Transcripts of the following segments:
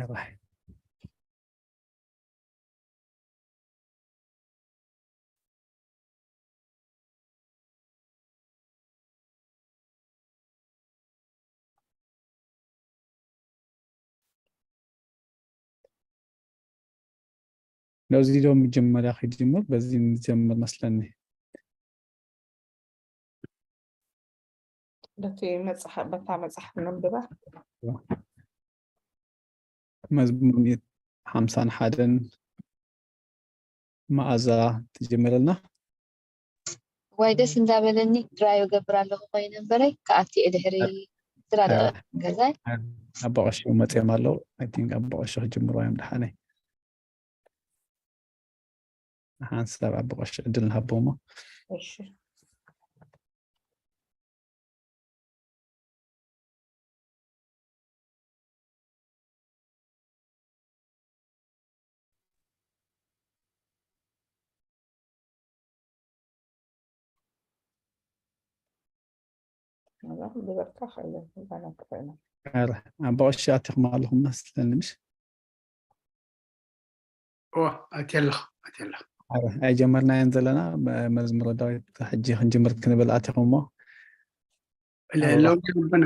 ራይ። ነዚ ዶ መጀመርያ ክጅምር? በዚ ንጀምር መስለኒ። በቲ መጽሓፍ፣ በታ መጽሓፍ ነንብባ። መዝሙር ሚእት ሓምሳን ሓደን መኣዛ ትጅምረልና። ዋይ ደስ እንዳበለኒ ድራዮ ገብር ኣለኹ ኮይነ እምበረይ፣ ክኣቲ እየ ድሕሪ ስራ ደቂቕ ገዛይ። ኣቦ ቀሺ መፅዮም ኣለዉ። I think ኣቦ ቀሺ ክጅምሩ እዮም ድሓነይ። ሓንሳብ ኣቦ ቀሺ ዕድል ንሃቦ እሞ። እሺ። ኣቦ ቀሺ ኣቲኹም ኣለኹም መስለኒ፣ ምሽ? እወ፣ ኣትየ ኣለኹ፣ ኣትየ ኣለኹ። ኣይጀመርናዮን ዘለና። መዝሙረ ዳዊት ሕጂ ክንጅምር ክንብል ኣቲኹም እሞ። ለውና ኣቦና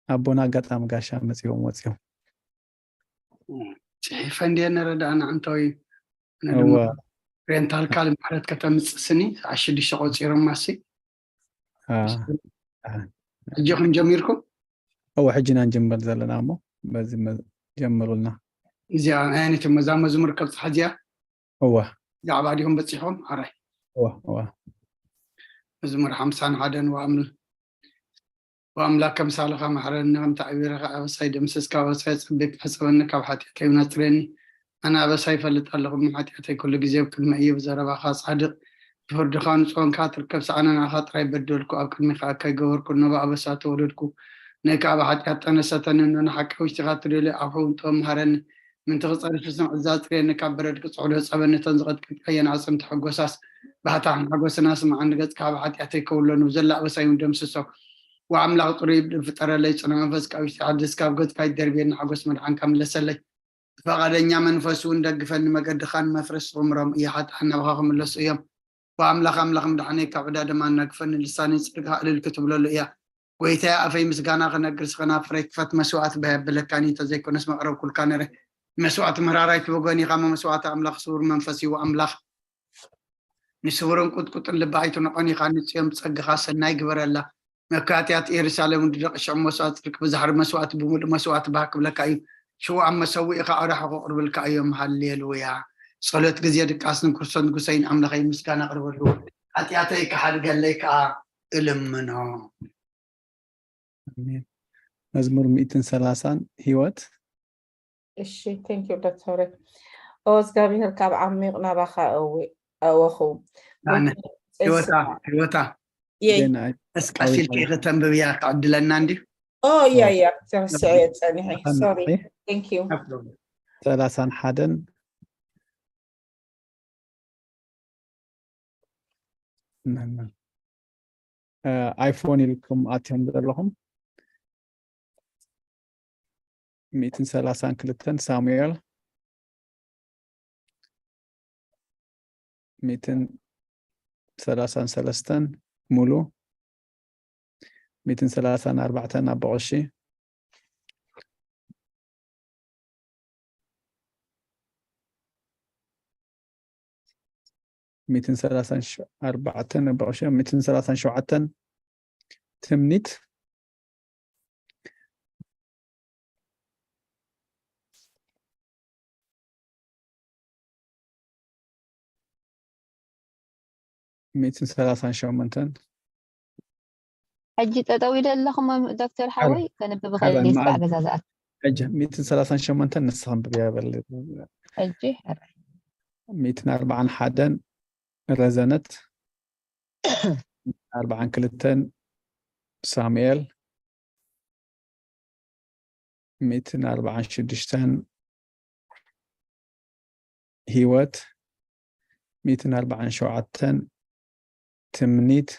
ኣቦና ኣጋጣሚ ጋሻ መፂኦም ወፂኦም። ፅሒፈ እንድየ ነረዳእና እንተወይ ነድሞ ሬንታል ካል ማሕረት ከተምፅእ ስኒ ሰዓት ሽዱሽተ ቆፂሮም ማሲ ሕጂ ኹም ጀሚርኩም? እወ፣ ሕጂ ኢና ንጅምር ዘለና እሞ በዚ መ- ጀምሩልና። እዚኣ ናይ ኣነቲ መዛ መዝሙር ከብፅሓ እዚኣ እወ ዛዕባ ዲኹም በፂሕኩም? ኣራይ እወ እወ መዝሙር ሓምሳን ሓደን ወኣምል ወኣምላክ ከምሳልኻ ማሕረኒ፣ ከምቲ ኣዕቢርኻ ኣበሳይ ደምስስካ፣ ኣበሳይ ጸቢብ ሕጸበኒ፣ ካብ ሓጢኣተይ እውን ኣጽርየኒ። ኣነ ኣበሳይ ይፈልጥ ኣለኹ፣ እሞ ሓጢኣተይ ኩሉ ግዜ ኣብ ቅድመይ እዩ። ብዘረባኻ ጻድቕ፣ ብፍርድኻ ንጹህ ኮንካ ትርከብ። ኣነ ንዓኻ ጥራይ በደልኩ፣ ኣብ ቅድሚኻ እከይ ገበርኩ፣ እነሆ ብኣበሳ ተወለድኩ። ንእካ ኣብ ሓጢኣት ጠነሰተኒ፣ እኖ ንሓቂ ኣብ ውሽጢኻ ትደልዮ ኣብ ሕውንቶ መሃረኒ። ምንቲ ክጸርፍ ስምዒት ዛጽርየኒ፣ ካብ በረድ ክጽዕዶ ጸበኒ። እተን ዝቐጥቅጥካየን ኣዕጽምቲ ሕጎሳስ፣ ባህታን ሓጎስን ኣስምዓኒ። ገጽካ ካብ ሓጢኣተይ ከውሎ፣ ንብዘላ ኣበሳይ እውን ደምስሶ። ወኣምላኽ ጽሩይ ልቢ ፍጠረለይ፣ ጽኑዕ መንፈስ ካብ ውሽጢ ሓድስ፣ ካብ ገጽካ ኣይትደርብየኒ፣ ሓጎስ መድሓንካ ምለሰለይ። ብፈቓደኛ መንፈስ እውን ደግፈኒ፣ መገድኻ ንመፍረስ ክምሮም እየ፣ ሓጥኣን ናባኻ ክምለሱ እዮም። ወኣምላኽ ኣምላኽ ምድሓነይ፣ ካብ ዕዳ ደም ኣናግፈኒ፣ ልሳነይ ጽድቅኻ እልል ክትብለሉ እያ። ጎይታየ፣ ኣፈይ ምስጋና ክነግር፣ ስኸናፍረይ ክፈት፣ መስዋእቲ ባህ የብለካን እዩ፣ እንተዘይኮነስ መቕረብኩልካ ነይረ። መስዋእቲ ምህራራይ ትበጎን ኢኻ፣ እሞ መስዋእቲ ኣምላኽ ስውር መንፈስ እዩ። ኣምላኽ ንስውርን ቁጥቁጥን ልቢ ኣይትንዖን ኢኻ፣ ንጽዮን ብጸጋኻ ሰናይ ግበረላ። መካትያት ኢየሩሳሌም ንደቂ ሽዑ መስዋእቲ ጽድቂ ብዛሕሪ መስዋእቲ ብምሉእ መስዋእቲ ባህ ክብለካ እዩ። ሽዑ ኣብ መሰውኢኻ ኣውራሑ ክቕርብልካ እዮም። ሃሌሉያ። ጸሎት ግዜ ድቃስ ንክርስቶስ ንጉሰይን ኣምላኸይ ምስጋና ኣቕርበሉ። ሓጢኣተይ ክሓድገለይ ከኣ እልምኖ። ኣሜን። መዝሙር ሚእትን ሰላሳን ህይወት። እሺ፣ thank you ዶክተር። ኦ እግዚኣብሔር ካብ ዓሚቕ ናባኻ ኣወኹ። ኣነ ህይወታ ህይወታ የይ ዜና ቀስ ቀስ ኢልኪ ከተንብብያ ክዕድለና እንድዩ። ኦ ያ ያ ተረስዐ ጸኒሐ። ሶሪ። Thank you። ሰላሳን ሓደን ኣይፎን ኢልኩም ኣትዮም ዘለኹም። ሚእትን ሰላሳን ክልተን ሳሙኤል፣ ሚእትን ሰላሳን ሰለስተን ሙሉ፣ ሚእትን ሰላሳን ኣርባዕተን ኣቦ ቀሺ፣ ሚእትን ሰላሳን ኣርባዕተን ኣቦ ቀሺ፣ ሚእትን ሰላሳን ሸውዓተን ትምኒት፣ ሚእትን ሰላሳን ሸሞንተን ሕጂ ጠጠው ኢለ ኣለኹ ዶክተር ሓወይ ከንብብ ኸእል ስራሕ ገዛ ዝኣት ሕጂ ሚእትን ሰላሳን ሸሞንተን ንስኻ ኣንብብያ በል። ሕጂ ሚእትን ኣርባዓን ሓደን ረዘነት፣ ኣርባዓን ክልተን ሳሙኤል፣ ሚእትን ኣርባዓን ሽዱሽተን ህይወት፣ ሚእትን ኣርባዓን ሸውዓተን ትምኒት፣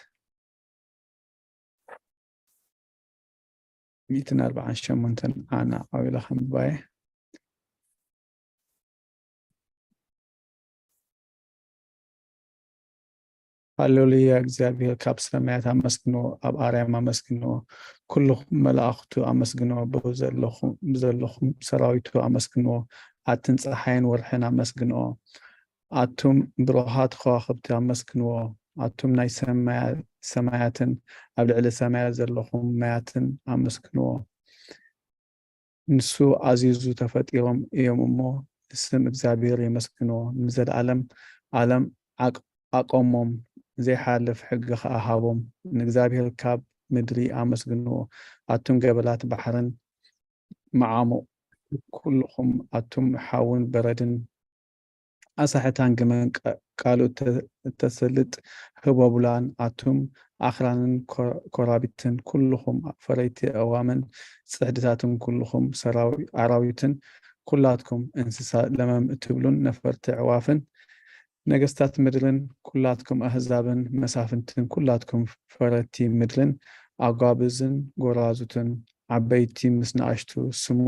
ሚእትን ኣርባዓን ሸሞንተን ኣና ኣዊላ ከንብባየ። ሃሌሉያ፣ እግዚኣብሔር ካብ ሰማያት ኣመስግንዎ፣ ኣብ ኣርያም ኣመስግንዎ፣ ኩልኹም መላእኽቱ ኣመስግንዎ፣ ብዘለኹም፣ ብዘለኹም ሰራዊቱ ኣመስግንዎ፣ ኣትን ጸሓይን ወርሕን ኣመስግንዎ፣ ኣቱም ብሩሃት ከዋኽብቲ ኣመስግንዎ፣ ኣቱም ናይ ሰማያ-፣ ሰማያትን ኣብ ልዕሊ ሰማያት ዘለኹም ማያትን ኣመስግንዎ። ንሱ ኣዚዙ ተፈጢሮም እዮም እሞ፣ ንስም እግዚኣብሔር የመስግንዎ። ንዘለዓለም ዓለም ዓቅ-፣ ኣቆሞም፣ ዘይሓልፍ ሕጊ ኸኣ ሃቦም። ንእግዚኣብሔር ካብ ምድሪ ኣመስግንዎ፣ ኣቱም ገበላት ባሕርን መዓሙቕ ኩልኹም ኣቱም ሓውን በረድን ኣሳሕት ሃንግመን፣ ቃ-፣ ቃሉ እተ-፣ እተስልጥ ህቦብላን ኣቱም ኣኽራንን ኮ-፣ ኮራብትን ኩልኹም ፈረይቲ ኣእዋምን ጽሕድታትን ኩልኹም ሰራዊ-፣ ኣራዊትን ኩላትኩም እንስሳ ለመም እትብሉን ነፈርቲ ኣዕዋፍን ነገስታት ምድርን ኩላትኩም ኣህዛብን መሳፍንትን ኩላትኩም ፈረቲ ምድርን ኣጓብዝን ጎራዙትን ዓበይቲ ምስ ንኣሽቱ ስሙ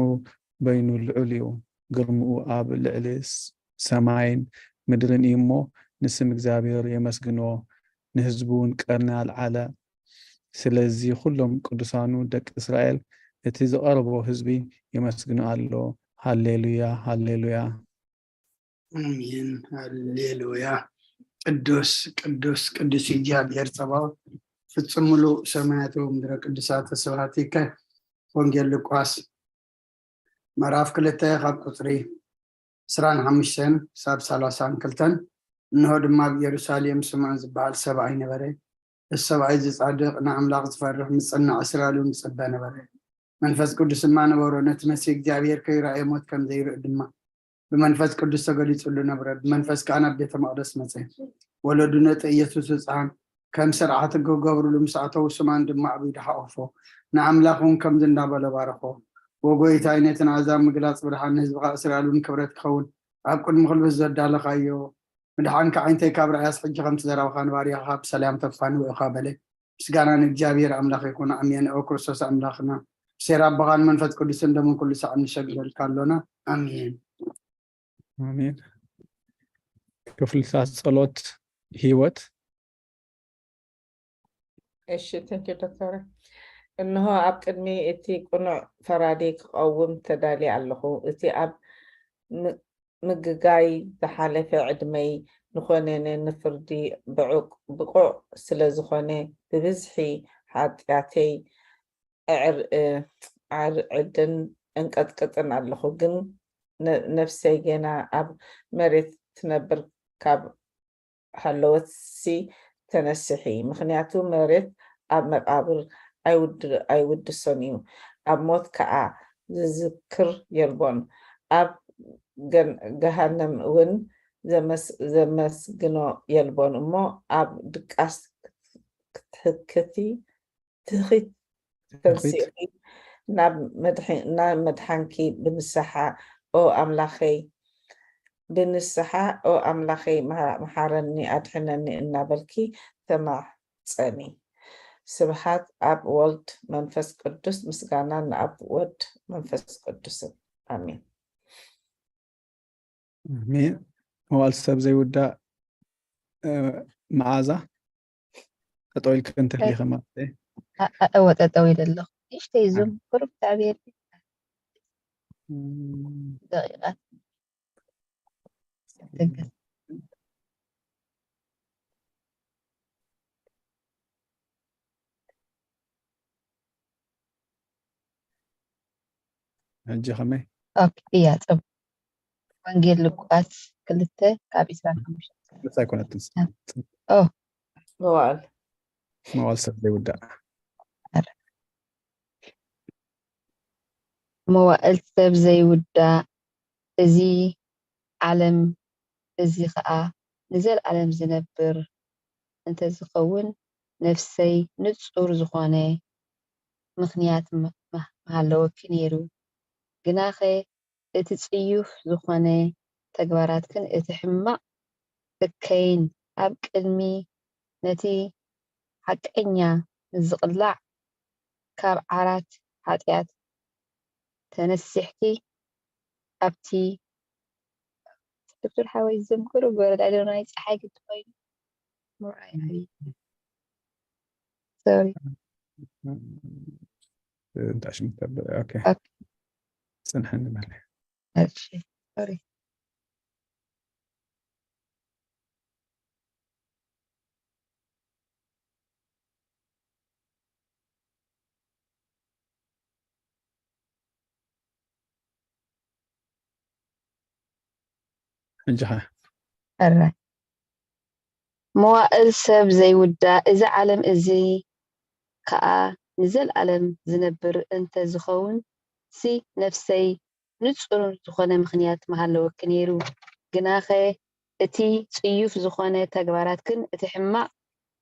በይኑ ልዑል እዩ። ግርምኡ ኣብ ልዕሊ ስ-፣ ሰማይን ምድርን እዩ እሞ ንስም እግዚኣብሔር የመስግንዎ። ንህዝቡ እውን ቀርኒ ኣልዓለ። ስለዚ ኩሎም ቅዱሳኑ ደቂ እስራኤል እቲ ዝቐረቦ ህዝቢ የመስግኑ ኣሎ። ሃሌሉያ፣ ሃሌሉያ። ኣሜን። ሃሌሉያ። ቅዱስ፣ ቅዱስ፣ ቅዱስ እግዚኣብሔር ጸባኦት፣ ፍጹም ምሉእ ሰማያት ወምድረ ቅዱሳት ስብሐት ይከ። ወንጌል ሉቃስ ምዕራፍ ክልተ ካብ ቁጽሪ ዕስራን ሓሙሽተን ክሳብ ሰላሳን ክልተን። እንሆ ድማ ኣብ ኢየሩሳሌም ስምዖን ዝበሃል ሰብኣይ ነበረ። እዚ ሰብኣይ እዚ ጻድቕ፣ ንኣምላኽ ዝፈርሕ፣ ምጽናዕ እስራኤል እውን ዝጽበ ነበረ። መንፈስ ቅዱስ ድማ ነበሮ። ነቲ መሲህ እግዚኣብሔር ከይረኣየ ሞት ከም ዘይርኢ ድማ ብመንፈስ ቅዱስ ተገሊጹሉ ነበረ። ብመንፈስ ከኣ ናብ ቤተ መቕደስ መጸ። ወለዱ ነቲ ኢየሱስ ህጻን ከም ስርዓት ክገብሩሉ ምስ ኣተዉ፣ ስምዖን ድማ ኣብ ኢዱ ሓቖፎ። ንኣምላኽ እውን ከምዚ እንዳበለ ባረኾ። "ወጎይታይ፣ ነቲ ንኣህዛብ ምግላጽ ብርሃን፣ ንህዝብኻ እስራኤል እውን ክብረት ክኸውን ኣብ ቅድሚ ኩሉ ዘዳለኻዮ ምድሓንካ ዓይነተይ ካብ ርኣያስ ሕጂ ከምቲ ዘረባኻ ንባርያኻ ብሰላም ተፋንዎ ኢኻ" በለ። ምስጋና ንእግዚኣብሔር ኣምላኽ ይኹን፣ ኣሜን። ኦ ክርስቶስ ኣምላኽና፣ ብሴራ ኣቦኻን መንፈስ ቅዱስን ደሙን ኩሉ ሳዕ ንሰግደልካ ኣሎና። ኣሜን። ኣሜን። ክፍልታት ጸሎት ህይወት። እሺ፣ thank you ዶክተር። እንሆ ኣብ ቅድሚ እቲ ቅኑዕ ፈራዲ ክቐውም ተዳልየ ኣለኹ። እቲ ኣብ ም-፣ ምግጋይ ዝሓለፈ ዕድመይ ንኾነነ ንፍርዲ ብዑቅ-፣ ብቑዕ ስለ ዝኾነ ብብዝሒ ሓጢኣተይ ኣዕር-፣ እ፣ ኣርዕድን እንቀጥቅጥን ኣለኹ። ግን ነ-፣ ነፍሰይ ገና ኣብ መሬት ትነብር ካብ ሃለወትሲ ተነስሒ፣ ምኽንያቱ መሬት ኣብ መቓብር ኣይውድ-፣ ኣይውድሶን እዩ፣ ኣብ ሞት ከኣ ዝዝክር የልቦን። ኣብ ገን-፣ ገሃነም እውን ዘመስ-፣ ዘመስግኖ የልቦን እሞ፣ ኣብ ድቃስ ክትህክቲ ትኺት ተንሲእኺ ናብ መድሒ-፣ ናብ መድሓንኪ ብንስሓ ኦ ኣምላኸይ፣ ብንስሓ ኦ ኣምላኸይ፣ መሃ-፣ መሓረኒ፣ ኣድሕነኒ እናበልኪ ተማጸኒ። ስብሃት ኣብ ወልድ መንፈስ ቅዱስ፣ ምስጋና ንኣብ ወድ መንፈስ ቅዱስን። ኣሜን። ኣሜን። መዋዕል ሰብ ዘይውዳእ፣ እ፣ መዓዛ ጠጠው ኢልክ እንተሊኸ ማለት እዩ። ኣ-፣ ኣ-፣ እወ፣ ጠጠው ኢለ ኣለኹ። ንእሽተይ ዙም ቁሩብ ተዕብየለይ። እም፣ ደቂቓት። ተገስ። ሕጂ ከመይ? ኦኬ፣ እያ፣ ጽቡቅ። ወንጌል ሉቃስ ክልተ ካብ ዕስራን ሓሙሽተን። ክልተ ኣይኮነትን። ኦ። መዋዕል። መዋዕል ሰብ ዘይውዳእ። መዋዕል ሰብ ዘይውዳእ፣ እዚ ዓለም እዚ ኸኣ ንዘለኣለም ዝነብር እንተዝኸውን፣ ነፍሰይ ንጹር ዝኾነ ምኽንያት ም-፣ ምሃለወኪ ነይሩ። ግናኸ እቲ ጽዩፍ ዝኾነ ተግባራትክን እቲ ሕማቕ እከይን ኣብ ቅድሚ ነቲ ሓቀኛ ንዝቕላዕ ካብ ዓራት ሓጢኣት ተነሲሕኪ ኣብቲ ዶክተር ሓወይ ዘምክሩ በረድ ኣይደናይ ፀሓይ ግዲ ኮይኑ ምርኣይ ዓብዪ። ሶሪ። እንታይ ሽም ተብል? ኦኬ። ኦኬ። ጽንሐኒ በል። እሺ። ሶሪ። ሕጂ ኸ? ሕራይ። መዋእል ሰብ ዘይውዳእ፣ እዚ ዓለም እዚ ከኣ ንዘለኣለም ዝነብር እንተ ዝኸውን ሲ፣ ነፍሰይ ንጹር ዝኾነ ምኽንያት ምሃለወኪ ነይሩ። ግናኸ እቲ ጽዩፍ ዝኾነ ተግባራትክን እቲ ሕማቕ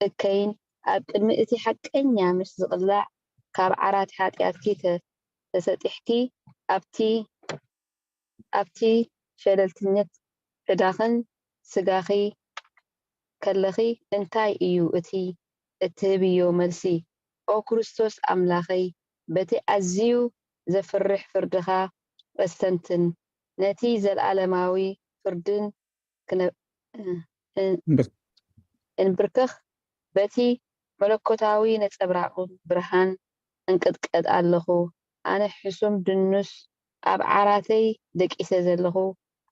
እከይን ኣብ ቅድሚ እቲ ሓቀኛ ምስ ዝቕላዕ፣ ካብ ዓራት ሓጢኣትኪ ተ-፣ ተሰጢሕኪ ኣብቲ ኣብቲ ሸለልትነት ዕዳኽን ስጋኺ ከለኺ እንታይ እዩ እቲ እትህብዮ መልሲ? ኦ ክርስቶስ ኣምላኸይ፣ በቲ ኣዝዩ ዘፍርሕ ፍርድኻ ኣስተንትን፣ ነቲ ዘለኣለማዊ ፍርድን ክነ-፣ እ-፣ እ-፣ እምብር- እንብርከኽ፣ በቲ መለኮታዊ ነጸብራቕ ብርሃን እንቅጥቀጥ ኣለኹ። ኣነ ሕሱም ድኑስ ኣብ ዓራተይ ደቂሰ ዘለኹ፣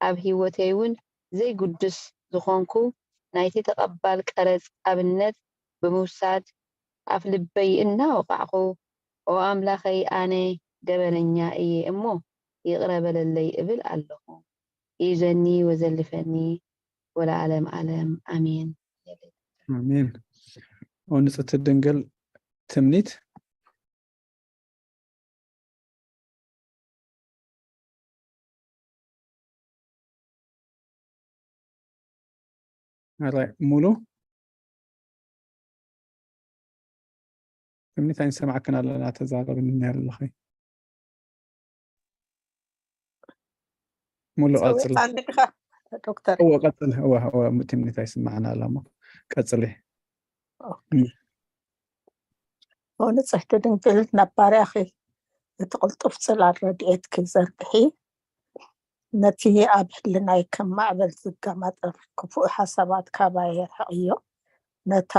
ኣብ ህይወተይ እውን ዘይግዱስ ዝኾንኩ፣ ናይቲ ተቐባል ቀረጽ ኣብነት ብምውሳድ ኣፍልበይ እናወቓዕኹ፣ ኦ ኣምላኸይ፣ ኣነ ገበነኛ እየ እሞ ይቕረ በለለይ እብል ኣለኹ። ኢዘኒ ወዘልፈኒ ወለዓለም ዓለም ኣሜን። ኣሜን። ኦ ንጽሕቲ ድንግል ትምኒት። ኣራይ ሙሉ ትምኒት ኣይንሰማዕክን ኣለና፣ ተዛረብኒ ኣለኺ። ሙሉ ቀጽል። ጸዊዕካኒ ዲኻ ዶክተር? እወ ቀጽል። እወ እወ ትምኒት ኣይስማዕና ኣላ እሞ ቀጽሊ። ኦ ንጽሕቲ ድንግል ናብ ባርያኺ እቲ ቅልጡፍ ጽላል ረድኤትኪ ዘርግሒ። ነቲ ኣብ ህልናይ ከም ማዕበል ዝጋማጠር ክፉእ ሓሳባት ካባይ ኣርሕቕዮ። ነታ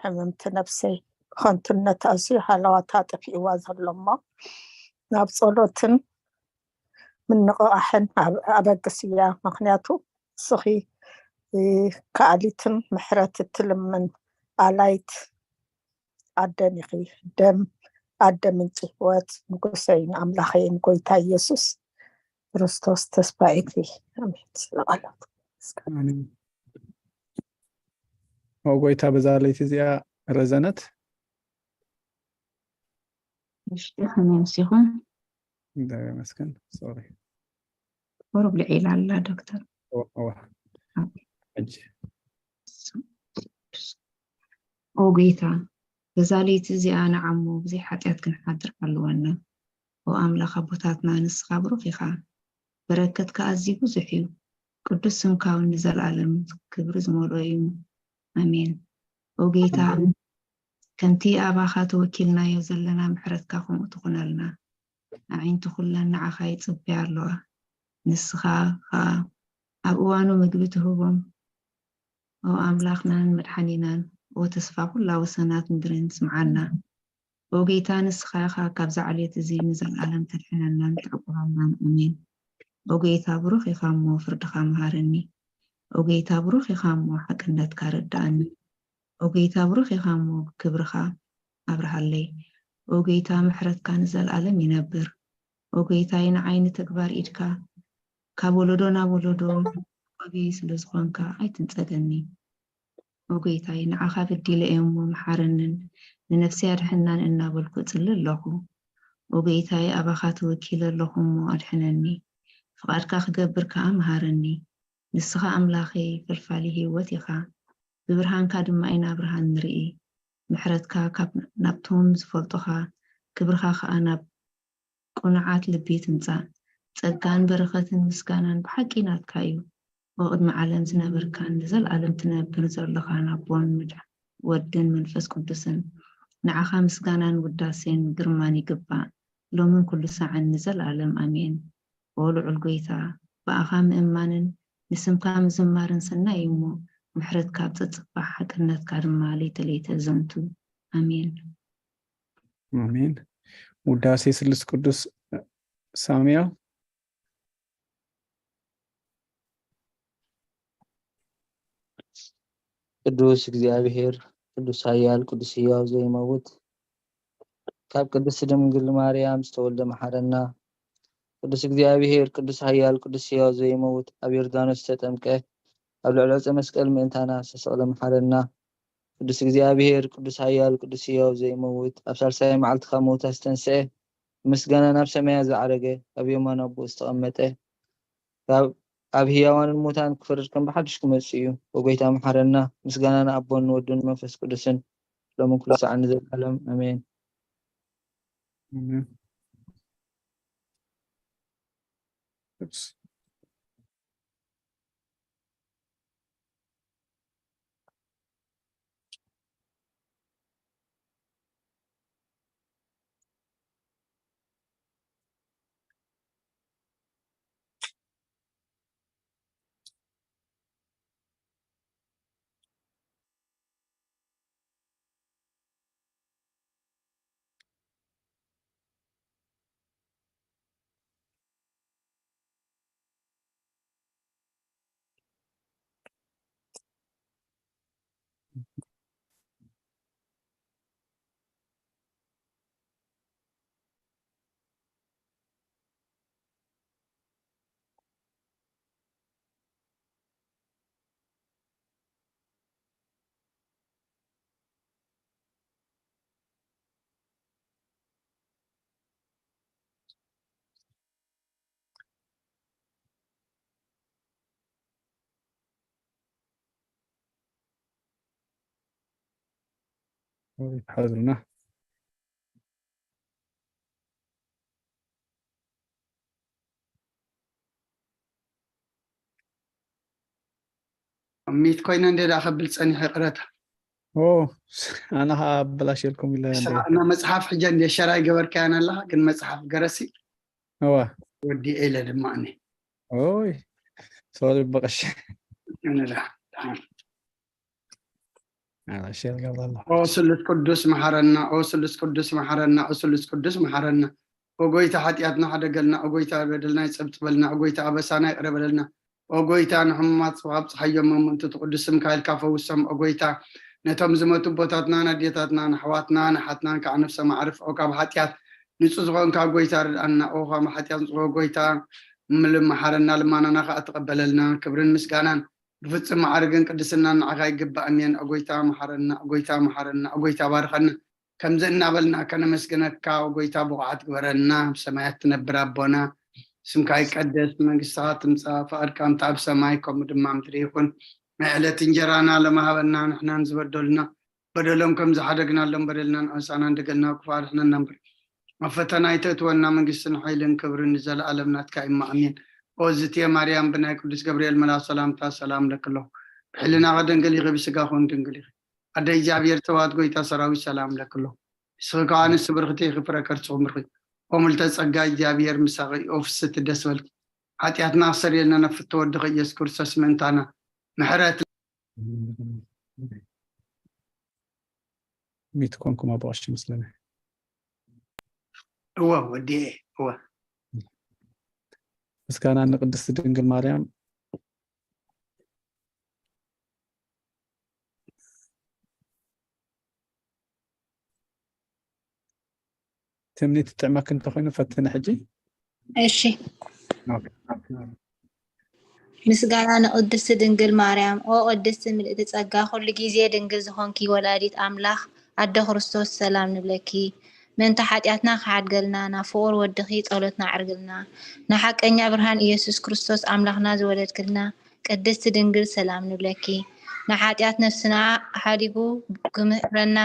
ሕምምቲ ነፍሰይ ብኸንቱነት ኣዝዩ ሃለዋታ ጠፊእዋ ዘሎ እሞ ናብ ጸሎትን ምንቕቓሕን ኣብ-፣ ኣበግስያ። ምኽንያቱ ንስኺ፣ እ፣ ከኣሊትን ምሕረት እትልምን ኣላይት ኣደን ኢኺ። ደም ኣደ ምንጪ ህይወት፣ ንጉሰይን ኣምላኸይን ጎይታ ኢየሱስ ክርስቶስ ተስፋ ኢኺ። ኣሜን። ስለ ቃላት። ኣሜን። ኦ ጎይታ፣ በዛ ለይቲ እዚኣ ረዘነት። እሺ፣ ከመይ መሲኹም? እንታይ ይመስገን። ሶሪ። ቁሩብ ልዒላ ኣላ ዶክተር። እወ፣ እወ። ሕጂ። ኦ ጎይታ፣ በዛ ለይቲ እዚኣ ንዓሞ ብዘይ ሓጢኣት ክንሓድር ሃልወና። ኦ ኣምላኽ ኣቦታትና፣ ንስኻ ብሩኽ ኢኻ። በረከትካ ኣዝዩ ብዙሕ እዩ። ቅዱስ ስምካ እውን ንዘለኣለም ክብሪ ዝመልኦ እዩ። ኣሜን። ኦ ጎይታ፣ ከምቲ ኣባኻ ተወኪልናዮ ዘለና ምሕረትካ ከምኡ ትኹነልና። ኣዒንቲ ኩለን ንዓኻ ይጽበያ ኣለዋ። ንስኻ ኸኣ ኣብ እዋኑ ምግቢ ትህቦም። ኦ ኣምላኽናን መድሓኒናን፣ ኦ ተስፋ ኩላ ወሰናት ምድርን፣ ስምዓና። ኦ ጎይታ፣ ንስኻ ኢኻ ካብዛ ዓሌት እዚ ንዘለኣለም ተድሕነናን ተዕቁበናን። ኣሜን። ኦ ጎይታ፣ ብሩኽ ኢኻ እሞ ፍርድኻ መሃረኒ። ኦ ጎይታ፣ ብሩኽ ኢኻ እሞ ሓቅነትካ ረድኣኒ። ኦ ጎይታ፣ ብሩኽ ኢኻ እሞ ክብርኻ ኣብርሃለይ። ኦ ጎይታ፣ ምሕረትካ ንዘለኣለም ይነብር። ኦ ጎይታይ፣ ንዓይ ንተግባር ኢድካ ካብ ወለዶ ናብ ወለዶ መዕቆቢ ስለ ዝኾንካ ኣይትንጸገኒ። ኦ ጎይታይ፣ ንዓኻ በዲለ እየ እሞ መሓረንን ንነፍሰይ ኣድሕናን እናበልኩ እጽሊ ኣለኹ። ኦ ጎይታይ፣ ኣባኻ ተወኪለ ኣለኹ እሞ ኣድሕነኒ። ፍቓድካ ክገብር ከኣ መሃረኒ። ንስኻ ኣምላኸይ ፈልፋሊ ህይወት ኢኻ፣ ብብርሃንካ ድማ ኢና ብርሃን ንርኢ። ምሕረትካ ካብ ናብቶም ዝፈልጡኻ፣ ክብርኻ ከኣ ናብ ቅኑዓት ልቢ ትምጻእ። ጸጋን በረኸትን ምስጋናን ብሓቂ ናትካ እዩ። ኦ ቅድሚ ዓለም ዝነበርካን ንዘለኣለም ትነብር ዘለኻን ኣቦን ምድሕ-፣ ወድን መንፈስ ቅዱስን፣ ንዓኻ ምስጋናን ውዳሴን ግርማን ይግባእ፣ ሎምን ኩሉ ሳዕን ንዘለኣለም ኣሜን። ኦ ልዑል ጐይታ፣ ብኣኻ ምእማንን ንስምካ ምዝማርን ሰናይ እዩ እሞ፣ ምሕረትካ ኣብ ጸጸባ፣ ሓቅነትካ ድማ ለይተ ለይተ ዘንቱ። ኣሜን። ኣሜን። ውዳሴ ስሉስ ቅዱስ ሳሙኤል። ቅዱስ እግዚኣብሔር፣ ቅዱስ ኃያል፣ ቅዱስ ሕያው ዘይመውት፣ ካብ ቅድስት ድንግል ማርያም ዝተወልደ መሓረና። ቅዱስ እግዚኣብሔር፣ ቅዱስ ኃያል፣ ቅዱስ ሕያው ዘይመውት፣ ኣብ ዮርዳኖስ ዝተጠምቀ፣ ኣብ ልዕሊ ዕፀ መስቀል ምእንታና ዝተሰቕለ መሓረና። ቅዱስ እግዚኣብሔር፣ ቅዱስ ኃያል፣ ቅዱስ ሕያው ዘይመውት፣ ኣብ ሳልሳይ መዓልቲ ካብ ምውታት ዝተንስአ፣ ምስጋና ናብ ሰማያት ዝዓረገ፣ ኣብ የማን ኣቦኡ ዝተቐመጠ፣ ካብ ኣብ ህያዋንን ሙታን ክፈርድ ከም ብሓድሽ ክመጽእ እዩ። ኦ ጎይታ መሓረና። ምስጋና ንኣቦን ንወድን ንመንፈስ ቅዱስን ሎምን ኩሉ ሰዓት ንዘለዓለም ኣሜን። ኣሜን። ሓዙና። ሚት ኮይነ እንደ ዳ ከብል ጸኒሐ ይቕረታ። ኦ ኣነ ኸዓ ኣበላሽልኩም ኢለ እንደ እና መጽሓፍ ሕጀ እንደ ሸራይ ገበርካያን ኣለኻ ግን መጽሓፍ ገረሲ እዋ ወዲኤ ኢለ ድማ እኔ ኦይ ሶሪ በቐሽ እንዳ ኣላ ሸር ገብረ ኣለኹ ኦ ስሉስ ቅዱስ መሓረና፣ ኦ ስሉስ ቅዱስ መሓረና፣ ኦ ስሉስ ቅዱስ መሓረና። ኦ ጎይታ ሓጢኣትና ሓደገልና፣ ኦ ጎይታ በደልና ይጸብጽበልና፣ ኦ ጎይታ ኣበሳና ይቕረ በለልና። ኦ ጎይታ ንሕሙማት ኣብጽሓዮም እሞ ምእንቲ እቲ ቅዱስ ስምካ ኢልካ ፈውሶም። ኦ ጎይታ ነቶም ዝመቱ ኣቦታትናን ኣዴታትናን ኣሕዋትናን ኣሓትናን ከዓ ነፍሶም ኣዕርፍ። ኦ ካብ ሓጢኣት ንጹህ ዝኾንካ ጎይታ ርድኣና። ኦ ካብ ሓጢኣት ንጹህ ጎይታ ምል መሓረና፣ ልማናና ከዓ ተቐበለልና። ክብርን ምስጋናን ብፍጹም ማዕርግን ቅድስናን ንዓኻ ይግባእ። ኣሜን። ኦ ጎይታ መሓረና፣ ኦ ጎይታ መሓረና፣ ኦ ጎይታ ባርኸና። ከምዚ እናበልና ከነመስግነካ ኦ ጎይታ ብቑዓት ግበረና። ኣብ ሰማያት ትነብር ኣቦና ስምካ ይቀደስ፣ መንግስትኻ ትምጻእ፣ ፍቓድካ ከምቲ ኣብ ሰማይ ከምኡ ድማ ምድሪ ይኹን። ናይ ዕለት እንጀራና ሎሚ ሃበና፣ ንሕናን ዝበደሉና በደሎም ከም ዝሓደግናሎም በደልናን ዓመፃናን ደገልና ክፉእ ኣድሕነና እምበር ኣብ ፈተና ኣይተእትወና፣ መንግስትን ሓይልን ክብርን ንዘለኣለም ናትካ እዩ፣ ኣሜን። ኦ ዝትየ ማርያም ብናይ ቅዱስ ገብርኤል መልኣኽ ሰላምታ ሰላም እለኪ ኣለኹ። ብሕልናኺ ድንግል ኢኺ፣ ብስጋኺ እውን ድንግል ኢኺ። ኣደ እግዚኣብሔር፣ ጸባኦት ጎይታ ሰራዊት ሰላም እለኪ ኣለኹ። ንስኺ ከኣ ኣንስቲ ብርኽቲ ኢኺ፣ ፍረ ከርስኺ ብሩኽ እዩ። ኦ ምልዕተ ጸጋ እግዚኣብሔር ምሳኺ፣ ኦ ፍስሕቲ ደስ በልኪ። ሓጢኣትና ክሰርየልና ነፍቶ ወድኺ ኢየሱስ ክርስቶስ ምእንታና ምሕረት ሚት ኮንኩም ኣቦ ቀሺ መስለኒ። እወ ወዲኤ እወ። ምስጋና ንቅድስቲ ድንግል ማርያም። ትምኒት ትጥዕመኪ እንተኾይኑ ፈትኒ ሕጂ። እሺ። ምስጋና ንቅድስቲ ድንግል ማርያም። ኦ ቅድስቲ ምልእቲ ጸጋ፣ ኩሉ ግዜ ድንግል ዝኾንኪ ወላዲት ኣምላኽ ኣደ ክርስቶስ ሰላም ንብለኪ። ምእንቲ ሓጢኣትና ክሓድገልና ናብ ፍቑር ወድኺ ጸሎትና ኣዕርግልና። ንሓቀኛ ብርሃን ኢየሱስ ክርስቶስ ኣምላኽና ዝወለድክልና ቅድስቲ ድንግል ሰላም ንብለኪ። ንሓጢኣት ነፍስና ሓዲጉ ክምሕረና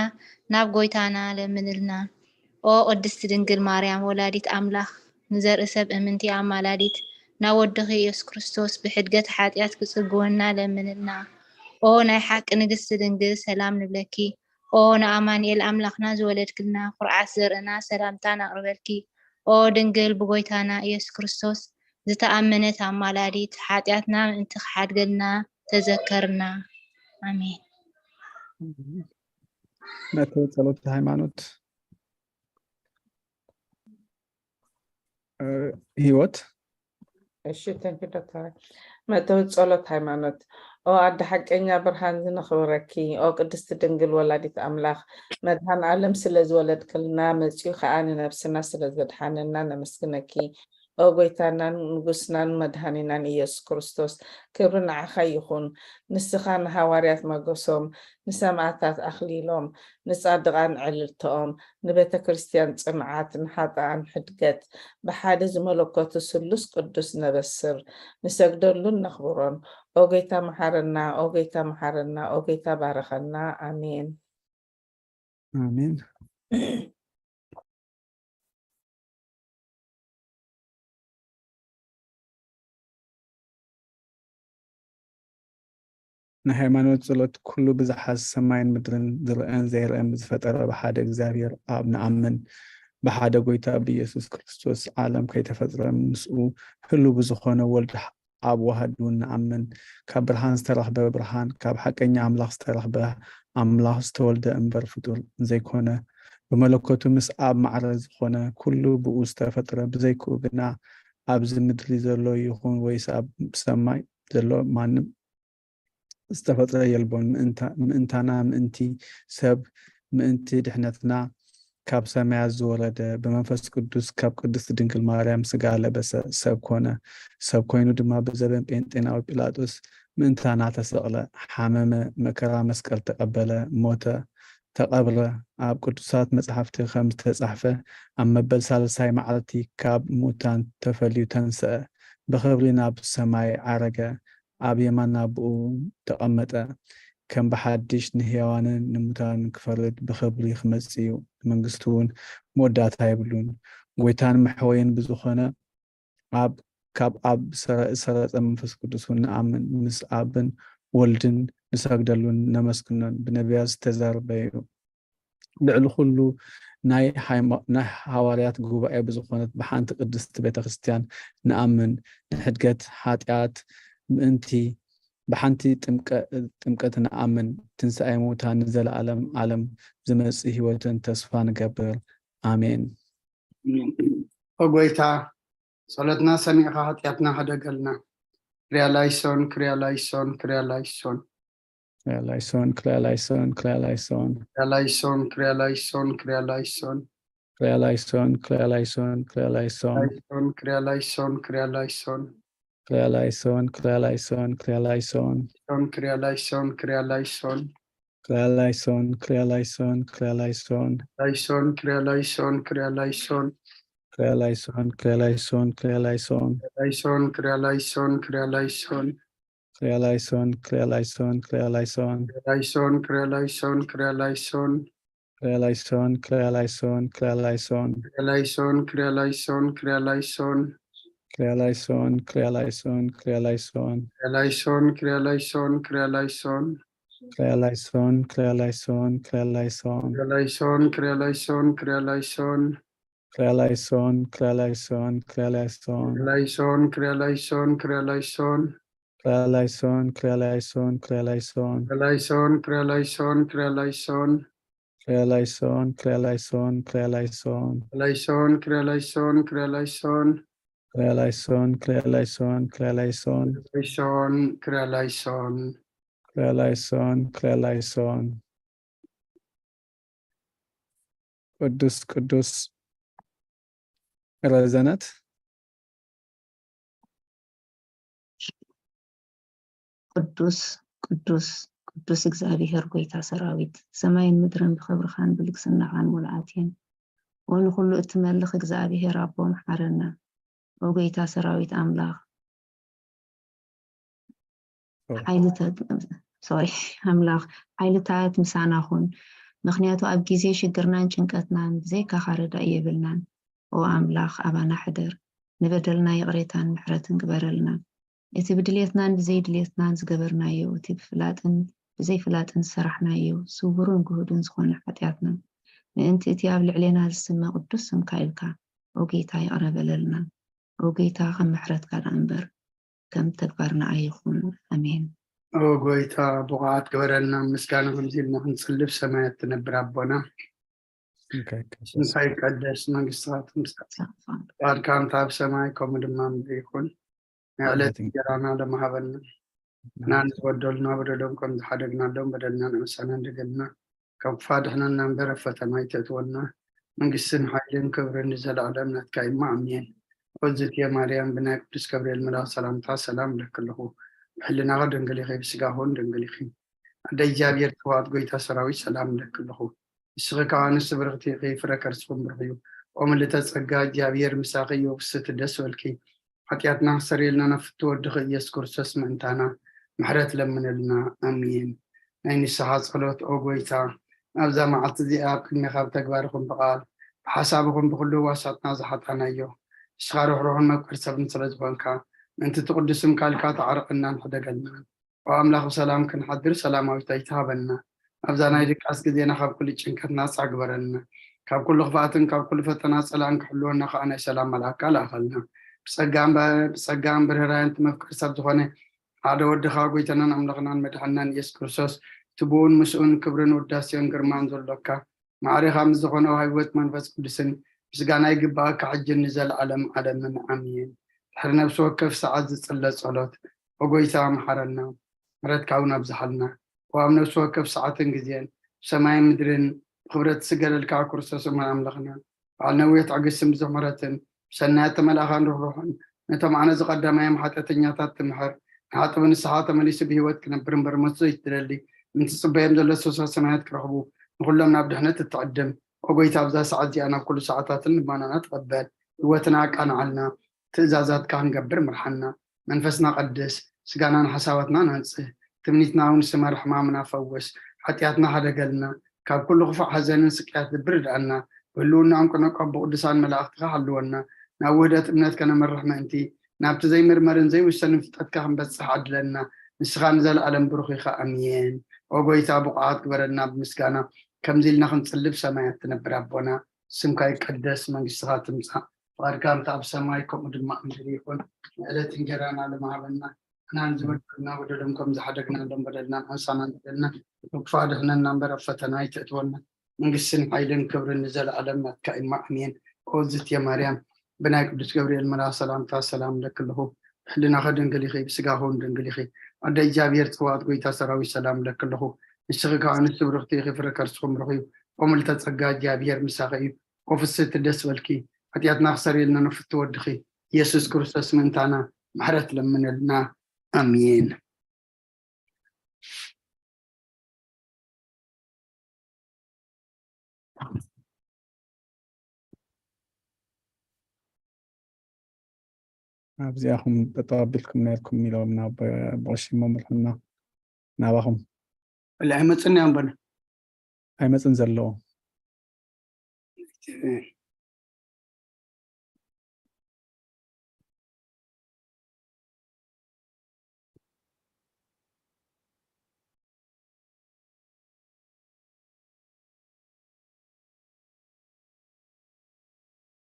ናብ ጎይታና ለምንልና። ኦ ቅድስቲ ድንግል ማርያም ወላዲት ኣምላኽ፣ ንዘርኢ ሰብ እምንቲ ኣማላዲት፣ ናብ ወድኺ ኢየሱስ ክርስቶስ ብሕድገት ሓጢኣት ክጽግወና ለምንልና። ኦ ናይ ሓቂ ንግስቲ ድንግል ሰላም ንብለኪ። ኦ ንኣማኑኤል ኣምላኽና ዝወለድክልና ኩርዓት ዘርእና ሰላምታ ነቕርበልኪ። ኦ ድንግል ብጎይታና ኢየሱስ ክርስቶስ ዝተኣመነት ኣማላዲት፣ ሓጢኣትና ምእንቲ ክሓድገልና ተዘከርና። ኣሜን። መእተዊ ጸሎት ሃይማኖት። እ፣ ህይወት። እሺ፣ thank you ዶክተር። መእተዊ ጸሎት ሃይማኖት። ኦ ኣደ ሓቀኛ ብርሃን ዝነኽብረኪ፣ ኦ ቅድስቲ ድንግል ወላዲት ኣምላኽ፣ መድሃን ዓለም ስለ ዝወለድክልና፣ መጺኡ ከኣ ንነብስና ስለ ዘድሓነና ነመስግነኪ። ኦ ጎይታናን ንጉስናን መድሃኒናን ኢየሱስ ክርስቶስ፣ ክብሪ ንዓኻ ይኹን። ንስኻ ንሃዋርያት መጎሶም፣ ንሰማዕታት ኣኽሊሎም፣ ንጻድቓን ዕልልተኦም፣ ንቤተ ክርስቲያን ጽንዓት፣ ንሓጥኣን ሕድገት፣ ብሓደ ዝመለኮቱ ስሉስ ቅዱስ ነበስር፣ ንሰግደሉን ነኽብሮን። ኦ ጎይታ መሓረና፣ ኦ ጎይታ መሓረና፣ ኦ ጎይታ ባረኸና። ኣሜን። ኣሜን። ናይ ሃይማኖት ጸሎት። ኩሉ ብዝሓ ሰማይን ምድርን ዝረኣን ዘይረኣን ብዝፈጠረ ብሓደ እግዚኣብሔር ኣብ ንኣምን። ብሓደ ጎይታ ብኢየሱስ ክርስቶስ ዓለም ከይተፈጥረ ምስኡ ህሉ ብዝኾነ ወልድ ኣብ ዋህድ እውን ንኣምን። ካብ ብርሃን ዝተረኽበ ብርሃን፣ ካብ ሓቀኛ ኣምላኽ ዝተረኽበ ኣምላኽ ዝተወልደ እምበር ፍጡር ዘይኮነ፣ ብመለኮቱ ምስ ኣብ ማዕረ ዝኾነ፣ ኩሉ ብኡ ዝተፈጥረ፣ ብዘይክኡ ግና ኣብዚ ምድሪ ዘሎ ይኹን ወይስ ኣብ ሰማይ ዘሎ ማንም ዝተፈጥረ የልቦን። ምእንታ-፣ ምእንታና፣ ምእንቲ ሰብ፣ ምእንቲ ድሕነትና ካብ ሰማያት ዝወረደ፣ ብመንፈስ ቅዱስ ካብ ቅድስት ድንግል ማርያም ስጋ ለበሰ፣ ሰብ ኮነ። ሰብ ኮይኑ ድማ ብዘበን ጴንጤናዊ ጲላጦስ ምእንታና ተሰቕለ፣ ሓመመ፣ መከራ መስቀል ተቐበለ፣ ሞተ፣ ተቐብረ። ኣብ ቅዱሳት መጻሕፍቲ ከም ዝተጻሕፈ፣ ኣብ መበል ሳልሳይ መዓልቲ ካብ ሙታን ተፈልዩ ተንስአ፣ ብኽብሪ ናብ ሰማይ ዓረገ፣ ኣብ የማን ኣቦኡ ተቐመጠ። ከም ብሓድሽ ንህያዋንን ንሙታንን ክፈርድ ብኽብሪ ክመጽእ እዩ። መንግስቱ እውን መወዳእታ የብሉን። ጎይታን መሕወይን ብዝኾነ ኣብ፣ ካብ ኣብ ዝሰረ-፣ ዝሰረጸ መንፈስ ቅዱስ እውን ንኣምን። ምስ ኣብን ወልድን ንሰግደሉን ነመስግኖን። ብነቢያት ዝተዛረበ እዩ። ልዕሊ ኩሉ ናይ ሃይማ-፣ ናይ ሃዋርያት ጉባኤ ብዝኾነት ብሓንቲ ቅድስቲ ቤተ ክርስቲያን ንኣምን። ንሕድገት ሓጢኣት ምእንቲ ብሓንቲ ጥምቀ-፣ ጥምቀት ንኣምን። ትንሳኤ ሙታን ንዘለኣለም ዓለም ዝመጽእ ህይወትን ተስፋ ንገብር። ኣሜን። ኦ ጎይታ፣ ጸሎትና ሰሚዕኻ ሓጢኣትና ሕደገልና። ክርያ ላይሶን፣ ክርያ ላይሶን፣ ክርያ ላይሶን። ክርያ ላይሶን፣ ክርያ ላይሶን፣ ክርያ ላይሶን። ክርያ ላይሶን፣ ክርያ ላይሶን፣ ክርያ ላይሶን። ክርያ ላይሶን፣ ክርያ ላይሶን፣ ክርያ ላይሶን። ላይሶን፣ ክርያ ላይሶን፣ ክርያ ላይሶን። ክርያ ላይሶን፣ ክርያ ላይሶን፣ ክርያ ላይሶን። ሶን፣ ክርያ ላይሶን፣ ክርያ ላይሶን። ክርያ ላይሶን፣ ክርያ ላይሶን፣ ክርያ ላይሶን። ላይሶን፣ ክርያ ላይሶን፣ ክርያ ላይሶን። ክርያ ላይሶን፣ ክርያ ላይሶን፣ ክርያ ላይሶን። ላይሶን፣ ክርያ ላይሶን፣ ክርያ ላይሶን። ክርያ ላይሶን፣ ክርያ ላይሶን፣ ክርያ ላይሶን። ላይሶን፣ ክርያ ላይሶን፣ ክርያ ላይሶን። ክርያ ላይሶን፣ ክርያ ላይሶን፣ ክርያ ላይሶን። ክርያ ላይሶን፣ ክርያ ላይሶን፣ ክርያ ላይሶን። ክርያ ላይሶን፣ ክርያ ላይሶን፣ ክርያ ላይሶን። ክርያ ላይሶን፣ ክርያ ላይሶን፣ ክርያ ላይሶን። ክርያ ላይሶን፣ ክርያ ላይሶን፣ ክርያ ላይሶን። ክርያ ላይሶን፣ ክርያ ላይሶን፣ ክርያ ላይሶን። ክርያ ላይሶን፣ ክርያ ላይሶን፣ ክርያ ላይሶን። ላይሶን፣ ክርያ ላይሶን፣ ክርያ ላይሶን። ክርያ ላይሶን፣ ክርያ ላይሶን፣ ክርያ ላይሶን። ክርያ ላይሶን፣ ክርያ ላይሶን፣ ክርያ ላይሶን። ክርያ ላይሶን፣ ክርያ ላይሶን፣ ክርያ ላይሶን። ላይሶን፣ ክርያ ላይሶን፣ ክርያ ላይሶን። ክርያ ላይሶን፣ ክርያ ላይሶን፣ ክርያ ላይሶን። ላይሶን፣ ክርያ ላይሶን። ክርያ ላይሶን፣ ክርያ ላይሶን። ቅዱስ፣ ቅዱስ ረዘነት። ቅዱስ፣ ቅዱስ፣ ቅዱስ እግዚኣብሔር ጎይታ ሰራዊት፣ ሰማይን ምድርን ብኽብርኻን ብልግስናኻን ሙሉኣት እየን። ኦ ንኹሉ እትመልኽ እግዚኣብሔር ኣቦ፣ መሓረና። ኦ ጎይታ ሰራዊት ኣምላኽ፣ ሓይልታት፣ ሶሪ፣ ኣምላኽ፣ ሓይልታት ምሳና ኹን። ምኽንያቱ ኣብ ግዜ ሽግርናን ጭንቀትናን ብዘይካኻ ረዳኢ የብልናን። ኦ ኣምላኽ፣ ኣባና ሕደር። ንበደልና ይቕሬታን ምሕረትን ግበረልና። እቲ ብድልየትናን ብዘይድልየትናን ዝገበርናዮ፣ እቲ ብፍላጥን ብዘይፍላጥን ዝሰራሕናዮ፣ ስውርን ግሁድን ዝኾነ ሓጢኣትና፣ ምእንቲ እቲ ኣብ ልዕሌና ዝስመ ቅዱስ ስምካ ኢልካ፣ ኦ ጌታ፣ ይቕረ በለልና። ኦ ጌታ፣ ከም ምሕረትካ ደኣ እምበር፣ ከም ተግባርና ኣይኹን። ኣሜን። ኦ ጎይታ፣ ብቑዓት ግበረና፣ ምስጋና ከምዚ ኢልና ክንጽልብ ሰማያት ትነብር ኣቦና። ስምካ ይቀደስ፣ መንግስትኻ ትምጻእ፣ ፍቓድካ ከምቲ ኣብ ሰማይ ከምኡ ድማ ምድሪ ይኹን። ናይ ዕለት እንጀራና ሎሚ ሃበና። ንሕና ንዝበደሉና በደሎም ከም ዝሓደግናሎም በደልና ንእሰና እንደገልና ካብ ክፋ ድሕነና እምበር ኣብ ፈተና ኣይተእትወና። መንግስትን ሓይልን ክብርን ንዘለኣለም ናትካ እዩ። ኣሜን። ኦዝትየ ማርያም ብናይ ቅዱስ ገብርኤል መልኣኽ ሰላምታ ሰላም እለኪ ኣለኹ። ብሕልናኺ ድንግል ኢኺ፣ ብስጋኹን ድንግል ኢኺ። ኣደ እግዚኣብሔር ጽባኦት ጎይታ ሰራዊት ሰላም እለኪ ኣለኹ። ንስኺ ከኣ ኣንስቲ ብርኽቲ ኢኺ፣ ፍረ ከርስኹም ብሩኽ እዩ። ኦ ምልዕተ ጸጋ እግዚኣብሔር ምሳኺ እዩ፣ ፍስሕቲ ደስ በልኪ። ሓጢኣትና ክሰርየልና ናብ ፍትው ወድኺ ኢየሱስ ክርስቶስ ምእንታና ምሕረት ለምነልና። ኣሜን። ናይ ንስሓ ጸሎት። ኦ ጎይታ፣ ኣብዛ መዓልቲ እዚኣ ኣብ ቅድሜኻ ብተግባር ይኹን ብቓል ብሓሳብ ይኹን ብኹሉ ዋሳትና ዝሓጣናዮ፣ ንስኻ ርሕሩሕን መፍቀር ሰብን ስለ ዝኾንካ፣ ምእንቲ እቲ ቅዱስ ስምካ ኢልካ ተዓርቐናን ሕደገልናን። ኦ ኣምላኽ፣ ብሰላም ክንሓድር ሰላማዊት ኣይትሃበና። ኣብዛ ናይ ድቃስ ግዜና ካብ ኩሉ ጭንቀት ናጻ ግበረልና። ካብ ኩሉ ክፍኣትን ካብ ኩሉ ፈተና ጸላእን ክሕልወና ከኣ ናይ ሰላም መልኣካ ለኣኸልና። ብጸጋ እምበ-፣ ብጸጋን ብርህራን እቲ መፍቀር ሰብ ዝኾነ ሓደ ወድኻ ጎይታናን ኣምላኽናን መድሓንናን ኢየሱስ ክርስቶስ፣ እቲ ብኡን ምስኡን ክብርን ውዳሴን ግርማን ዘሎካ፣ ማዕሬኻ ምስ ዝኾነ ህይወት መንፈስ ቅዱስን ምስጋና ይግባኣካ፣ ሕጅን ንዘለኣለም ዓለምን። ኣሜን። ድሕሪ ነፍሲ ወከፍ ሰዓት ዝጽለ ጸሎት። ኦ ጎይታ፣ መሓረና፣ ምሕረትካ እውን ኣብዝሓልና። ኦ ኣብ ነፍሲ ወከፍ ሰዓትን ግዜን፣ ብሰማይን ምድርን ብኽብረት ዝስገደልካ ክርስቶስ እሞ ኣምላኽና፣ በዓል ነዊሕ ትዕግስትን ብዙሕ ምሕረትን፣ ብሰናያት ተመልኣኻን ርሕሩሕን፣ ነቶም ኣነ ዝቐዳማዮም ሓጢኣተኛታት ትምሕር፣ ንሓጥብ ንስሓ ተመሊሱ ብህይወት ክነብር እምበር ሞት ዘይትደሊ፣ ምእንቲ ዝጽበዮም ዘሎ ሰብሳ ሰማያት ክረኽቡ፣ ንኹሎም ናብ ድሕነት እትዕድም። ኦ ጎይታ፣ ኣብዛ ሰዓት እዚኣ ናብ ኩሉ ሰዓታትን ልማናና ተቐበል፣ ህይወትና ኣቃንዓልና፣ ትእዛዛትካ ክንገብር ምርሓና። መንፈስና ቀድስ፣ ስጋናን ሓሳባትናን ኣንጽህ፣ ትምኒትና እውን ስመር፣ ሕማምና ፈውስ፣ ሓጢኣትና ሓደገልና፣ ካብ ኩሉ ክፉእ ሓዘንን ስቅያት ልቢ ርድኣና፣ ብህልውናኦም ቅነቆ ብቅዱሳን መላእኽትኻ ሓልወና፣ ናብ ውህደት እምነት ከነመርሕ ምእንቲ፣ ናብቲ ዘይምርመርን ዘይውሰንን ፍልጠትካ ክንበጽሕ ዓድለና፣ ንስኻ ንዘለኣለም ብሩኽ ኢኻ። ኣሜን። ኦ ጎይታ፣ ብቑዓት ግበረና ብምስጋና፣ ከምዚ ኢልና ክንጽልብ ሰማያት ትነብር ኣቦና፣ ስምካ ይቀደስ፣ መንግስትኻ ትምጻእ፣ ፍቓድካ እንተ ኣብ ሰማይ ከምኡ ድማ ኣብ ምድሪ ይኹን። ንዕለት እንጀራና ሎሚ ሃበና፣ ንሕና ንዝበደሉና በደሎም ከም ዝሓደግናሎም በደልና ንሓንሳና ንበደልና፣ ካብ ክፉእ ኣድሕነና እምበር ኣብ ፈተና ኣይተእትወና። መንግስትን ሓይልን ክብርን ንዘለኣለም ናትካ እዩ። ኣሜን። ኦ እግዝእትየ ማርያም፣ ብናይ ቅዱስ ገብርኤል መልኣኽ ሰላምታ ሰላም እለኪ ኣለኹ። ብሕልናኺ ድንግል ኢኺ፣ ብስጋኺ እውን ድንግል ኢኺ። ኣደ እግዚኣብሔር፣ ጽባኦት ጎይታ ሰራዊት ሰላም እለኪ ኣለኹ። ንስኺ ከኣ ኣንስቲ ብርኽቲ ኢኺ፣ ፍረ ከርስኺ እውን ብሩኽ እዩ። ኦ ምልዕተ ጸጋ፣ እግዚኣብሔር ምሳኺ እዩ። ኦ ፍስሕቲ ደስ በልኪ፣ ሓጢኣትና ክሰርየልና ንፍቲ ወድኺ ኢየሱስ ክርስቶስ ምእንታና ምሕረት ለምነልና። ኣሜን። ኣብዚኣኹም ጠጠው ኣቢልኩም ነርኩም ኢሎም ናብ ብቐሺ መምርሑና ናባኹም። ወላ ኣይመጽን እዮም በሉ። ኣይመጽን ዘለዎም።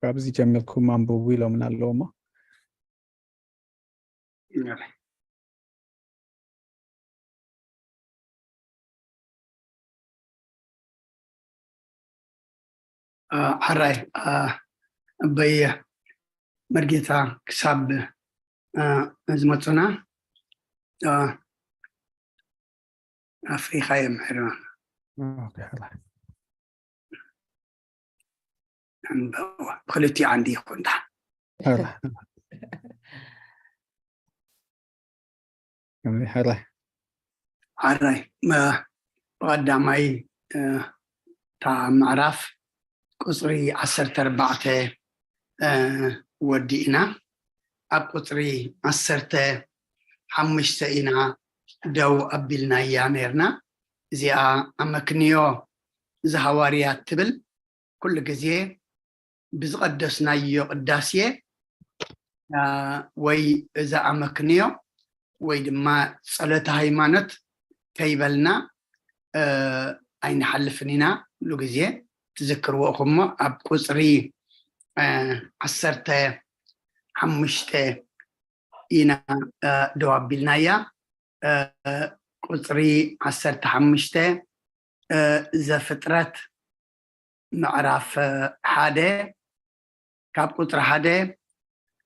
ካብዚ ጀሚርኩም ኣንብቡ ኢሎምና ኣለዎ እሞ። አ፣ ሕራይ፣ አ፣ ኣበይ መርጌታ ክሳብ፣ አ፣ ዝመጹና፣ አ፣ ኣፍሪኻ እዮም ሕርማን። ኦኬ፣ ሕራይ። ኣንብብዎ። ብክልቲኡ ዓንዲ ይኹን ደሓን። ሕራይ። ከምዚ ሕራይ። ሕራይ። መ-፣ ብቐዳማይ፣ እ፣ እታ ምዕራፍ ቁጽሪ ዓሰርተ ኣርባዕተ፣ እ፣ ወዲእና። ኣብ ቁጽሪ ዓሰርተ ሓሙሽተ ኢና ደው ኣቢልናያ ነይርና። እዚኣ ኣመክንዮ ዘሃዋርያት ትብል። ኩሉ ግዜ ብዝቐደስናዮ ቅዳሴ፣ አ፣ ወይ እዛ ኣመክንዮ ወይ ድማ ጸሎተ ሃይማኖት ከይበልና፣ እ፣ ኣይንሓልፍን ኢና። ኩሉ ግዜ ትዝክርዎ ኢኹም እሞ ኣብ ቁጽሪ፣ እ፣ ዓሰርተ ሓሙሽተ ኢና፣ እ፣ ደው ኣቢልናያ። ቁፅሪ ዓሰርተ ሓሙሽተ፣ ዘፍጥረት ምዕራፍ ሓደ፣ ካብ ቁፅሪ ሓደ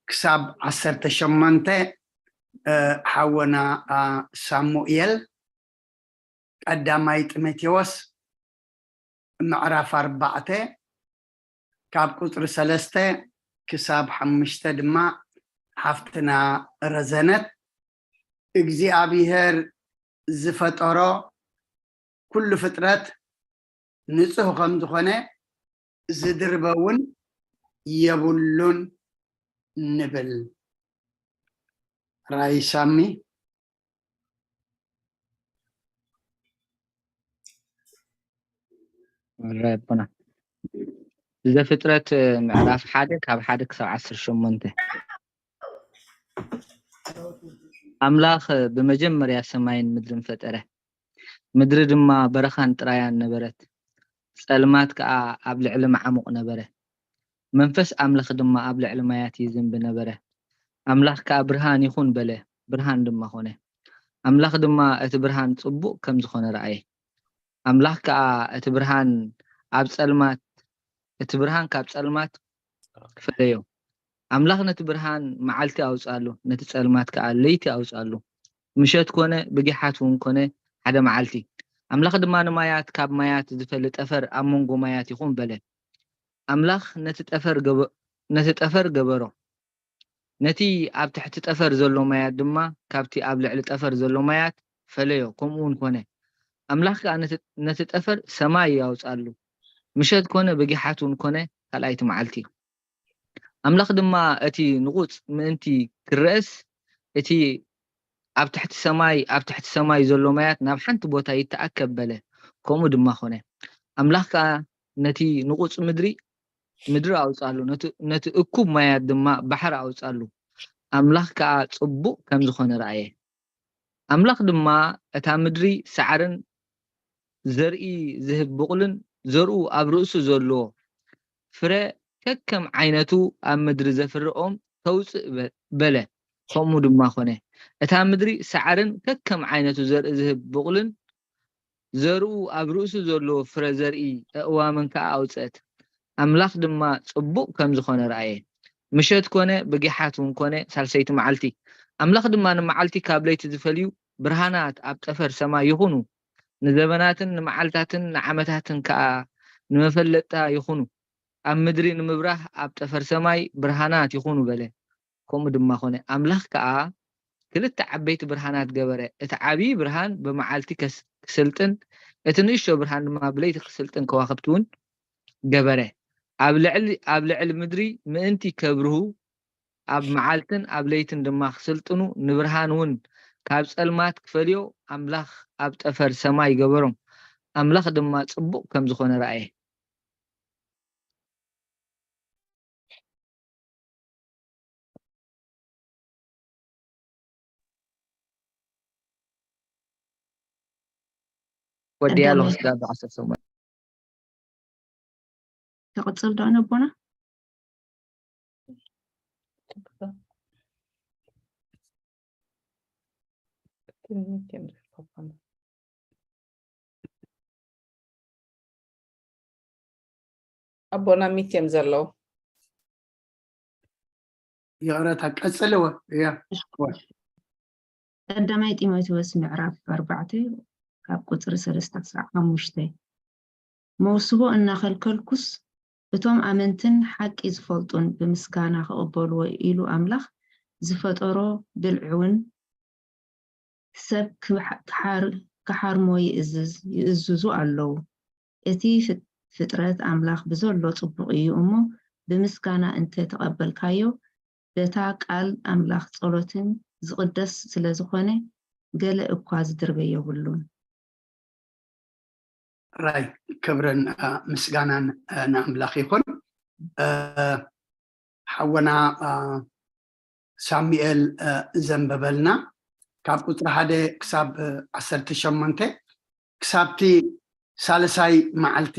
ክሳብ ዓሰርተ ሸሞንተ፣ ሓወና ሳሙኤል፣ ቀዳማይ ጢሞቴዎስ ምዕራፍ ኣርባዕተ፣ ካብ ቁፅሪ ሰለስተ ክሳብ ሓሙሽተ ድማ ሓፍትና ረዘነት፣ እግዚኣብሔር ዝፈጠሮ ኩሉ ፍጥረት ንፁህ ከም ዝኾነ ዝድርበ እውን የብሉን ንብል። ራይ ሳሚ። ዘፍጥረት ምዕራፍ ሓደ ካብ ሓደ ክሳብ ዓሰርተ ሸሞንተ። ኣምላኽ ብመጀመርያ ሰማይን ምድርን ፈጠረ። ምድሪ ድማ በረኻን ጥራያን ነበረት፣ ጸልማት ከኣ ኣብ ልዕሊ መዓሙቕ ነበረ። መንፈስ ኣምላኽ ድማ ኣብ ልዕሊ ማያት ይዝንቢ ነበረ። ኣምላኽ ከኣ ብርሃን ይኹን በለ፣ ብርሃን ድማ ኾነ። ኣምላኽ ድማ እቲ ብርሃን ጽቡቕ ከም ዝኾነ ረኣየ። ኣምላኽ ከኣ እቲ ብርሃን ኣብ ጸልማት እቲ ብርሃን ካብ ጸልማት ክፈለዮ። ኣምላኽ ነቲ ብርሃን መዓልቲ ኣውጽኣሉ፣ ነቲ ጸልማት ከኣ ለይቲ ኣውጽኣሉ። ምሸት ኮነ ብጊሓት እውን ኮነ ሓደ መዓልቲ። ኣምላኽ ድማ ንማያት ካብ ማያት ዝፈሊ ጠፈር ኣብ መንጎ ማያት ይኹን በለ። ኣምላኽ ነቲ ጠፈር ገበ- ነቲ ጠፈር ገበሮ። ነቲ ኣብ ትሕቲ ጠፈር ዘሎ ማያት ድማ ካብቲ ኣብ ልዕሊ ጠፈር ዘሎ ማያት ፈለዮ፣ ከምኡ እውን ኮነ። ኣምላኽ ከኣ ነቲ- ነቲ ጠፈር ሰማይ ኣውጽኣሉ። ምሸት ኮነ ብጊሓት እውን ኮነ ካልኣይቲ መዓልቲ። ኣምላኽ ድማ እቲ ንቑጽ ምእንቲ ክረእስ እቲ ኣብ ትሕቲ ሰማይ ኣብ ትሕቲ ሰማይ ዘሎ ማያት ናብ ሓንቲ ቦታ ይተኣከብ በለ። ከምኡ ድማ ኮነ። ኣምላኽ ከኣ ነቲ ንቑጽ ምድሪ ምድሪ ኣውጻሉ፣ ነቲ እኩብ ማያት ድማ ባሕሪ ኣውጻሉ። ኣምላኽ ከኣ ጽቡቕ ከም ዝኾነ ረኣየ። ኣምላኽ ድማ እታ ምድሪ ሳዕርን ዘርኢ ዝህብ ብቑልን ዘርኡ ኣብ ርእሱ ዘለዎ ፍረ ከከም ዓይነቱ ኣብ ምድሪ ዘፍርኦም ተውፅእ በለ። ከምኡ ድማ ኮነ። እታ ምድሪ ሳዕርን ከከም ዓይነቱ ዘርኢ ዝህብ ብቑልን ዘርኡ ኣብ ርእሱ ዘለዎ ፍረ ዘርኢ ኣእዋምን ከኣ ኣውፅአት። ኣምላኽ ድማ ጽቡቕ ከም ዝኾነ ረኣየ። ምሸት ኮነ ብጊሓት እውን ኮነ ሳልሰይቲ መዓልቲ። ኣምላኽ ድማ ንመዓልቲ ካብ ለይቲ ዝፈልዩ ብርሃናት ኣብ ጠፈር ሰማይ ይኹኑ፣ ንዘበናትን ንመዓልታትን ንዓመታትን ከኣ ንመፈለጥታ ይኹኑ፣ ኣብ ምድሪ ንምብራህ ኣብ ጠፈር ሰማይ ብርሃናት ይኹኑ በለ። ከምኡ ድማ ኾነ። ኣምላኽ ከኣ ክልተ ዓበይቲ ብርሃናት ገበረ፣ እቲ ዓብዪ ብርሃን ብመዓልቲ ክስልጥን እቲ ንእሽቶ ብርሃን ድማ ብለይቲ ክስልጥን ከዋኽብቲ እውን ገበረ፣ ኣብ ልዕሊ ምድሪ ምእንቲ ከብርሁ ኣብ መዓልትን ኣብ ለይትን ድማ ክስልጥኑ ንብርሃን እውን ካብ ጸልማት ክፈልዮ ኣምላኽ ኣብ ጠፈር ሰማይ ገበሮም። ኣምላኽ ድማ ጽቡቕ ከም ዝኾነ ረኣየ። ወዲያ ኣለኹ ስጋ ዓሰርተ ሰሙን። ተቐጽል ዶ ነቦና? ኣቦና ሚት እዮም ዘለዉ። ይቕረታ ቀጽልዎ። እያ ቀዳማይ ጢሞቴዎስ ምዕራፍ ኣርባዕተ ካብ ቁፅሪ ሰለስተ ክሳዕ ሓሙሽተ። መውስቦ እናኸልከልኩስ እቶም ኣመንትን ሓቂ ዝፈልጡን ብምስጋና ክቕበልዎ ኢሉ ኣምላኽ ዝፈጠሮ ብልዒውን ሰብ ክሓርሞ ይእዝዙ ኣለዉ። እቲ ፍጥረት ኣምላኽ ብዘሎ ጽቡቕ እዩ እሞ ብምስጋና እንተ ተቐበልካዮ በታ ቃል ኣምላኽ ጸሎትን ዝቕደስ ስለ ዝኾነ ገለ እኳ ዝድርበ የብሉን። ራይ ክብርን ምስጋናን ንኣምላኽ ይኹን። ሓወና ሳሙኤል ዘንበበልና ካብ ቁፅሪ ሓደ ክሳብ ዓሰርተ ሸሞንተ ክሳብቲ ሳልሳይ መዓልቲ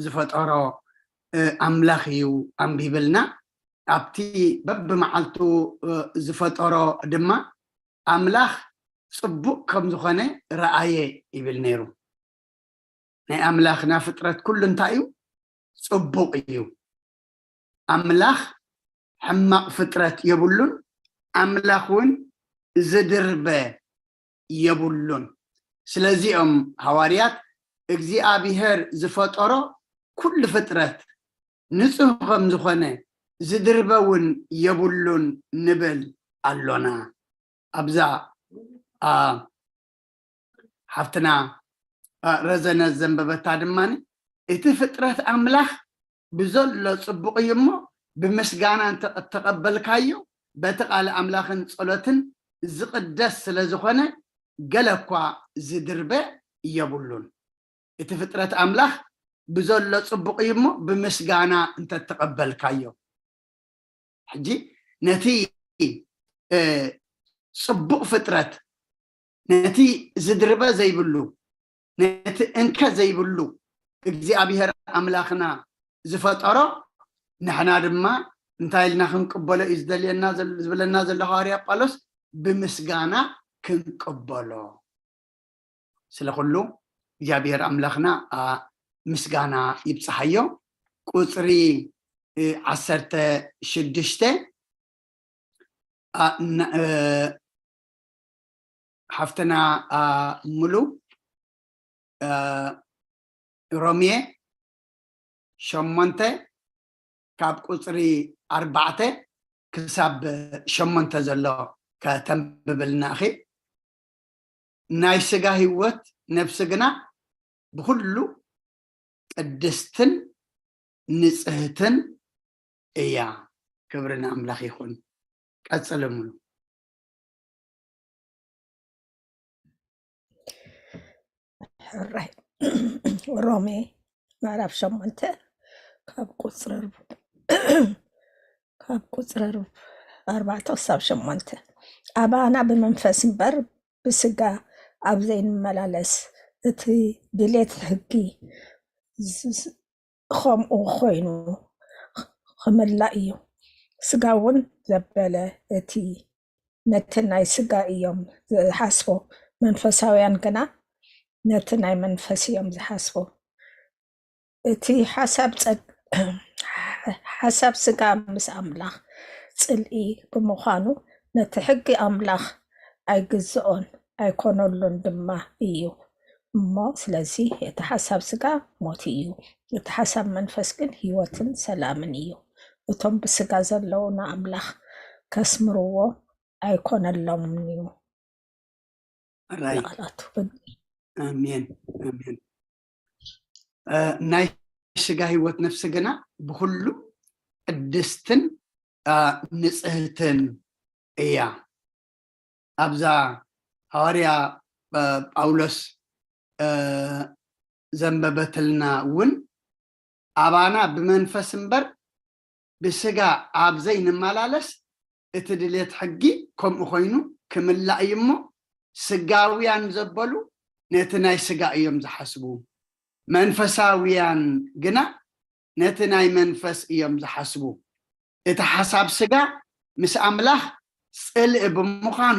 ዝፈጠሮ ኣምላኽ እዩ ኣንቢብልና። ኣብቲ በብመዓልቱ ዝፈጠሮ ድማ ኣምላኽ ጽቡቕ ከም ዝኾነ ረኣየ ይብል ነይሩ። ናይ ኣምላኽና ፍጥረት ኩሉ እንታይ እዩ? ጽቡቕ እዩ። ኣምላኽ ሕማቕ ፍጥረት የብሉን፣ ኣምላኽ እውን ዝድርበ የብሉን። ስለዚኦም ሃዋርያት እግዚኣብሔር ዝፈጠሮ ኩሉ ፍጥረት ንጹህ ከም ዝኾነ ዝድርበ እውን የብሉን ንብል ኣሎና። ኣብዛ ሓፍትና ረዘነ ዘንበበታ ድማ እቲ ፍጥረት ኣምላኽ ብዘሎ ጽቡቕ እዩ እሞ ብምስጋና እንተተቐበልካዮ በቲ ቃል ኣምላኽን ጸሎትን ዝቕደስ ስለ ዝኾነ ገለ እኳ ዝድርበ የብሉን። እቲ ፍጥረት ኣምላኽ ብዘሎ ጽቡቕ እዩ እሞ ብምስጋና እንተተቐበልካዮ። ሕጂ ነቲ ጽቡቕ ፍጥረት፣ ነቲ ዝድርበ ዘይብሉ፣ ነቲ እንከ ዘይብሉ እግዚኣብሔር ኣምላኽና ዝፈጠሮ ንሕና ድማ እንታይ ኢልና ክንቅበሎ እዩ ዝደልየና ዝብለና ዘሎ ሃዋርያ ጳውሎስ? ብምስጋና ክንቅበሎ። ስለ ኩሉ እግዚኣብሔር ኣምላኽና ምስጋና ይብፅሓዮ። ቁፅሪ ዓሰርተ ሽዱሽተ ሓፍትና ሙሉ ሮሜ ሸሞንተ ካብ ቁፅሪ ኣርባዕተ ክሳብ ሸሞንተ ዘሎ ከተንብብልና እኺ። ናይ ስጋ ህይወት ነፍሲ ግና ብኹሉ ቅድስትን ንጽህትን እያ። ክብሪ ንኣምላኽ ይኹን። ቀጽል ሙሉ። ሕራይ ሮሜ ምዕራፍ ሸሞንተ ካብ ቁፅሪ ካብ ቁፅሪ ኣርባዕተ ክሳብ ሸሞንተ ኣባና ብመንፈስ እምበር ብስጋ ኣብ ዘይንመላለስ እቲ ድሌት ሕጊ ከምኡ ኮይኑ ክምላእ እዩ። ስጋ እውን ዘበለ እቲ ነቲ ናይ ስጋ እዮም ዝሓስቡ፣ መንፈሳውያን ግና ነቲ ናይ መንፈስ እዮም ዝሓስቡ። እቲ ሓሳብ ጸግ ሓሳብ ስጋ ምስ ኣምላኽ ጽልኢ ብምዃኑ ነቲ ሕጊ ኣምላኽ ኣይግዝኦን ኣይኮነሉን ድማ እዩ። እሞ ስለዚ እቲ ሓሳብ ስጋ ሞት እዩ፣ እቲ ሓሳብ መንፈስ ግን ህይወትን ሰላምን እዩ። እቶም ብስጋ ዘለዉ ንኣምላኽ ከስምርዎ ኣይኮነሎምን እዩ። ራይ ኣሜን ኣሜን። ናይ ስጋ ህይወት ነፍሲ ግና ብኩሉ ቅድስትን ንጽህትን እያ። ኣብዛ ሃዋርያ ጳውሎስ ዘንበበትልና እውን ኣባና ብመንፈስ እምበር ብስጋ ኣብ ዘይንመላለስ እቲ ድሌት ሕጊ ከምኡ ኮይኑ ክምላእ እዩ እሞ ስጋውያን ዘበሉ ነቲ ናይ ስጋ እዮም ዝሓስቡ፣ መንፈሳውያን ግና ነቲ ናይ መንፈስ እዮም ዝሓስቡ። እቲ ሓሳብ ስጋ ምስ ኣምላኽ ጽልኢ ብምዃኑ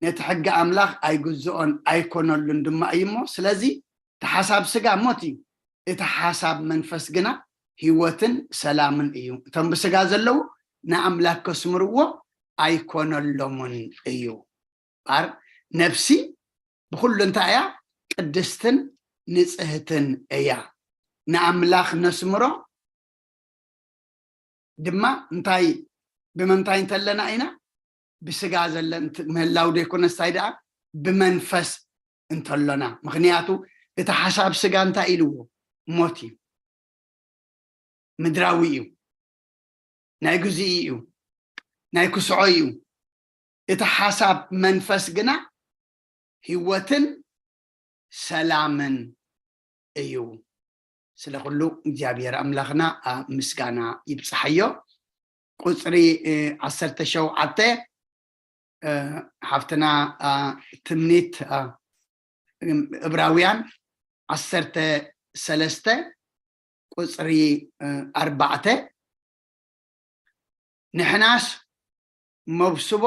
ነቲ ሕጊ ኣምላኽ ኣይግዝኦን ኣይኮነሉን ድማ እዩ እሞ ስለዚ እቲ ሓሳብ ስጋ ሞት እዩ፣ እቲ ሓሳብ መንፈስ ግና ህይወትን ሰላምን እዩ። እቶም ብስጋ ዘለዉ ንኣምላክ ከስምርዎ ኣይኮነሎምን እዩ። ባር ነፍሲ ብኩሉ እንታይ እያ? ቅድስትን ንጽህትን እያ። ንኣምላኽ ነስምሮ ድማ እንታይ ብምንታይ እንተለና ኢና? ብስጋ ዘለ ምህላው ዘይኮነስ እንታይ ደኣ ብመንፈስ እንተሎና። ምክንያቱ እቲ ሓሳብ ስጋ እንታይ ኢልዎ? ሞት እዩ፣ ምድራዊ እዩ፣ ናይ ግዜኡ እዩ፣ ናይ ክስዖ እዩ። እቲ ሓሳብ መንፈስ ግና ህይወትን ሰላምን እዩ። ስለ ኩሉ እግዚኣብሔር ኣምላኽና ምስጋና ይብፅሓዮ። ቁፅሪ ዓሰርተ ሸውዓተ ሓፍትና ትምኒት እብራውያን ዓሰርተ ሰለስተ ቁፅሪ ኣርባዕተ ንሕናስ መብስቦ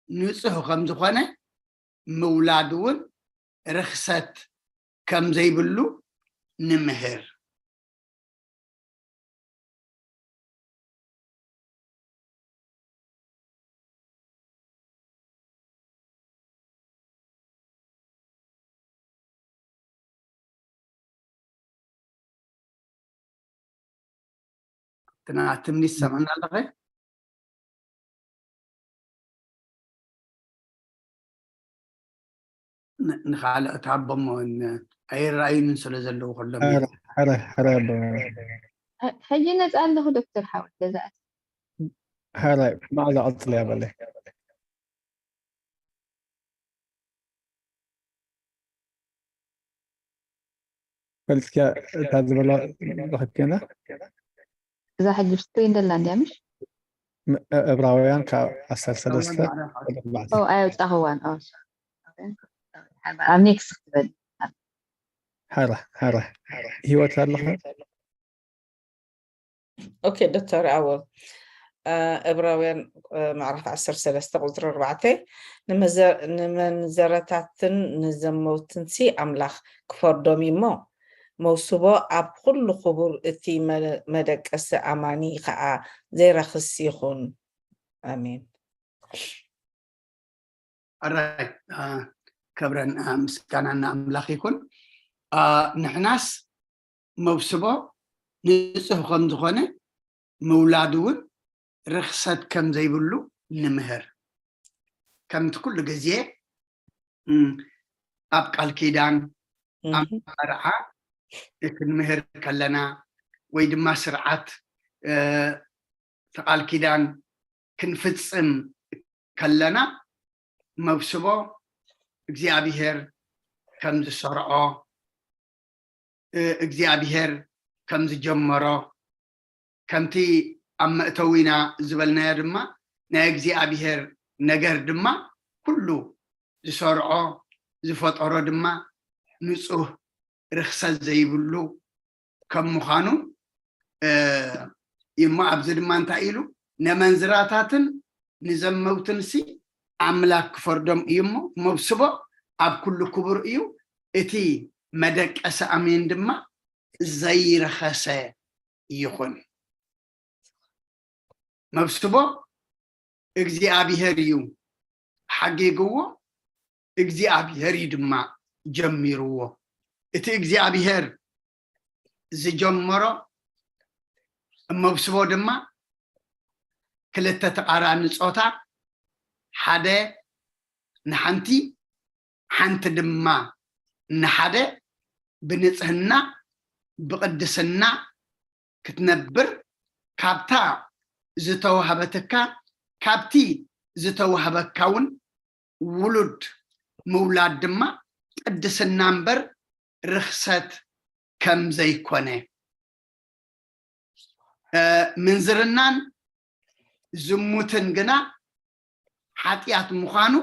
ንፁህ ከም ዝኾነ ምውላድ እውን ርኽሰት ከም ዘይብሉ ንምህር። ትናትምኒ ትሰምዕና ኣለኸ? ን- ንኻልኦት ሃቦሞ ን- ኣይረኣዩንን ስለ ዘለዉ ከሎም ሕረ ሕረ ሕረ ኣቦ። ሐ- ሕጂ ነፃ ኣለኹ ዶክተር ሓወት ገዛእት። ሕረ ማዕዛ ቀፅል ያበለ። ፈልጥካ እታ ዝበላ ረኽብክና እዛ ሕጂ ስክሪን ደላ እንድያ ምሽ? ዕብራውያን ካብ ዓሰርተ ሰለስተ ወደ ኣርባዕተ። ኦ ኣየውፃኽዋን ኦ ኣብ ኔክስት ክትበል ሓራ ሓራ ህይወት ኣለኸ ኦኬ ዶክተር ኣወል ዕብራውያን ምዕራፍ ዓሰርተ ሰለስተ ቁፅሪ ኣርባዕተ ንመንዘረታትን ንዘመውትንሲ ኣምላኽ ክፈርዶም እዩ እሞ መውስቦ ኣብ ኩሉ ክቡር እቲ መደቀሲ ኣማኒ ከዓ ዘይረኽስ ይኹን ኣሜን ኣራይ ክብረን ምስጋናን ንኣምላኽ ይኹን ንሕናስ መብስቦ ንፁህ ከም ዝኾነ ምውላድ እውን ርኽሰት ከም ዘይብሉ ንምህር ከምቲ ኩሉ ግዜ ኣብ ቃል ኪዳን ኣብ መርዓ ክንምህር ከለና ወይ ድማ ስርዓት ተቃል ኪዳን ክንፍጽም ከለና መብስቦ እግዚኣብሔር ከም ዝሰርዖ እግዚኣብሔር ከም ዝጀመሮ ከምቲ ኣብ መእተዊና ዝበልናዮ ድማ ናይ እግዚኣብሔር ነገር ድማ ኩሉ ዝሰርዖ ዝፈጠሮ ድማ ንጹህ ርኽሰት ዘይብሉ ከም ምዃኑ እሞ ኣብዚ ድማ እንታይ ኢሉ ነመንዝራታትን ንዘመውትን ሲ ኣምላክ ክፈርዶም እዩ እሞ መብስቦ ኣብ ኩሉ ክቡር እዩ እቲ መደቀሲ ኣሜን ድማ ዘይረኸሰ ይኹን መብስቦ እግዚኣብሔር እዩ ሓጊግዎ እግዚኣብሔር እዩ ድማ ጀሚርዎ እቲ እግዚኣብሔር ዝጀመሮ መብስቦ ድማ ክልተ ተቃራኒ ፆታ ሓደ ንሓንቲ ሓንቲ ድማ ንሓደ ብንፅህና ብቅድስና ክትነብር ካብታ ዝተዋህበትካ ካብቲ ዝተዋህበካ እውን ውሉድ ምውላድ ድማ ቅድስና እምበር ርኽሰት ከም ዘይኮነ ምንዝርናን ዝሙትን ግና ሓጢኣት ምዃኑ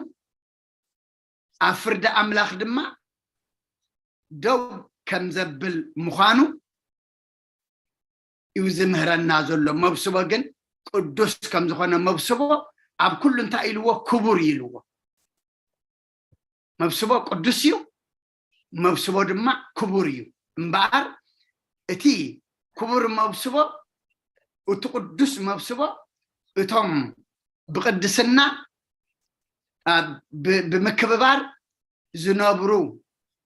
ኣብ ፍርዲ ኣምላኽ ድማ ደው ከም ዘብል ምዃኑ እዩ ዝምህረና ዘሎ መብስቦ ግን ቅዱስ ከም ዝኾነ መብስቦ ኣብ ኩሉ እንታይ ኢልዎ ክቡር ኢልዎ መብስቦ ቅዱስ እዩ መብስቦ ድማ ክቡር እዩ እምበኣር እቲ ክቡር መብስቦ እቲ ቅዱስ መብስቦ እቶም ብቅድስና ብምክብባር ዝነብሩ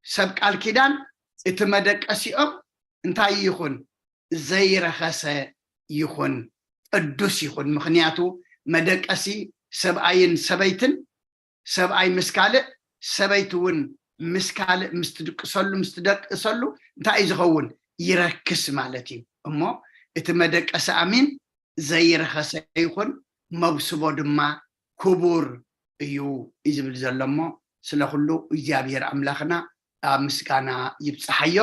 ሰብ ቃል ኪዳን እቲ መደቀሲኦም እንታይ ይኹን ዘይረኸሰ ይኹን ቅዱስ ይኹን ምኽንያቱ መደቀሲ ሰብኣይን ሰበይትን ሰብኣይ ምስ ካልእ ሰበይቲ እውን ምስ ካልእ ምስ ትድቅሰሉ ምስ ትደቅሰሉ እንታይ እዩ ዝኸውን ይረክስ ማለት እዩ እሞ እቲ መደቀሲ ኣሚን ዘይረኸሰ ይኹን መብስቦ ድማ ክቡር እዩ እዩ ዝብል ዘሎ እሞ ስለ ኩሉ እግዚኣብሔር ኣምላኽና ኣብ ምስጋና ይብፅሓዮ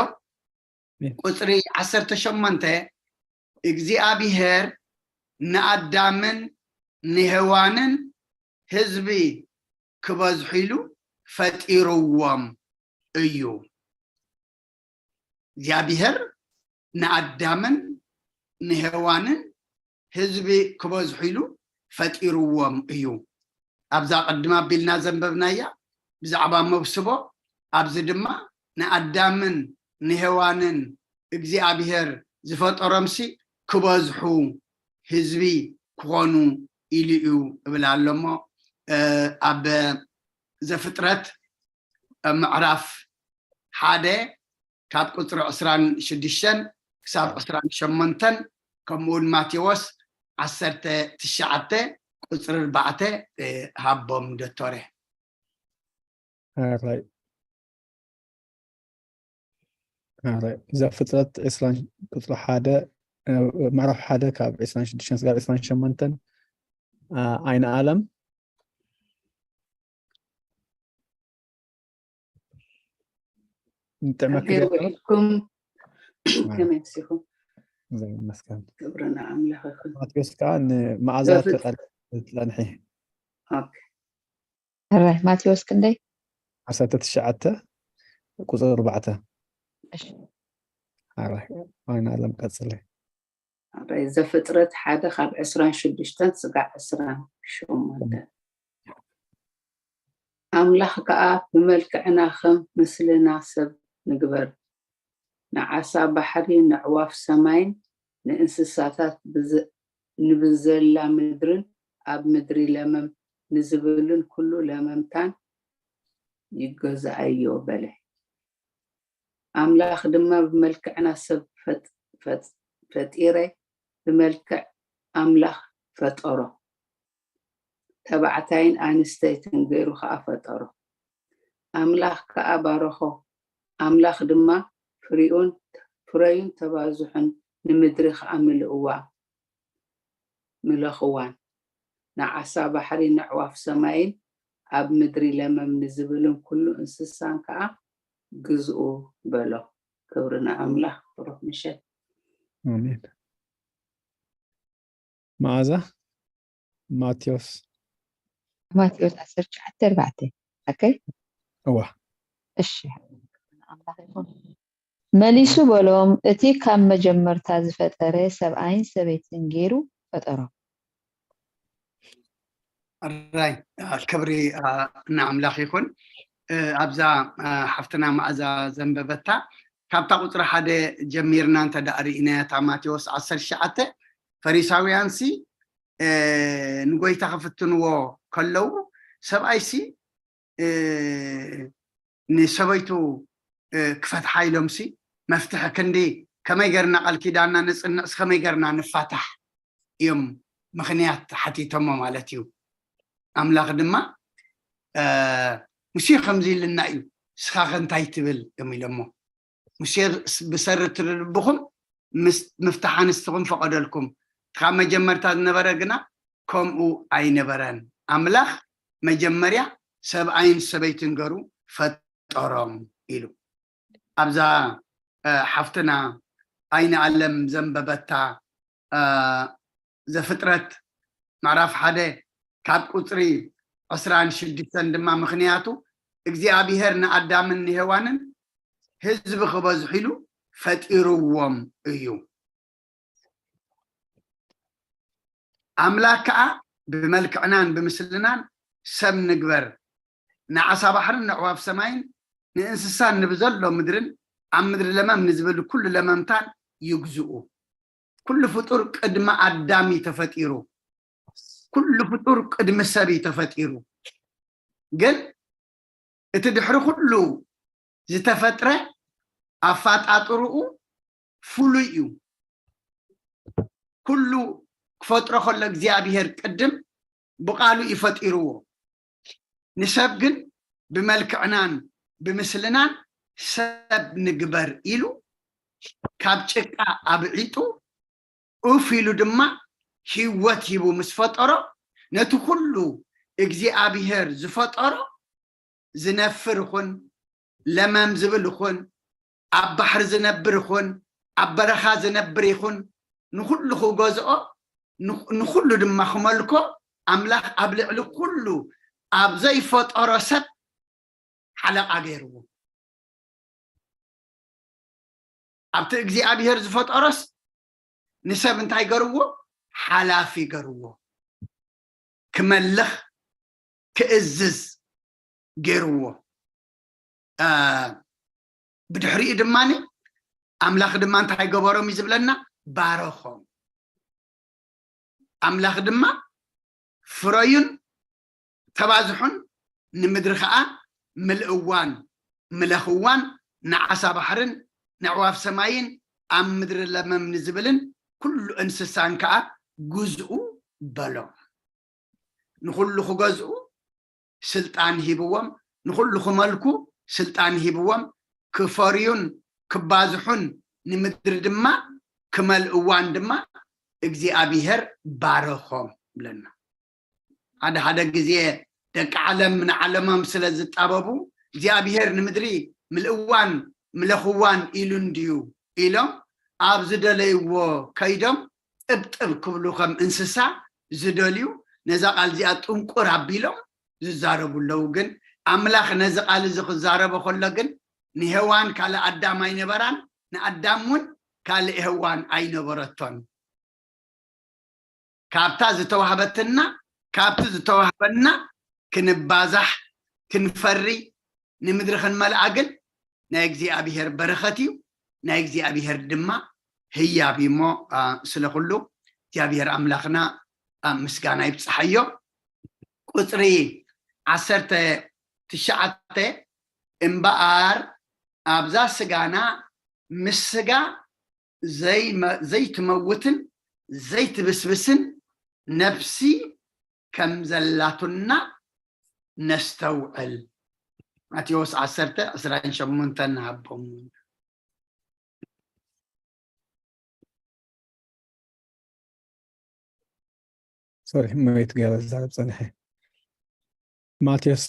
ቁፅሪ ዓሰርተ ሸሞንተ እግዚኣብሔር ንኣዳምን ንሄዋንን ህዝቢ ክበዝሑ ኢሉ ፈጢርዎም እዩ እግዚኣብሔር ንኣዳምን ንሄዋንን ህዝቢ ክበዝሑ ኢሉ ፈጢርዎም እዩ ኣብዛ ቅድም ኣቢልና ዘንበብናያ ብዛዕባ መብስቦ፣ ኣብዚ ድማ ንኣዳምን ንሄዋንን እግዚኣብሔር ዝፈጠሮምሲ ክበዝሑ ህዝቢ ክኾኑ ኢሉ እዩ እብል ኣሎ እሞ፣ ኣብ ዘፍጥረት ምዕራፍ ሓደ ካብ ቁፅሪ ዕስራን ሽዱሽተን ክሳብ ዕስራን ሸሞንተን፣ ከምኡ እውን ማቴዎስ ዓሰርተ ትሽዓተ ቁፅሪ ኣርባዕተ ሃቦም ዶክተረ። ዘፍጥረት ዕስራን ቁፅሪ ሓደ፣ ምዕራፍ ሓደ ካብ ዕስራን ሽዱሽተን ስጋብ ዕስራን ሸሞንተን። ኣይነ ኣለም ንጥዕመኪ ዶ? ውዒልኩም ከመይ ኣምሲኹም? እግዚኣብሔር ይመስገን። ክብሪ ንኣምላኽ ይኹን። ማቴዎስ ከዓ ንመዓዛ ተቐል ትጸንሒ። ኦኬ። ሕራይ ማቴዎስ ክንደይ? ዓሰርተ ትሽዓተ ቁፅሪ ኣርባዕተ። እሺ። ሕራይ ኣይነ ኣለም ቀፅሊ። ሕራይ ዘፍጥረት ሓደ ካብ ዕስራን ሽዱሽተን ስጋዕ ዕስራን ሸሞንተን። ኣምላኽ ከኣ ብመልክዕና ከም ምስልና ሰብ ንግበር፣ ንዓሳ ባሕሪ፣ ነዕዋፍ ሰማይን ንእንስሳታት ብዘ- ንብዘላ ምድርን ኣብ ምድሪ ለመም ንዝብልን ኩሉ ለመምታን ይገዝኣዮ በለ። ኣምላኽ ድማ ብመልክዕና ሰብ ፈጥ- ፈጥ- ፈጢረ ብመልክዕ ኣምላኽ ፈጠሮ። ተባዕታይን ኣንስተይትን ገይሩ ኸኣ ፈጠሮ። ኣምላኽ ከኣ ባረኾ። ኣምላኽ ድማ ፍሪኡን ፍረዩን ተባዝሑን ንምድሪ ኸኣ ምልእዋ ምለኽዋን። ንዓሳ ባሕሪ ነዕዋፍ ሰማይን ኣብ ምድሪ ለመም ንዝብልን ኩሉ እንስሳን ከኣ ግዝኡ በሎ። ክብሪ ንኣምላኽ። ብሩኽ ምሸት። ኣሜን። መዓዛ ማቴዎስ ማቴዎስ ዓሰርተ ትሽዓተ ኣርባዕተ ኣከይ እዋ እሺ ኣምላኽ ይኹን። መሊሱ በሎም፣ እቲ ካብ መጀመርታ ዝፈጠረ ሰብኣይን ሰበይትን ገይሩ ፈጠሮም። ራይ ክብሪ ንኣምላኽ ይኹን። ኣብዛ ሓፍትና መዓዛ ዘንበበታ ካብታ ቁፅሪ ሓደ ጀሚርና እንተ ደኣ ርኢናያ እታ ማቴዎስ ዓሰርተ ትሽዓተ ፈሪሳውያን ሲ ንጎይታ ክፍትንዎ ከለዉ ሰብኣይ ሲ ንሰበይቱ ክፈትሓ ኢሎም ሲ መፍትሒ ክንዲ ከመይ ገርና ቃል ኪዳንና ንፅንዕስ ከመይ ገርና ንፋታሕ እዮም ምኽንያት ሓቲቶሞ ማለት እዩ። ኣምላኽ ድማ ሙሴ ከምዚ ኢልና እዩ ስኻ ከ እንታይ ትብል እዮም ኢሎሞ። ሙሴ ብሰሪ ትርልብኹም ምፍታሕ ኣንስትኹም ፈቐደልኩም። ካብ መጀመርታ ዝነበረ ግና ከምኡ ኣይነበረን። ኣምላኽ መጀመርያ ሰብኣይን ሰበይትን ገሩ ፈጠሮም ኢሉ። ኣብዛ ሓፍትና ኣይነ ኣለም ዘንበበታ ዘፍጥረት ምዕራፍ ሓደ ካብ ቁፅሪ ዕስራን ሽዱሽተን ድማ ምኽንያቱ እግዚኣብሔር ንኣዳምን ንሄዋንን ህዝቢ ክበዝሑ ኢሉ ፈጢርዎም እዩ። ኣምላክ ከዓ ብመልክዕናን ብምስልናን ሰብ ንግበር፣ ንዓሳ ባሕርን ንዕዋፍ ሰማይን ንእንስሳን ንብዘሎ ምድርን ኣብ ምድሪ ለመም ንዝብል ኩሉ ለመምታን ይግዝኡ። ኩሉ ፍጡር ቅድሚ ኣዳም እዩ ተፈጢሩ። ኩሉ ፍጡር ቅድሚ ሰብ እዩ ተፈጢሩ። ግን እቲ ድሕሪ ኩሉ ዝተፈጥረ ኣፋጣጥርኡ ፍሉይ እዩ። ኩሉ ክፈጥሮ ከሎ እግዚኣብሔር ቅድም ብቃሉ እዩ ፈጢርዎ። ንሰብ ግን ብመልክዕናን ብምስልናን ሰብ ንግበር ኢሉ ካብ ጭቃ ኣብዒጡ ኡፍ ኢሉ ድማ ህይወት ሂቡ ምስ ፈጠሮ ነቲ ኩሉ እግዚኣብሔር ዝፈጠሮ ዝነፍር ይኹን ለመም ዝብል ይኹን ኣብ ባሕሪ ዝነብር ይኹን ኣብ በረኻ ዝነብር ይኹን ንኹሉ ክገዝኦ ንኹሉ ድማ ክመልኮ ኣምላኽ ኣብ ልዕሊ ኩሉ ኣብ ዘይፈጠሮ ሰብ ሓለቓ ገይርዎ። ኣብቲ እግዚኣብሔር ዝፈጠሮስ ንሰብ እንታይ ገርዎ? ሓላፊ ገርዎ። ክመልኽ ክእዝዝ ገይርዎ። ብድሕሪኡ ድማ ኣምላኽ ድማ እንታይ ገበሮም እዩ ዝብለና? ባረኾም። ኣምላኽ ድማ ፍረዩን ተባዝሑን፣ ንምድሪ ከዓ ምልእዋን ምለኽዋን፣ ንዓሳ ባሕርን ነዕዋፍ ሰማይን ኣብ ምድሪ ለመም ንዝብልን ኩሉ እንስሳን ከዓ ግዝኡ በሎም። ንኹሉ ክገዝኡ ስልጣን ሂብዎም፣ ንኹሉ ክመልኩ ስልጣን ሂብዎም፣ ክፈርዩን ክባዝሑን ንምድሪ ድማ ክመልእዋን ድማ እግዚኣብሔር ባረኾም ብለና። ሓደ ሓደ ግዜ ደቂ ዓለም ንዓለሞም ስለ ዝጣበቡ እግዚኣብሔር ንምድሪ ምልእዋን ምለኽዋን ኢሉ እንድዩ ኢሎም ኣብ ዝደለይዎ ከይዶም ጥብጥብ ክብሉ ከም እንስሳ ዝደልዩ ነዛ ቃል እዚኣ ጥንቁር ኣቢሎም ዝዛረቡ ኣለዉ። ግን ኣምላኽ ነዚ ቃል እዚ ክዛረቦ ከሎ ግን ንሄዋን ካልእ ኣዳም ኣይነበራን፣ ንኣዳም እውን ካልእ ሄዋን ኣይነበረቶን። ካብታ ዝተዋህበትና ካብቲ ዝተዋህበና ክንባዛሕ ክንፈሪ ንምድሪ ክንመልኣ ግን ናይ እግዚኣብሔር በረኸት እዩ፣ ናይ እግዚኣብሔር ድማ ህያብ እዩ። እሞ ስለ ኩሉ እግዚኣብሔር ኣምላኽና ምስጋና ይብፅሓዮ። ቁፅሪ ዓሰርተ ትሽዓተ እምበኣር ኣብዛ ስጋና ምስ ስጋ ዘይትመውትን ዘይትብስብስን ነፍሲ ከም ዘላቱና ነስተውዕል። ማቴዎስ ዓሰርተ ዕስራን ሸሞንተን ንሃቦም። ሶሪ፣ መሬት ገለ ዝዛረብ ጸንሐ። ማቴዎስ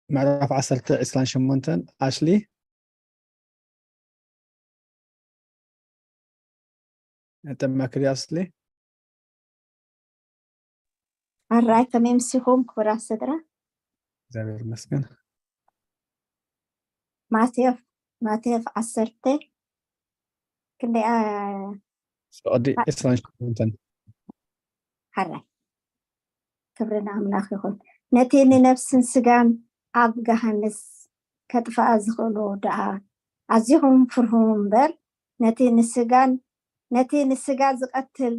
ምዕራፍ ዓሰርተ ዕስራን ሸሞንተን። ኣሽሊ፣ ጠማክሪ ኣስሊ። ኣራይ፣ ከመይ ምሲኹም ክቡራት ስድራ? እግዚኣብሔር ይመስገን። ማቴዎስ ማቴዎስ ዓሰርተ ክንደይ? ፍቕዲ ዕስራን ሸሞንተን። ሓራይ፣ ክብሪ ንኣምላኽ ይኹን። ነቲ ንነፍስን ስጋን ኣብ ገሃንስ ከጥፍኣ ዝኽእሉ ደኣ ኣዚኹም ፍርሁ እምበር፣ ነቲ ንስጋን ነቲ ንስጋ ዝቐትል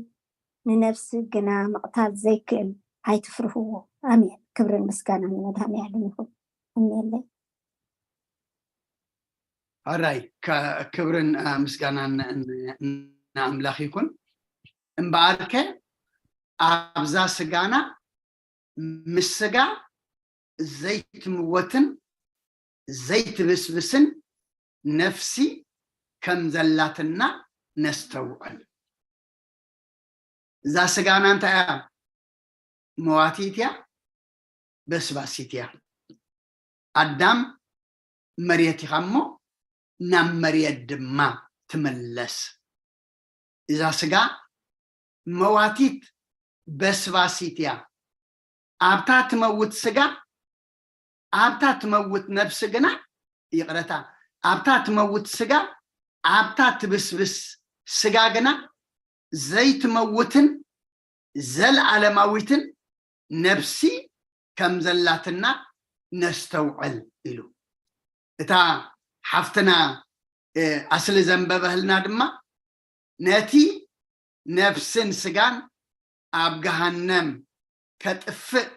ንነፍሲ ግና ምቕታል ዘይክእል ኣይትፍርህዎ። ኣሜን። ክብርን ምስጋናን ንመድሃኔ ዓለም ይኹን። ኣሜን። ኣራይ፣ ክብርን ምስጋናን ንኣምላኽ ይኹን። እምበኣርከ ኣብዛ ስጋና ምስ ስጋ ዘይትምወትን ዘይትብስብስን ነፍሲ ከም ዘላትና ነስተውዕል። እዛ ስጋና እንታይ እያ? መዋቲት እያ፣ በስባሲት እያ። ኣዳም መሬት ኢኻ እሞ ናብ መሬት ድማ ትምለስ። እዛ ስጋ መዋቲት በስባሲት እያ። ኣብታ ትመውት ስጋ ኣብታ ትመውት ነፍሲ ግና፣ ይቕረታ፣ ኣብታ ትመውት ስጋ ኣብታ ትብስብስ ስጋ ግና ዘይትመውትን ዘለኣለማዊትን ነፍሲ ከም ዘላትና ነስተውዕል ኢሉ። እታ ሓፍትና ኣስሊ ዘንበበህልና ድማ ነቲ ነፍስን ስጋን ኣብ ገሃነም ከጥፍእ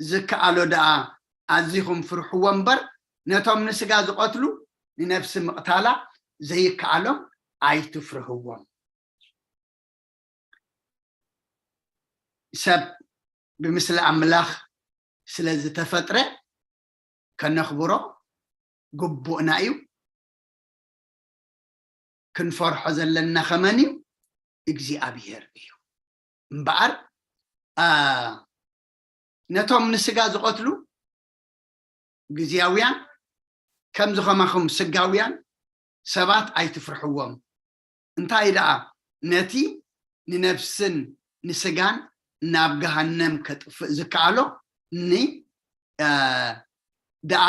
ዝከኣሎ ደኣ ኣዚኹም ፍርሕዎ እምበር ነቶም ንስጋ ዝቐትሉ ንነፍሲ ምቕታላ ዘይከኣሎም ኣይትፍርህዎም። ሰብ ብምስሊ ኣምላኽ ስለ ዝተፈጥረ ከነኽብሮ ግቡእና እዩ። ክንፈርሖ ዘለና ከመን እዩ? እግዚኣብሔር እዩ። እምበኣር ነቶም ንስጋ ዝቐትሉ ግዝያውያን ከምዚ ከማኹም ስጋውያን ሰባት ኣይትፍርሕዎም። እንታይ ደኣ ነቲ ንነፍስን ንስጋን ናብ ገሃነም ከጥፍእ ዝከኣሎ ን ደኣ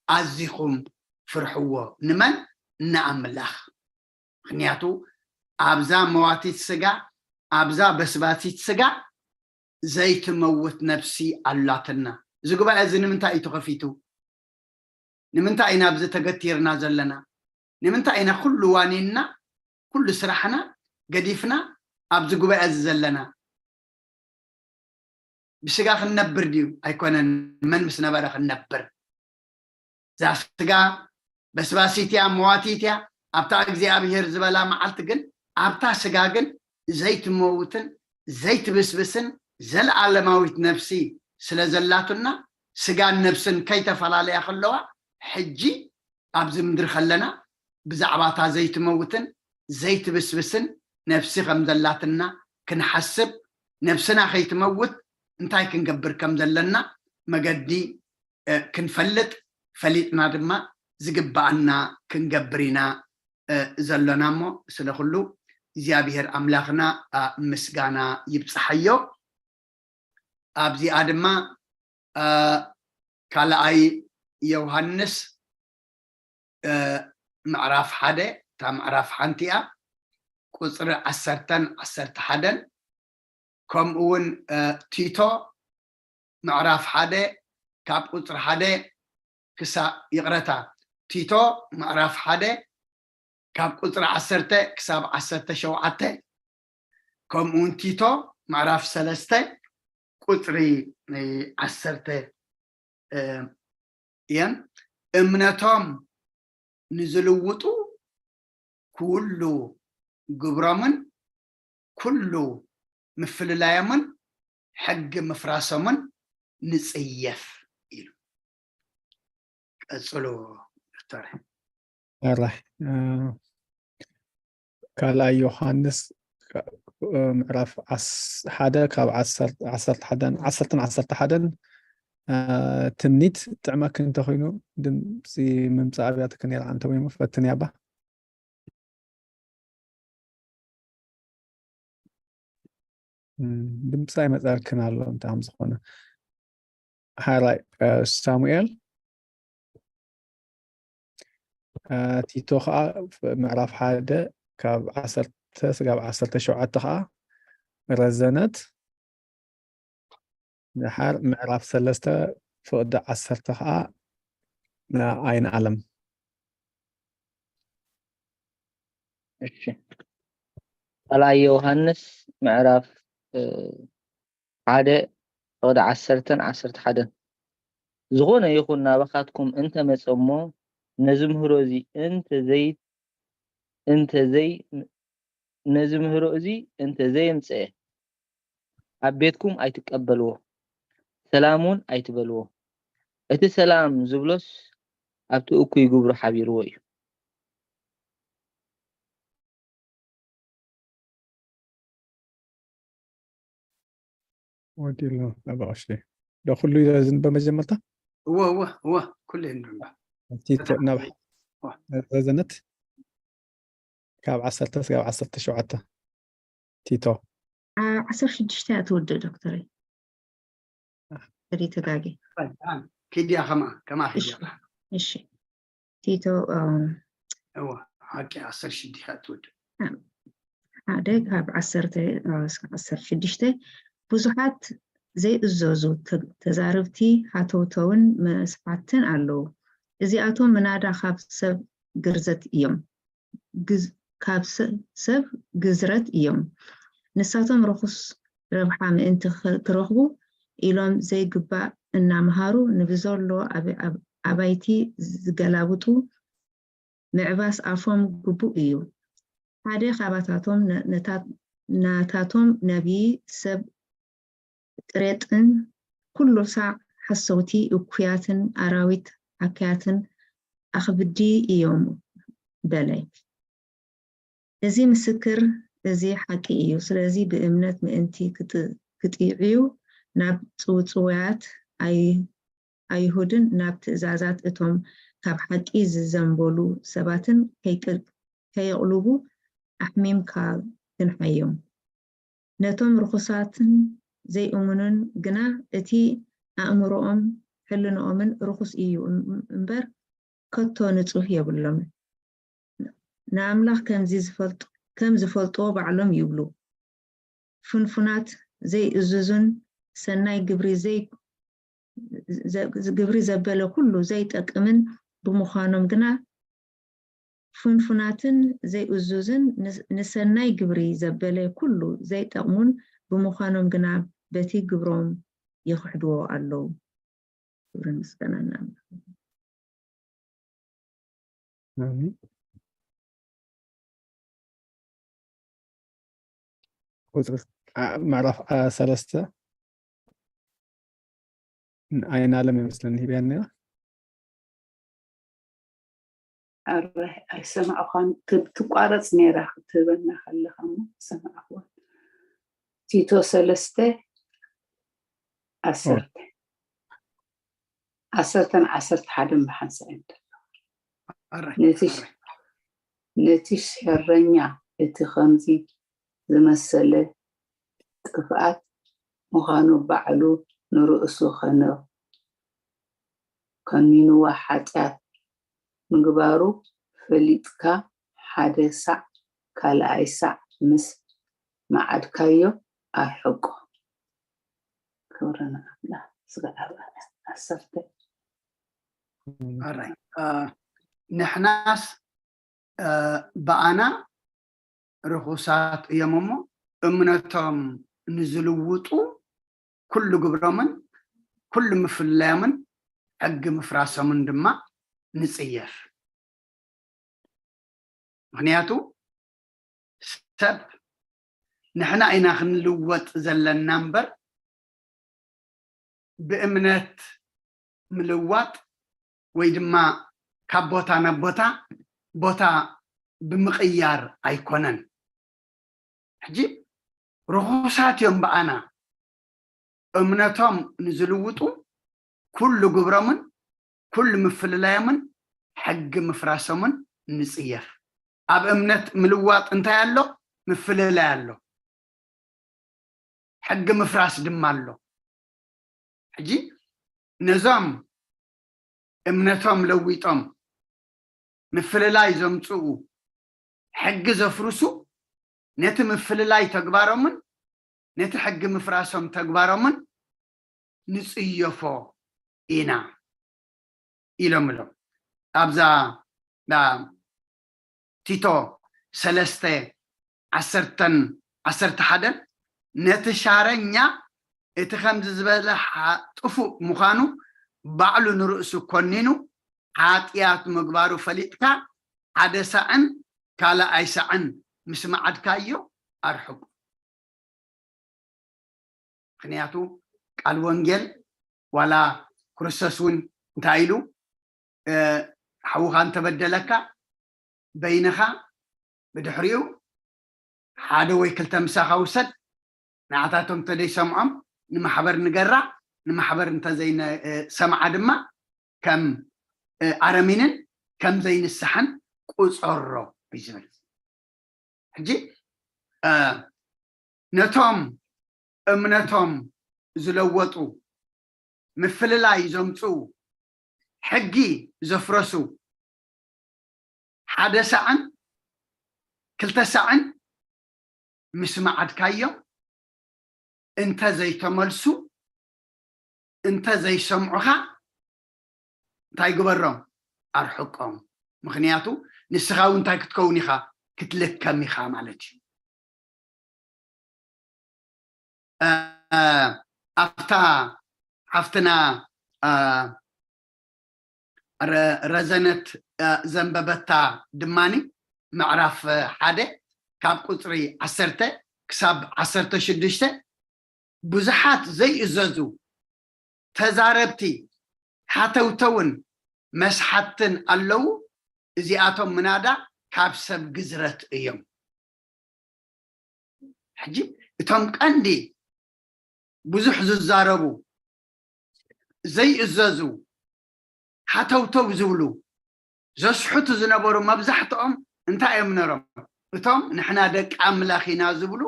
ኣዚኹም ፍርሕዎ። ንመን? ንኣምላኽ። ምኽንያቱ ኣብዛ መዋቲት ስጋ ኣብዛ በስባሲት ስጋ ዘይትመውት ነፍሲ ኣላትና። እዚ ጉባኤ እዚ ንምንታይ እዩ ተኸፊቱ? ንምንታይ ኢና ኣብዚ ተገቲርና ዘለና? ንምንታይ ኢና ኩሉ ዋኒንና፣ ኩሉ ስራሕና ገዲፍና ኣብዚ ጉባኤ እዚ ዘለና? ብስጋ ክንነብር ድዩ? ኣይኮነን። መን ምስ ነበረ ክንነብር? እዛ ስጋ በስባሲት እያ፣ መዋቲት እያ። ኣብታ እግዚኣብሔር ዝበላ መዓልቲ ግን፣ ኣብታ ስጋ ግን ዘይትመውትን ዘይትብስብስን ዘለዓለማዊት ነፍሲ ስለ ዘላትና፣ ስጋን ነፍስን ከይተፈላለያ ከለዋ፣ ሕጂ ኣብዚ ምድሪ ከለና ብዛዕባታ ዘይትመውትን ዘይትብስብስን ነፍሲ ከም ዘላትና ክንሓስብ፣ ነፍስና ከይትመውት እንታይ ክንገብር ከም ዘለና መገዲ እ፣ ክንፈልጥ፣ ፈሊጥና ድማ ዝግብኣና ክንገብር ኢና እ፣ ዘሎና። እሞ ስለ ኩሉ እግዚኣብሔር ኣምላኽና ኣ፣ ምስጋና ይብጽሓዮ። ኣብዚኣ ድማ እ፣ ካልኣይ ዮሃንስ እ፣ ምዕራፍ ሓደ፣ እታ ምዕራፍ ሓንቲ እያ፣ ቁጽሪ ዓሰርተን ዓሰርተ ሓደን፣ ከምኡ እውን እ፣ ቲቶ ምዕራፍ ሓደ ካብ ቁጽሪ ሓደ ክሳ ይቕረታ፣ ቲቶ ምዕራፍ ሓደ ካብ ቁጽሪ ዓሰርተ ክሳብ ዓሰርተ ሸውዓተ፣ ከምኡ እውን ቲቶ ምዕራፍ ሰለስተ ቁጽሪ እ፣ ዓሰርተ እ፣ እየን። እምነቶም ንዝልውጡ ኩሉ ግብሮምን ኩሉ ምፍልላዮምን ሕጊ ምፍራሶምን ንጽየፍ ኢሉ። ቀጽሉ ዶክተር። ኣራይ እ፣ ካልኣይ ዮሃንስ እ፣ ምዕራፍ ዓስ- ሓደ ካብ ዓሰርተ- ዓሰርተ ሓደን ዓሰርተን ዓሰርተ ሓደን እ፣ ትምኒት ጥዕመኪ እንተኮይኑ ድምፂ ምምፃእ ኣብያትኪ ነይራ እንተወይሞ ፈትንያ ባ። እም፣ ድምፂ ኣይመፀልክን ኣሎ እንታይ ከም ዝኾነ። ሓራይ እ፣ ሳሙኤል እ፣ ቲቶ ከዓ ምዕራፍ ሓደ ካብ ዓሰርተ ስጋብ ዓሰርተ ሸውዓተ ከዓ ረዘነት። ድሓር ምዕራፍ ሰለስተ ፍቕዲ ዓሰርተ ከዓ ኣይን ኣለም። እሺ ካልኣይ ዮሃንስ ምዕራፍ ሓደ ፍቕዲ ዓሰርተን ዓሰርተ ሓደን ዝኾነ ይኹን ናባኻትኩም እንተመጸ እሞ ነዚ ምህሮ እዚ እንተዘይ እንተዘይ ነዚ ምህሮ እዚ እንተዘየምጸኤ ኣብ ቤትኩም ኣይትቀበልዎ ሰላም እውን ኣይትበልዎ እቲ ሰላም ዝብሎስ ኣብቲ እኩይ ግብሩ ሓቢርዎ እዩ። ወዲሉ ኣባ ቀሺ ዶ ኩሉ እዩ ዝንበብ መጀመርታ? እወ እወ እወ ኩሉ እዩ ዝንበብ። እቲ ተ- ናብ እወ። ረዘነት ካብ ዓሰርተ ስጋብ ዓሰርተ ሸውዓተ ቲቶ ዓሰርተ ሽዱሽተ እያ ትውድእ ዶክተረይ። ተጋጊ ኪድያ ከማ ከማ ኪድያ እሺ ቲቶ እወ ሓቂ ዓሰርተ ሽዱሽተ እያ ትውድእ። ሓደ ካብ ዓሰርተ ዓሰርተ ሽዱሽተ ብዙሓት ዘይእዘዙ ተዛረብቲ ሃተውተውን መስሓትን ኣለዉ። እዚኣቶም ምናዳ ካብ ሰብ ግርዘት እዮም፣ ካብ ሰብ ግዝረት እዮም። ንሳቶም ርኹስ ረብሓ ምእንቲ ክረኽቡ ኢሎም ዘይግባእ እናምሃሩ ንብዘሎ ኣባይቲ ዝገላብጡ ምዕባስ ኣፎም ግቡእ እዩ። ሓደ ካባታቶም ናታቶም ነቢይ ሰብ ቅሬጥን ኩሉ ሳዕ ሓሰውቲ እኩያትን ኣራዊት ዓካያትን ኣኽብዲ እዮም በለ። እዚ ምስክር እዚ ሓቂ እዩ። ስለዚ ብእምነት ምእንቲ ክጥዕዩ ናብ ጽውጽውያት ኣይሁድን ናብ ትእዛዛት እቶም ካብ ሓቂ ዝዘንበሉ ሰባትን ከየቕልቡ ኣሕሚምካ ግንሓዮም። ነቶም ርኹሳትን ዘይእሙንን ግና እቲ ኣእምሮኦም ሕልንኦምን ርኹስ እዩ እምበር ከቶ ንጹህ የብሎምን። ንኣምላኽ ከም ዝፈልጥዎ ባዕሎም ይብሉ። ፍንፉናት፣ ዘይእዙዝን ሰናይ ግብሪ ዘይ ግብሪ ዘበለ ኩሉ ዘይጠቅምን ብምዃኖም ግና ፍንፉናትን ዘይእዙዝን ንሰናይ ግብሪ ዘበለ ኩሉ ዘይጠቕሙን ብምዃኖም ግና በቲ ግብሮም ይኽሕድዎ ኣለዉ። ክብርን ምስጋናን ንኣምላኽ። ቁፅሪ ምዕራፍ ሰለስተ ኣይናለም ይመስለኒ ሂብያ ነራ። ኣረ ኣይሰማዕኳን። ትቋረፅ ነራ ክትህበና ከለካ ሞ ሰማዕኳን። ቲቶ ሰለስተ ዓሰርተ ዓሰርተን ዓሰርተ ሓደን ብሓንሳእ እዮም ነቲ ሸረኛ እቲ ከምዚ ዝመሰለ ጥፍኣት ምዃኑ ባዕሉ ንርእሱ ከነ ከኒንዋ ሓጢኣት ምግባሩ ፈሊጥካ ሓደ ሳዕ ካልኣይ ሳዕ ምስ መዓድካዮ ኣርሕቆ። ክብሪ ንኣምላኽ። ስጋዕ ዓሰርተ ኣራይ ንሕናስ ብኣና ርኹሳት እዮም እሞ እምነቶም ንዝልውጡ ኩሉ ግብሮምን ኩሉ ምፍላዮምን ሕጊ ምፍራሶምን ድማ ንጽየፍ። ምክንያቱ ሰብ ንሕና ኢና ክንልወጥ ዘለና እምበር ብእምነት ምልዋጥ ወይ ድማ ካብ ቦታ ናብ ቦታ ቦታ ብምቕያር ኣይኮነን። ሕጂ ርኹሳት እዮም ብኣና እምነቶም ንዝልውጡ ኩሉ ግብሮምን ኩሉ ምፍልላዮምን ሕጊ ምፍራሶምን ንጽየፍ። ኣብ እምነት ምልዋጥ እንታይ ኣሎ? ምፍልላይ ኣሎ። ሕጊ ምፍራስ ድማ ኣሎ። ሕጂ ነዞም እምነቶም ለዊጦም ምፍልላይ ዘምፅኡ ሕጊ ዘፍርሱ ነቲ ምፍልላይ ተግባሮምን ነቲ ሕጊ ምፍራሶም ተግባሮምን ንፅየፎ ኢና ኢሎም ኢሎም ኣብዛ ቲቶ ሰለስተ ዓሰርተን ዓሰርተ ሓደን ነቲ ሻረኛ እቲ ከምዚ ዝበለ ጥፉእ ምዃኑ ባዕሉ ንርእሱ ኮኒኑ ሓጢኣት ምግባሩ ፈሊጥካ ሓደ ሳዕን ካልኣይ ሳዕን ምስ መዓድካዮ ኣርሕቁ። ምክንያቱ ቃል ወንጌል ዋላ ክርስቶስ እውን እንታይ ኢሉ ሓውካ እንተበደለካ በይንኻ ብድሕሪኡ ሓደ ወይ ክልተ ምሳኻ ውሰድ ንዓታቶም እንተደይሰምዖም ንማሕበር ንገራ ንማሕበር እንተዘይሰምዓ ድማ ከም ኣረሚንን ከም ዘይንስሓን ቁፀሮ እዩ ዝብል ሕጂ ነቶም እምነቶም ዝለወጡ ምፍልላይ ዘምፅኡ ሕጊ ዘፍረሱ ሓደ ሳዕን ክልተ ሳዕን ምስ መዓድካዮም እንተ ዘይተመልሱ እንተ ዘይሰምዑኻ እንታይ ግበሮም ኣርሕቆም ምክንያቱ ንስኻ እውን እንታይ ክትከውን ኢኻ ክትልከም ኢኻ ማለት እዩ ኣብታ ሓፍትና ረዘነት ዘንበበታ ድማኒ ምዕራፍ ሓደ ካብ ቁፅሪ ዓሰርተ ክሳብ ዓሰርተ ሽዱሽተ ብዙሓት ዘይእዘዙ ተዛረብቲ ሓተውተውን መስሓትን ኣለዉ እዚኣቶም ምናዳ ካብ ሰብ ግዝረት እዮም ሕጂ እቶም ቀንዲ ብዙሕ ዝዛረቡ ዘይእዘዙ ሓተውተው ዝብሉ ዘስሕቱ ዝነበሩ መብዛሕትኦም እንታይ እዮም ነሮም እቶም ንሕና ደቂ ኣምላኽ ኢና ዝብሉ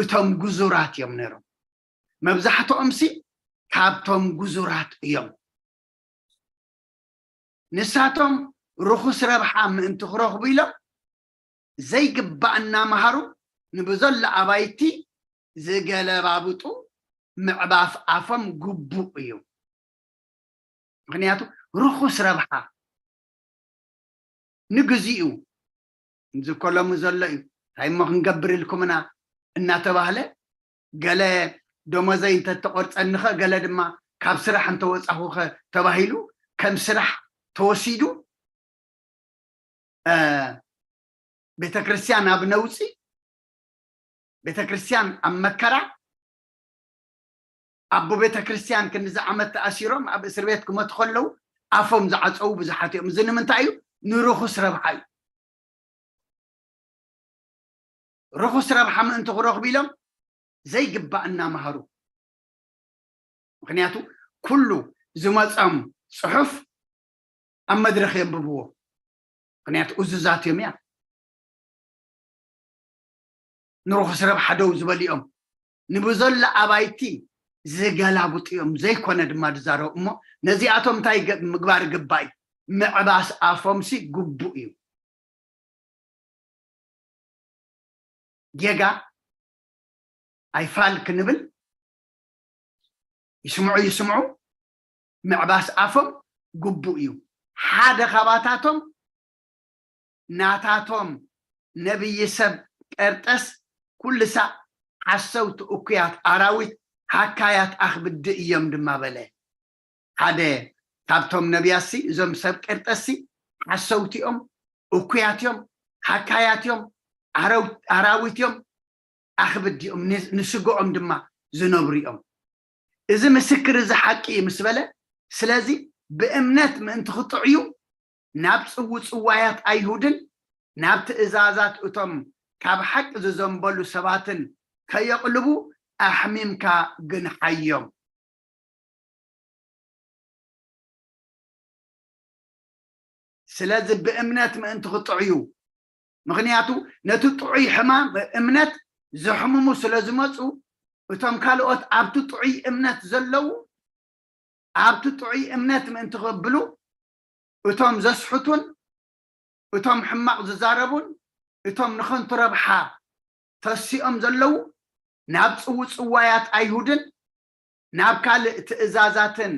እቶም ግዙራት እዮም ነሮም መብዛሕትኦም ሲ ካብቶም ግዙራት እዮም ንሳቶም ርኹስ ረብሓ ምእንቲ ክረኽቡ ኢሎም ዘይግባእ እናምሃሩ ንብዘሎ ኣባይቲ ዝገለባብጡ ምዕባፍ ኣፎም ግቡእ እዩ ምኽንያቱ ርኹስ ረብሓ ንግዚኡ፣ እዚ እኮ ሎሚ ዘሎ እዩ፣ እንታይ እሞ ክንገብር ኢልኩምና እናተባህለ፣ ገለ ደሞዘይ እንተተቆርፀኒኸ፣ ገለ ድማ ካብ ስራሕ እንተወፃኹኸ ተባሂሉ ከም ስራሕ ተወሲዱ፣ ቤተክርስትያን ኣብ ነውፂ፣ ቤተክርስትያን ኣብ መከራ፣ ኣቦ ቤተክርስትያን ክንዲዚ ዓመት ተኣሲሮም ኣብ እስር ቤት ክመቱ ከለዉ ኣፎም ዝዓፀዉ ብዙሓት እዮም። እዚ ንምንታይ እዩ? ንርኹስ ረብሓ እዩ። ርኹስ ረብሓ ምእንቲ ክረኽቡ ኢሎም ዘይግባእ እናምሃሩ። ምኽንያቱ ኩሉ ዝመፆም ፅሑፍ ኣብ መድረኽ የንብብዎ። ምኽንያቱ እዙዛት እዮም እያ። ንርኹስ ረብሓ ደው ዝበሉ እዮም። ንብዘሎ ኣባይቲ ዝገላብጡ እዮም። ዘይኮነ ድማ ዝዛረቡ እሞ ነዚኣቶም እንታይ ገ-፣ ምግባር ግባእ እዩ? ምዕባስ ኣፎምሲ ግቡእ እዩ። ጌጋ ኣይፋል ክንብል ይስምዑ ይስምዑ ምዕባስ ኣፎም ግቡእ እዩ። ሓደ ካባታቶም ናታቶም ነብዪ ሰብ ቀርጠስ ኩሉ ሳዕ ሓሰውቲ እኩያት ኣራዊት ሃካያት ኣኽብዲ እዮም ድማ በለ። ሓደ ካብቶም ነቢያትሲ እዞም ሰብ ቀርጠስሲ ሓሰውቲ እዮም፣ እኩያት እዮም፣ ሃካያት እዮም፣ ኣረው-፣ ኣራዊት እዮም፣ ኣኽብዲ እዮም፣ ን-፣ ንስግኦም ድማ ዝነብሩ እዮም። እዚ ምስክር እዚ ሓቂ እዩ ምስ በለ፣ ስለዚ ብእምነት ምእንቲ ክጥዕዩ ናብ ጽውጽዋያት ኣይሁድን ናብ ትእዛዛት እቶም ካብ ሓቂ ዝዘንበሉ ሰባትን ከየቕልቡ ኣሕሚምካ ግንሓዮም። ስለዚ ብእምነት ምእንቲ ክጥዕዩ፣ ምኽንያቱ ነቲ ጥዑይ ሕማም እምነት ዘሕምሙ ስለ ዝመፁ፣ እቶም ካልኦት ኣብቲ ጥዑይ እምነት ዘለዉ ኣብቲ ጥዑይ እምነት ምእንቲ ክቕብሉ፣ እቶም ዘስሕቱን እቶም ሕማቕ ዝዛረቡን እቶም ንኸንቱ ረብሓ ተሲኦም ዘለዉ ናብ ጽውጽዋያት ኣይሁድን ናብ ካልእ ትእዛዛትን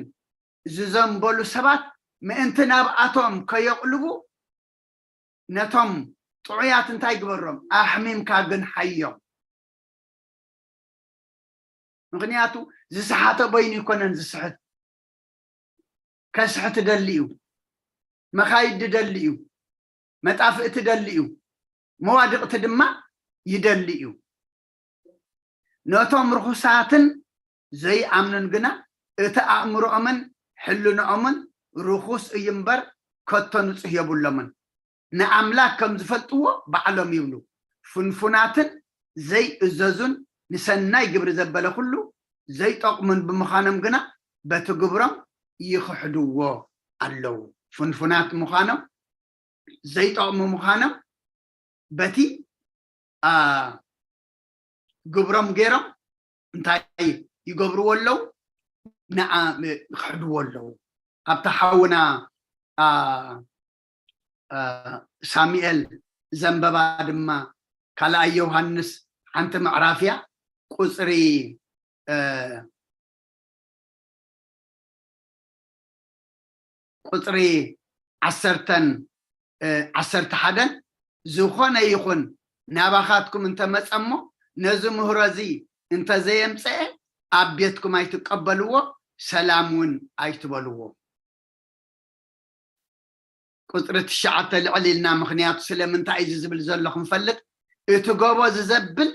ዝዘንበሉ ሰባት ምእንቲ ናብኣቶም ከየቕልቡ ነቶም ጥዑያት እንታይ ግበሮም? ኣሕሚምካ ግንሓዮም። ምኽንያቱ ዝሰሓተ በይኑ ይኮነን ዝስሕት። ከስሕት ደሊ እዩ። መኻይድ ደሊ እዩ። መጣፍእቲ ደሊ እዩ። መዋድቕቲ ድማ ይደሊ እዩ። ነቶም ርኹሳትን ዘይኣምኑን ግና እቲ ኣእምሮኦምን ሕልንኦምን ርኹስ እዩ እምበር ከቶ ንጹህ የብሎምን። ንኣምላክ ከም ዝፈልጥዎ ባዕሎም ይብሉ። ፍንፉናትን ዘይእዘዙን ንሰናይ ግብሪ ዘበለ ኩሉ ዘይጠቕሙን ብምዃኖም ግና በቲ ግብሮም ይኽሕድዎ ኣለዉ። ፍንፉናት ምዃኖም ዘይጠቕሙ ምዃኖም በቲ፣ አ፣ ግብሮም ገይሮም እንታይ ይገብርዎ ኣለዉ? ንዓ-፣ ይኽሕድዎ ኣለዉ። ኣብታ ሓውና፣ አ፣ አ፣ ሳሙኤል ዘንበባ ድማ ካልኣይ ዮሃንስ ሓንቲ ምዕራፍ እያ፣ ቁፅሪ፣ እ፣ ቁፅሪ ዓሰርተን፣ እ፣ ዓሰርተ ሓደን፣ ዝኾነ ይኹን ናባኻትኩም እንተመጸ እሞ ነዚ ምህሮ እዚ እንተዘየምጸአ ኣብ ቤትኩም ኣይትቀበልዎ፣ ሰላም እውን ኣይትበልዎ። ቁፅሪ ትሽዓተ ልዕል ኢልና፣ ምኽንያቱ ስለምንታይ እዚ ዝብል ዘሎ ክንፈልጥ፣ እቲ ጎቦ ዝዘብል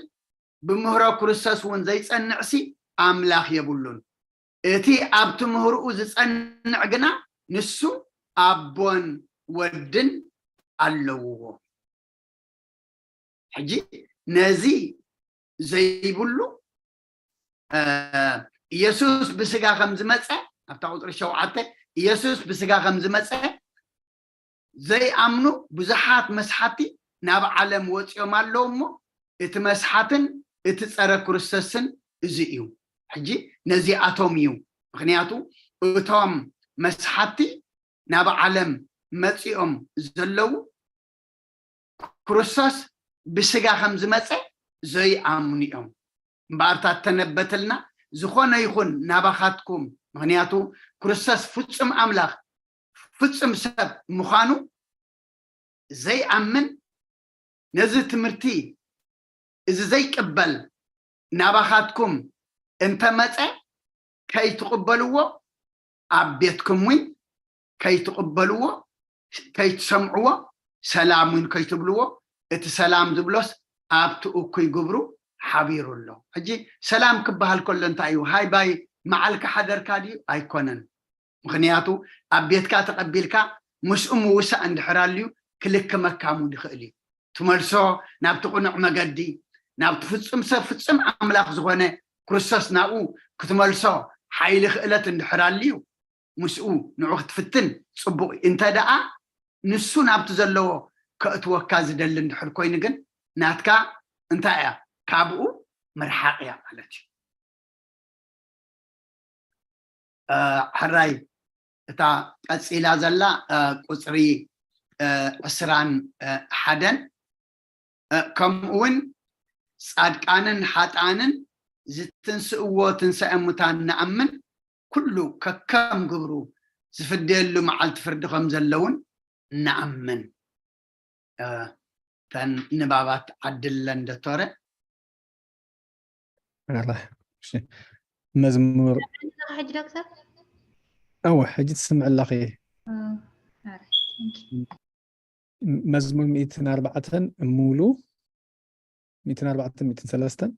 ብምህሮ ክርስቶስ እውን ዘይጸንዕሲ ኣምላኽ የብሉን። እቲ ኣብ ትምህርኡ ዝጸንዕ ግና ንሱ ኣቦን ወድን ኣለውዎ። ሕጂ ነዚ ዘይብሉ፣ እ፣ ኢየሱስ ብስጋ ከም ዝመጸ፣ ኣብታ ቁጽሪ ሸውዓተ፣ ኢየሱስ ብስጋ ከም ዝመጸ ዘይኣምኑ ብዙሓት መስሓቲ ናብ ዓለም ወጺኦም ኣለዉ እሞ፣ እቲ መስሓትን እቲ ጸረ ክርስቶስን እዚ እዩ። ሕጂ ነዚኣቶም እዩ። ምኽንያቱ እቶም መስሓቲ ናብ ዓለም መጺኦም ዘለዉ ክርስቶስ ብስጋ ከም ዝመጸ ዘይኣምኑ እዮም። እምበኣር እታ እተነበተልና፣ ዝኾነ ይኹን ናባኻትኩም፣ ምኽንያቱ ክርስቶስ ፍጹም ኣምላኽ ፍጹም ሰብ ምዃኑ ዘይኣምን፣ ነዚ ትምህርቲ እዚ ዘይቅበል ናባኻትኩም እንተመጸ፣ ከይትቕበልዎ፣ ኣብ ቤትኩም እውን ከይትቕበልዎ፣ ከይትሰምዕዎ፣ ሰላም እውን ከይትብልዎ፣ እቲ ሰላም ዝብሎስ ኣብቲ እኩይ ግብሩ ሓቢሩ ኣሎ። ሕጂ ሰላም ክበሃል ከሎ እንታይ እዩ? ሃይ ባይ መዓልካ ሓደርካ ድዩ? ኣይኮነን። ምኽንያቱ ኣብ ቤትካ ተቐቢልካ ምስኡ ምውሳእ እንድሕር ኣልዩ ክልክመካ እውን ይኽእል እዩ። ትመልሶ ናብቲ ቅኑዕ መገዲ፣ ናብቲ ፍጹም ሰብ ፍጹም ኣምላኽ ዝኾነ ክርስቶስ ናብኡ ክትመልሶ ሓይሊ ክእለት እንድሕር ኣልዩ ምስኡ ንዑ ክትፍትን ጽቡቕ እዩ። እንተ ደኣ ንሱ ናብቲ ዘለዎ ከእትወካ ዝደሊ እንድሕር ኮይኑ ግን ናትካ እንታይ እያ? ካብኡ ምርሓቕ እያ ማለት እዩ። እ፣ ሕራይ እታ ቀጺላ ዘላ እ፣ ቁጽሪ እ፣ ዕስራን እ፣ ሓደን እ፣ ከምኡ እውን ጻድቃንን ሓጥኣንን ዝትንስእዎ ትንሳኤ ሙታን ንኣምን፣ ኩሉ ከከም ግብሩ ዝፍደየሉ መዓልቲ ፍርዲ ከም ዘለውን ንኣምን። እ፣ ተን ንባባት ዓድለን ዶክተረ። ኣላ፣ እሺ። መዝሙር ሕጂ ዶክተር ኣወ፣ ሕጂ ትስምዕ ኣለኺ። እ፣ all right, thank you። መዝሙር ሚእትን ኣርባዕተን ሙሉ ሚእትን ኣርባዕተን ሚእትን ሰለስተን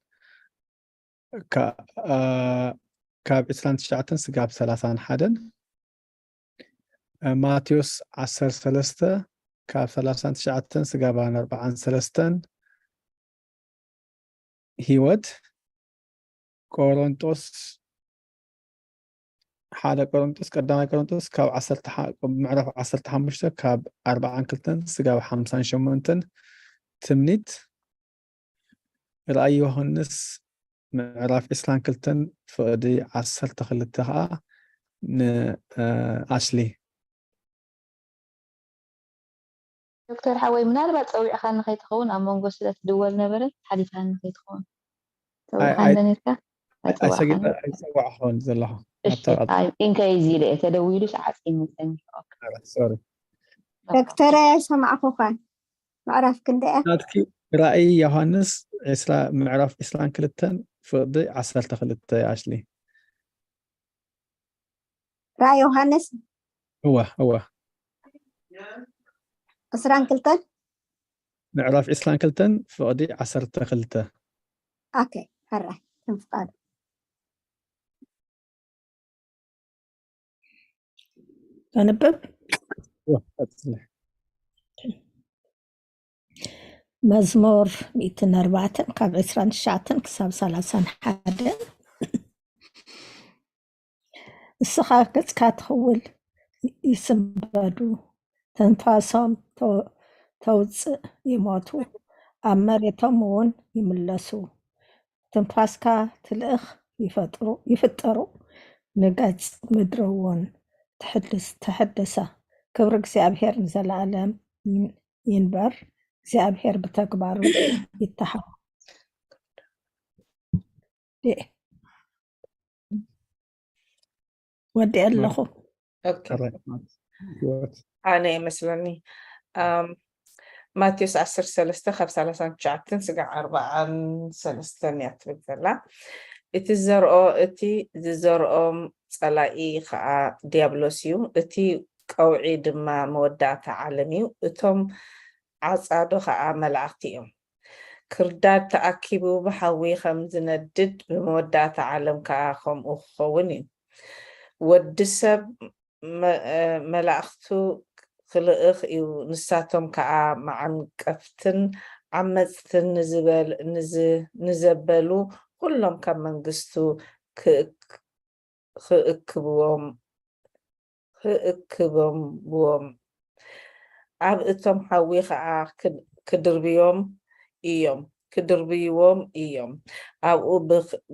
ካ- አ፣ ካብ ዕስራን ትሽዓተን ስጋብ ሰላሳን ሓደን፣ አ፣ ማቴዎስ ዓሰርተ ሰለስተ ካብ ሰላሳን ትሽዓተን ስጋብ ኣርባዓን ሰለስተን፣ ህይወት ቆሮንጦስ ሓደ ቆሮንጦስ ቀዳማይ ቆሮንጦስ ካብ ዓሰርተ ምዕራፍ ዓሰርተ ሓሙሽተ ካብ ኣርባዓን ክልተን ስጋብ ሓምሳን ሸሞንተን፣ ትምኒት ራእይ ዮሃንስ ምዕራፍ ዕስራን ክልተን ፍቕዲ ዓሰርተ ክልተ ከዓ ንኣሽሊ። ዶክተር ሓወይ ምናልባት ፀዊዕካኒ ከይትኸውን ኣብ መንጎ ስለ ትድወል ነበረ ሓሊፋኒ ከይትኸውን ፀዊዕካኒ ዶ ነርካ? ኣይፀዋዕኹን ዘለኹ። ኢንከይ እዚ ኢለ እየ ተደዊሉ ሰዓት ይመስለኒ። ሶሪ ዶክተር ኣይሰማዕኹኻን። ምዕራፍ ክንደያ? ናትኪ ራእይ ዮሃንስ ዕስራ ምዕራፍ ዕስራን ክልተን ፍቕዲ ዓሰርተ ክልተ ኣሽሊ። ራእይ ዮሃንስ እወ እወ ዕስራን ክልተን ምዕራፍ ዕስራን ክልተን ፍቕዲ ዓሰርተ ክልተ። ኦኬ ሕራይ ከም ፍቃዱ። ኣንብብ። እወ ቀጽሊ። መዝሙር ሚእትን ኣርባዕተን ካብ ዕስራን ትሽዓተን ክሳብ ሰላሳን ሓደን። እስኻ ገጽካ ትኽውል ይስንበዱ፣ ትንፋሶም ተውፅእ ይሞቱ፣ ኣብ መሬቶም እውን ይምለሱ። ትንፋስካ ትልእኽ ይፍጠሩ፣ ንገጽ ምድሪ እውን ትሕድሰ። ክብሪ እግዚኣብሔር ንዘለኣለም ይንበር። እግዚኣብሔር ብተግባሩ ይተሓ ወዲ ኣለኹ። ኣነ ይመስለኒ ማቴዎስ ዓሰርተ ሰለስተ ካብ ሰላሳን ትሽዓተን ስጋዕ ኣርባዓን ሰለስተን እያ ትብል ዘላ። እቲ ዘርኦ እቲ ዝዘርኦም ጸላኢ ኸኣ ዲያብሎስ እዩ። እቲ ቀውዒ ድማ መወዳእታ ዓለም እዩ። እቶም ዓጻዶ ኸኣ መላእኽቲ እዮም። ክርዳድ ተኣኪቡ ብሓዊ ኸም ዝነድድ ብመወዳእታ ዓለም ከኣ ኸምኡ ክኸውን እዩ። ወዲ ሰብ መላእኽቱ ክልእኽ እዩ። ንሳቶም ከኣ መዓንቀፍትን ዓመጽትን ንዘበሉ ኩሎም ካብ መንግስቱ ክእክብዎም ክእክብዎም ኣብ እቶም ሓዊ ኸዓ ክድርብዮም እዮም ክድርብይዎም እዮም። ኣብኡ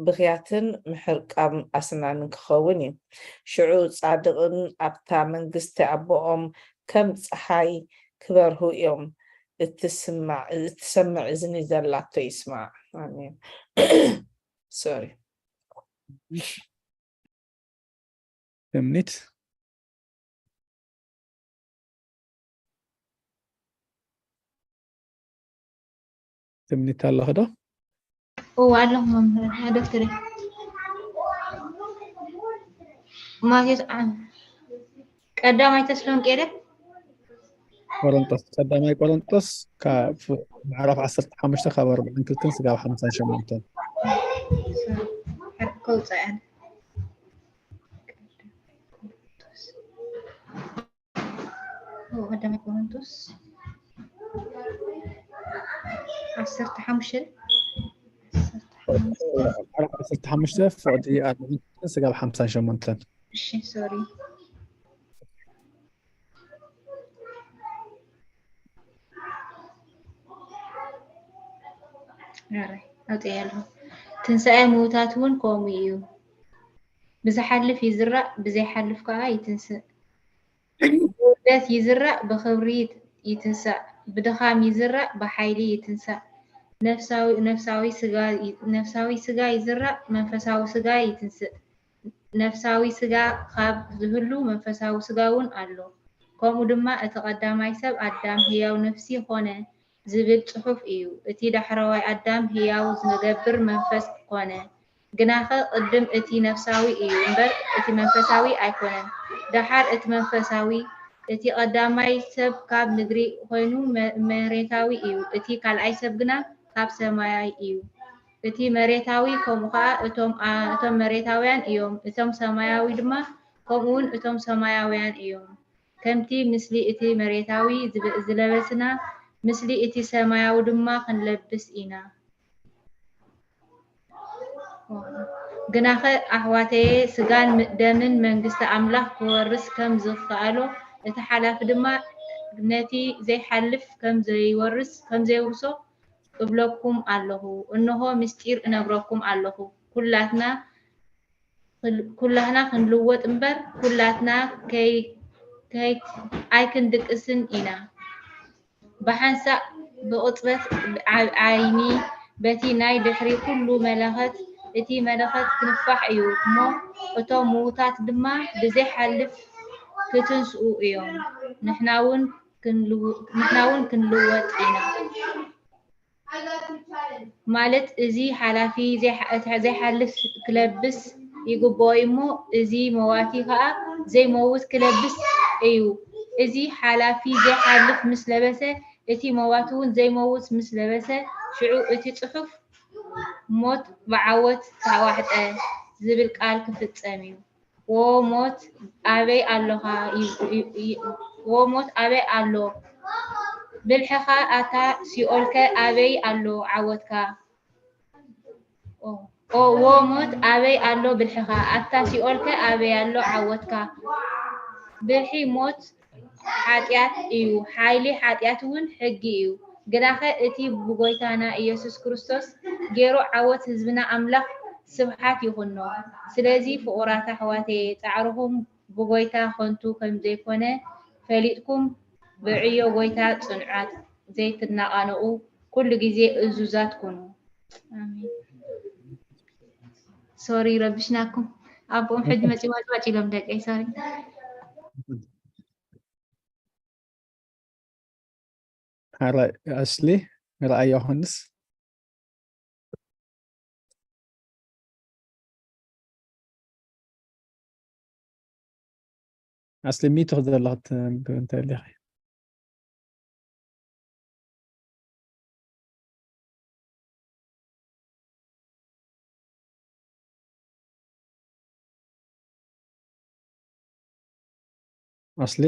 ብኽያትን ምሕርቃም ኣስናንን ክኸውን እዩ። ሽዑ ጻድቕን ኣብታ መንግስቲ ኣቦኦም ከም ጸሓይ ክበርሁ እዮም። እትሰምዕ እዝኒ ዘላቶ ይስማዕ። ኣሜን። ሶሪ። ትምኒት ትምኒት ኣለኺ ዶ? እወ ኣለኹ መምህር ዶክተር። ማቴዎስ ዓ- ቀዳማይ ተስሎንቄ ዶ? ቆሮንጦስ ቀዳማይ ቆሮንጦስ ካብ ምዕራፍ ዓሰርተ ሓሙሽተ ካብ ኣርባዓን ክልተን ስጋብ ሓምሳን ሸሞንተን። ከውፅኣን ቀዳማይ ቆሮንቶስ ዓሰርተ ሓሙሽተ ዓሰርተ ሓሙሽተ ፍቕዲ ኣርባዕን ስጋብ ሓምሳን ሸሞንተን። እሺ ሶሪ ኣውፅእ ኣለኹ። ትንሳኤ ምውታት እውን ከምኡ እዩ። ብዝሓልፍ ይዝራእ፣ ብዘይሓልፍ ከዓ ይትንስእ። ብውርደት ይዝራእ፣ ብኽብሪ ይትንሳእ። ብድኻም ይዝራእ፣ ብሓይሊ ይትንሳእ። ነፍሳዊ ነፍሳዊ ስጋ ነፍሳዊ ስጋ ይዝራእ፣ መንፈሳዊ ስጋ ይትንስእ። ነፍሳዊ ስጋ ካብ ዝህሉ መንፈሳዊ ስጋ እውን ኣሎ። ከምኡ ድማ እቲ ቀዳማይ ሰብ ኣዳም ህያው ነፍሲ ኾነ ዝብል ጽሑፍ እዩ። እቲ ዳሕረዋይ ኣዳም ህያው ዝገብር መንፈስ ኮነ። ግናኸ ቅድም እቲ ነፍሳዊ እዩ እምበር እቲ መንፈሳዊ ኣይኮነን። ደሓር እቲ መንፈሳዊ፣ እቲ ቀዳማይ ሰብ ካብ ምድሪ ኮይኑ መ- መሬታዊ እዩ፣ እቲ ካልኣይ ሰብ ግና ካብ ሰማይ እዩ። እቲ መሬታዊ ከምኡ ኸዓ እቶም ኣ- እቶም መሬታውያን እዮም፣ እቶም ሰማያዊ ድማ ከምኡውን እቶም ሰማያውያን እዮም። ከምቲ ምስሊ እቲ መሬታዊ ዝብ- ዝለበስና፣ ምስሊ እቲ ሰማያዊ ድማ ክንለብስ ኢና። ግናኸ ኣሕዋተየ፣ ስጋን ም- ደምን መንግስቲ ኣምላኽ ክወርስ ከም ዝኸኣሎ፣ እቲ ሓላፊ ድማ ነቲ ዘይሓልፍ ከም ዘይወርስ ከም ዘየውርሶ እብለኩም ኣለኹ። እንሆ ምስጢር እነግረኩም ኣለኹ፣ ኩላትና ኩላህና ክንልወጥ እምበር ኩላትና ኣይክንድቅስን ኢና። ብሓንሳእ ብቕጽበት ዓይኒ በቲ ናይ ድሕሪ ኩሉ መለኸት፣ እቲ መለኸት ክንፋሕ እዩ እሞ፣ እቶም ምዉታት ድማ ብዘይሓልፍ ክትንስኡ እዮም፣ ንሕና እውን ክንልወጥ ኢና። ማለት እዚ ሓላፊ ዘይሓልፍ ክለብስ ይግብኦ እሞ፣ እዚ መዋቲ ኸኣ ዘይመውት ክለብስ እዩ። እዚ ሓላፊ ዘይሓልፍ ምስ ለበሰ፣ እቲ መዋቲ እውን ዘይመውት ምስ ለበሰ፣ ሽዑ እቲ ጽሑፍ ሞት ብዓወት ተዋሕጠ ዝብል ቃል ክፍጸም እዩ። ዎ ሞት ኣበይ ኣሎኻ? ዎ ሞት ኣበይ ኣሎ ብልሕኻ? ኣታ ሲኦልከ ኣበይ ኣሎ ዓወትካ? ዎ ሞት ኣበይ ኣሎ ብልሕኻ? ኣታ ሲኦልከ ኣበይ ኣሎ ዓወትካ? ብልሒ ሞት ሓጢኣት እዩ፣ ሓይሊ ሓጢኣት እውን ሕጊ እዩ። ግናኸ እቲ ብጎይታና ኢየሱስ ክርስቶስ ገይሩ ዓወት ህዝብና ኣምላኽ ስብሓት ይኹኖ። ስለዚ ፍቑራት ኣሕዋተየ፣ ጻዕርኹም ብጎይታ ኸንቱ ከም ዘይኮነ ፈሊጥኩም ብዕዮ ጎይታ ጽኑዓት ዘይትናቓነቑ ኩሉ ግዜ እዙዛት ኩኑ። ኣሜን። ሶሪ ረብሽናኩም። ኣቦኦም ሕጂ መፂ ዋጭዋጭ ኢሎም ደቀይ ሶሪ። ሓራይ ኣስሊ ርኣይ ዮሃንስ ኣስሊ ሚቱ ዘለኽት እንታይ ኣለኺ? ኣስሊ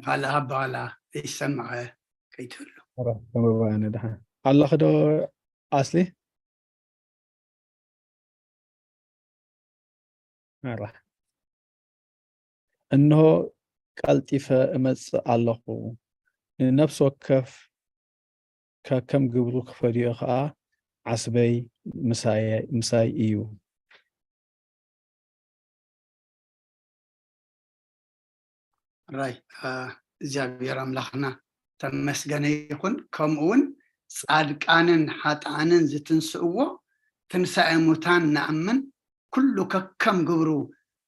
ኻልኣ በቓላ ዘይሰማዐ ከይትህሉ። ተመባእነ ደሓን ኣለኺ ዶ ኣስሊ? ኣራ እንሆ ቀልጢፈ እመጽእ ኣለኹ፣ ንነፍሲ ወከፍ ከከም ግብሩ ክፈድዮ ኸኣ ዓስበይ ምሳይ እዩ። ራይ እግዚኣብሔር ኣምላኽና ተመስገነ ይኹን። ከምኡ እውን ጻድቃንን ሓጥኣንን ዝትንስእዎ ትንሳኤ ሙታን ንኣምን፣ ኩሉ ከከም ግብሩ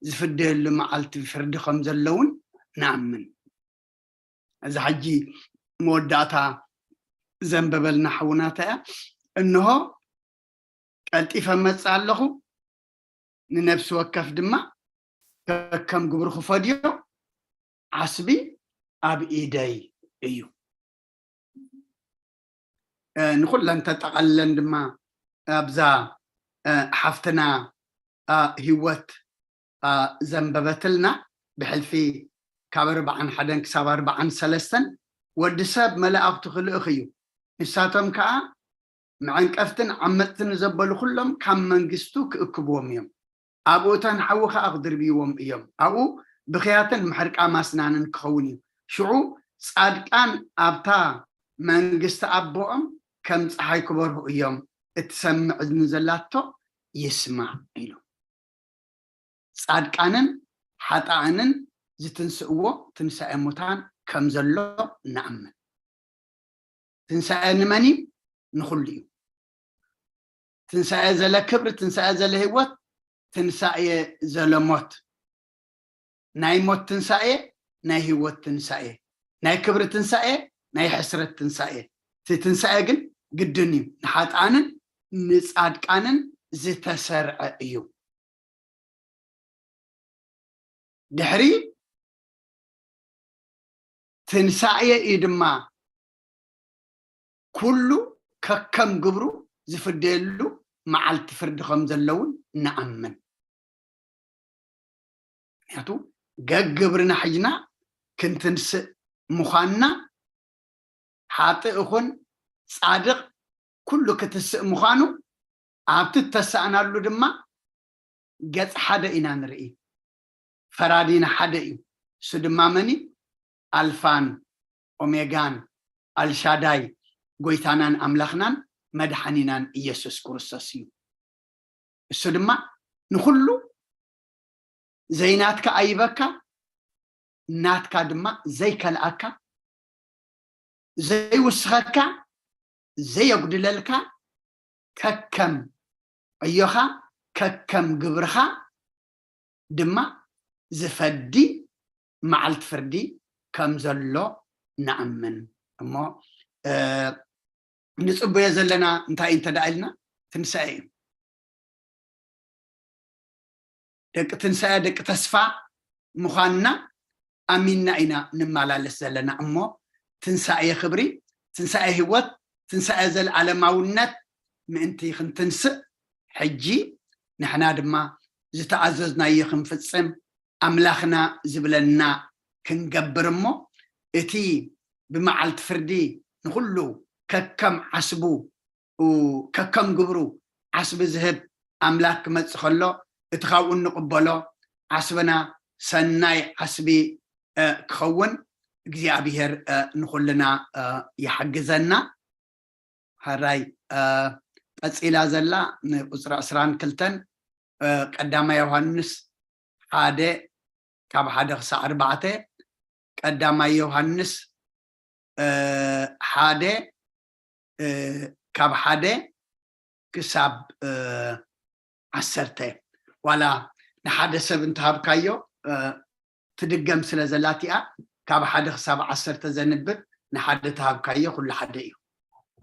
ዝፍደየሉ መዓልቲ ፍርዲ ከም ዘለውን ንኣምን። እዚ ሕጂ መወዳእታ ዘንበበልና ሓውናታ እያ። እንሆ ቀልጢፈ መጽእ ኣለኹ፣ ንነፍሲ ወከፍ ድማ ከከም ግብሩ ክፈድዮ ዓስቢ ኣብ ኢደይ እዩ። ንኩለን ተጠቐልለን ድማ ኣብዛ ሓፍትና ህይወት ዘንበበትልና ብሕልፊ ካብ ኣርባዓን ሓደን ክሳብ ኣርባዓን ሰለስተን ወዲ ሰብ መላእኽቱ ክልእኽ እዩ፣ ንሳቶም ከዓ መዐንቀፍትን ዓመፅትን ዘበሉ ኩሎም ካብ መንግስቱ ክእክብዎም እዮም። ኣብኡ እቶን ሓዊ ከዓ ክድርብይዎም እዮም። ኣብኡ ብኽያትን ምሕርቃም ኣስናንን ክኸውን እዩ። ሽዑ ጻድቃን ኣብታ መንግስቲ ኣቦኦም ከም ፀሓይ ክበርሁ እዮም። እትሰምዕ እዝኒ ዘላቶ ይስማዕ ኢሉ። ጻድቃንን ሓጣእንን ዝትንስእዎ ትንሳኤ ሙታን ከም ዘሎ ንኣምን። ትንሳኤ ንመን እዩ? ንኹሉ እዩ። ትንሳኤ ዘለ ክብሪ፣ ትንሳኤ ዘለ ህይወት፣ ትንሳኤ ዘለ ሞት። ናይ ሞት ትንሳኤ፣ ናይ ህይወት ትንሳኤ፣ ናይ ክብሪ ትንሳኤ፣ ናይ ሕስረት ትንሳኤ። እቲ ትንሳኤ ግን ግድን እዩ። ንሓጣንን ንጻድቃንን ዝተሰርዐ እዩ። ድሕሪ ትንሳኤ እዩ ድማ ኩሉ ከከም ግብሩ ዝፍደየሉ መዓልቲ ፍርዲ ከም ዘለውን ንኣምን። ምክንያቱ ገግብርና ሕጅና ክንትንስእ ምዃንና ሓጥእ ይኹን ጻድቕ ኩሉ ክትስእ ምዃኑ ኣብቲ እተሳእናሉ ድማ ገጽ ሓደ ኢና ንርኢ። ፈራዲና ሓደ እዩ። እሱ ድማ መን እዩ? ኣልፋን ኦሜጋን ኣልሻዳይ ጎይታናን ኣምላኽናን መድሓኒናን ኢየሱስ ክርስቶስ እዩ። እሱ ድማ ንኹሉ ዘይናትካ ኣይበካ፣ ናትካ ድማ ዘይከልኣካ፣ ዘይውስኸካ፣ ዘየጉድለልካ፣ ከከም ዕዮኻ ከከም ግብርኻ ድማ ዝፈዲ መዓልቲ ፍርዲ ከም ዘሎ ንኣምን። እሞ ንጽበዮ ዘለና እንታይ እንተ ደኣ ኢልና ትንሳኤ እዩ። ደቂ ትንሳኤ፣ ደቂ ተስፋ ምዃንና ኣሚንና ኢና ንመላለስ ዘለና። እሞ ትንሳኤ ክብሪ፣ ትንሳኤ ህይወት፣ ትንሳኤ ዘለዓለማውነት ምእንቲ ክንትንስእ ሕጂ ንሕና ድማ ዝተኣዘዝናዮ ክንፍጽም ኣምላኽና ዝብለና ክንገብር እሞ እቲ ብመዓልቲ ፍርዲ ንኹሉ ከከም ዓስቡ ከከም ግብሩ ዓስቢ ዝህብ ኣምላክ ክመጽእ ከሎ እቲ ካብኡ እንቕበሎ ዓስብና ሰናይ ዓስቢ ክኸውን እግዚኣብሔር ንኹልና ይሓግዘና። ሕራይ ቀጺላ ዘላ ንቁፅሪ ዕስራን ክልተን ቀዳማይ ዮሃንስ ሓደ ካብ ሓደ ክሳዕ ኣርባዕተ፣ ቀዳማይ ዮሃንስ ሓደ ካብ ሓደ ክሳብ ዓሰርተ። ዋላ ንሓደ ሰብ እንተሃብካዮ ትድገም ስለ ዘላቲኣ ካብ ሓደ ክሳብ ዓሰርተ ዘንብብ ንሓደ ተሃብካዮ ኩሉ ሓደ እዩ።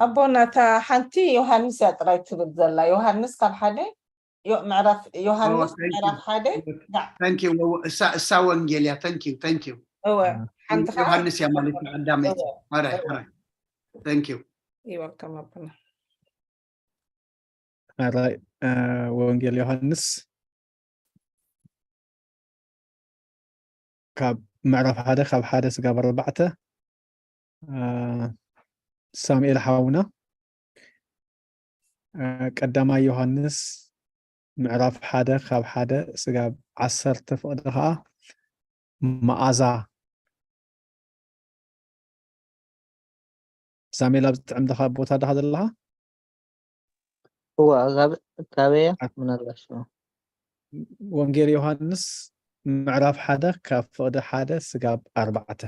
ኣቦና እታ ሓንቲ ዮሃንስ እያ ጥራይ ትብል ዘላ። ዮሃንስ ካብ ሓደ ዮ- ምዕራፍ ዮሃንስ Oh, thank you. ምዕራፍ ሓደ ዳዕ Thank you. እሳ እሳ ወንጌል እያ። Thank you. Thank you. እወ ሓንቲ ከዓ ዮሃንስ እያ ማለት ቀዳመይቲ። እወ ሕራይ እወ ሕራይ። Thank you. ይወልከም ኣቦና ሕራይ እ፣ ወንጌል ዮሃንስ ካብ ምዕራፍ ሓደ ካብ ሓደ ስጋብ ኣርባዕተ እ፣ ሳሙኤል ሓውና እ፣ ቀዳማይ ዮሃንስ ምዕራፍ ሓደ ካብ ሓደ ስጋብ ዓሰርተ ፍቕዲ ከዓ መዓዛ ሳሙኤል ኣብ ዝጥዕምልኻ ቦታ ድኻ ዘለኻ? እዋ እዛ ካበያ ምናልባሽ ወንጌል ዮሃንስ ምዕራፍ ሓደ ካብ ፍቕዲ ሓደ ስጋብ ኣርባዕተ።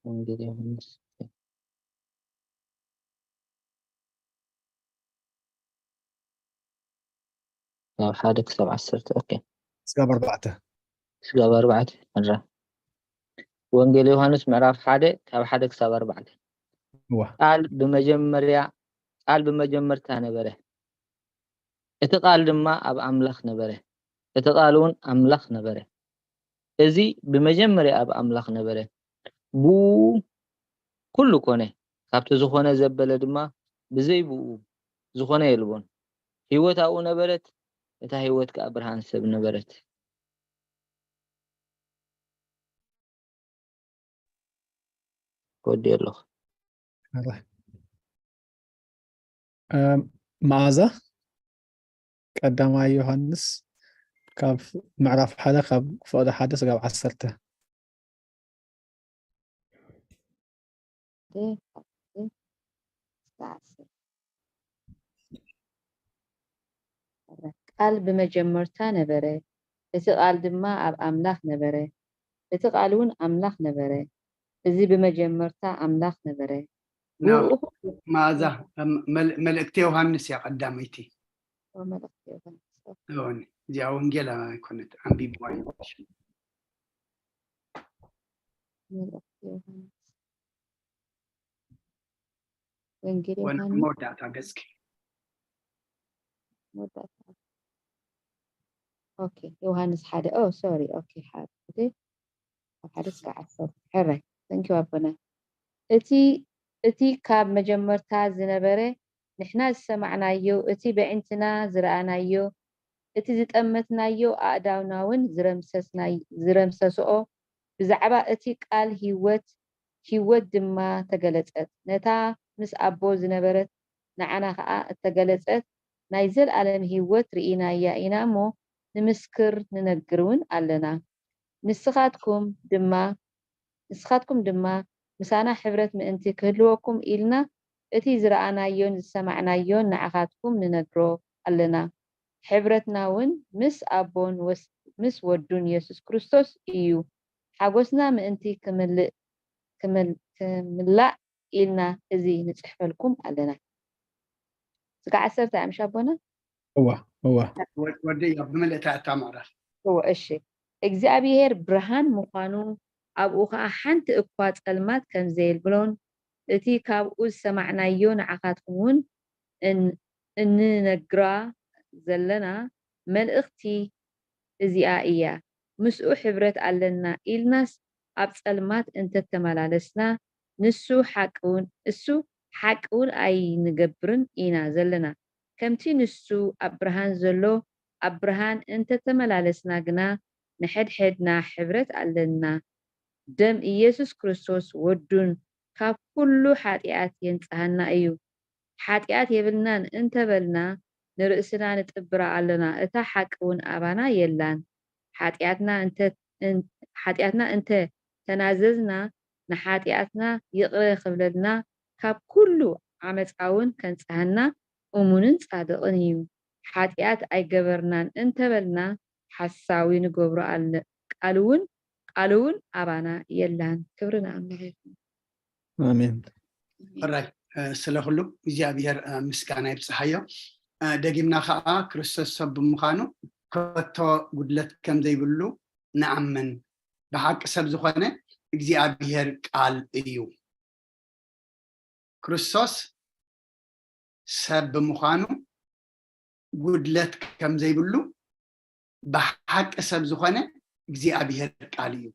ወንጌል ዮሃንስ ካብ ሓደ ክሳብ ዓሰርተ። ኦኬ። ስጋብ ኣርባዕተ። ስጋብ ኣርባዕተ። ሕራ። ወንጌል ዮሃንስ ምዕራፍ ሓደ ካብ ሓደ ክሳብ ኣርባዕተ። እዋ። ቃል ብመጀመርያ፣ ቃል ብመጀመርታ ነበረ። እቲ ቃል ድማ ኣብ ኣምላኽ ነበረ። እቲ ቃል እውን ኣምላኽ ነበረ። እዚ ብመጀመርያ ኣብ ኣምላኽ ነበረ። ብኡ ኩሉ ኮነ። ካብቲ ዝኾነ ዘበለ ድማ ብዘይ ብኡ ዝኾነ የልቦን። ህይወት ኣብኡ ነበረት። እታ ህይወት ከኣ ብርሃን ሰብ ነበረት። ወዲ ኣለኹ። ሕራይ። እም፣ መኣዛ ቀዳማይ ዮሃንስ ካብ ምዕራፍ ሓደ ካብ ፍቕዲ ሓደ ስጋብ ዓሰርተ። ቃል ብመጀመርታ ነበረ፣ እቲ ቃል ድማ ኣብ ኣምላኽ ነበረ፣ እቲ ቃል እውን ኣምላኽ ነበረ። እዚ ብመጀመርታ ኣምላኽ ነበረ። ናብ ብኡ ኹ- መኣዛ፣ መል- መልእክቲ ዮሃንስ እያ ቀዳመይቲ። መልእኽቲ ዮሃንስ። እወን፣ እዚኣ ወንጌል ኣይኮነት፣ ኣንቢብዋ እዩ። መልእኽቲ ዮሃንስ። ወንጌል ወን- ዮሃንስ መወዳእታ ገጽኪ። መወዳእታ። ኦኬ፣ ዮሃንስ ሓደ። ኦ፣ ሶሪ። ኦኬ፣ ሓደ። ኦኬ። ካብ ሓደ እስከ ዓሰርተ። ሕራይ። ተንኪው ኣቦና። እቲ፣ እቲ ካብ መጀመርታ ዝነበረ ንሕና ዝሰማዕናዮ፣ እቲ በዒንትና ዝረኣናዮ፣ እቲ ዝጠመትናዮ ኣእዳውና እውን ዝረምሰስናይ-፣ ዝረምሰስኦ፣ ብዛዕባ እቲ ቃል ህይወት፣ ህይወት ድማ ተገለጸት። ነታ ምስ ኣቦ ዝነበረት ንዓና ኸኣ እተገለጸት ናይ ዘልኣለም ህይወት ርኢናያ ኢና እሞ፣ ንምስክር ንነግር እውን ኣለና። ንስኻትኩም ድማ፣ ንስኻትኩም ድማ ምሳና ሕብረት ምእንቲ ክህልወኩም ኢልና፣ እቲ ዝረኣናዮን ዝሰማዕናዮን ንዓኻትኩም ንነግሮ ኣለና። ሕብረትና እውን ምስ ኣቦን ወስ-፣ ምስ ወዱን የሱስ ክርስቶስ እዩ። ሓጎስና ምእንቲ ክምልእ፣ ክምል-፣ ክምላእ ኢልና እዚ ንጽሕፈልኩም ኣለና። ስጋ ዓሰርተ ኣምሽ ኣቦና? እዋ፣ እዋ። ወ- ወደይ ኣብ ብመልእታ እታ ምዕራፍ። እዎ፣ እሺ። እግዚኣብሔር ብርሃን ምዃኑ፣ ኣብኡ ኸኣ ሓንቲ እኳ ጸልማት ከም ዘየልብሎን፣ እቲ ካብኡ ዝሰማዕናዮ ንዓኻትኩም እውን እን-፣ እንነግራ ዘለና መልእኽቲ እዚኣ እያ። ምስኡ ሕብረት ኣለና ኢልናስ ኣብ ጸልማት እንተተመላለስና፣ ንሱ ሓቂ እውን፣ እሱ ሓቂ እውን ኣይንገብርን ኢና ዘለና። ከምቲ ንሱ ኣብ ብርሃን ዘሎ፣ ኣብ ብርሃን እንተተመላለስና ግና፣ ንሕድሕድና ሕብረት ኣለና። ደም ኢየሱስ ክርስቶስ ወዱን ካብ ኩሉ ሓጢኣት የንጽሃና እዩ። ሓጢኣት የብልናን እንተበልና፣ ንርእስና ንጥብራ ኣሎና፣ እታ ሓቂ እውን ኣባና የላን። ሓጢኣትና እንተ፣ እን-፣ ሓጢኣትና እንተ ተናዘዝና፣ ንሓጢኣትና ይቕረ ክብለልና፣ ካብ ኩሉ ዓመጻ እውን ከንጽሃና እሙንን ጻድቕን እዩ። ሓጢኣት ኣይገበርናን እንተበልና፣ ሓሳዊ ንገብሮ ኣለ-፣ ቃል እውን፣ ቃል እውን ኣባና የላን። ክብሪ ንኣምላኽ ይኹን። ኣሜን። ሕራይ፣ እ፣ ስለ ኩሉ እግዚኣብሔር፣ እ፣ ምስጋና ይብጽሓዮ። እ፣ ደጊምና ኸዓ ክርስቶስ ሰብ ብምዃኑ ከቶ ጉድለት ከም ዘይብሉ ንኣምን። ብሓቂ ሰብ ዝኾነ እግዚኣብሔር ቃል እዩ። ክርስቶስ ሰብ ብምዃኑ ጉድለት ከም ዘይብሉ ብሓቂ ሰብ ዝኾነ እግዚኣብሔር ቃል እዩ።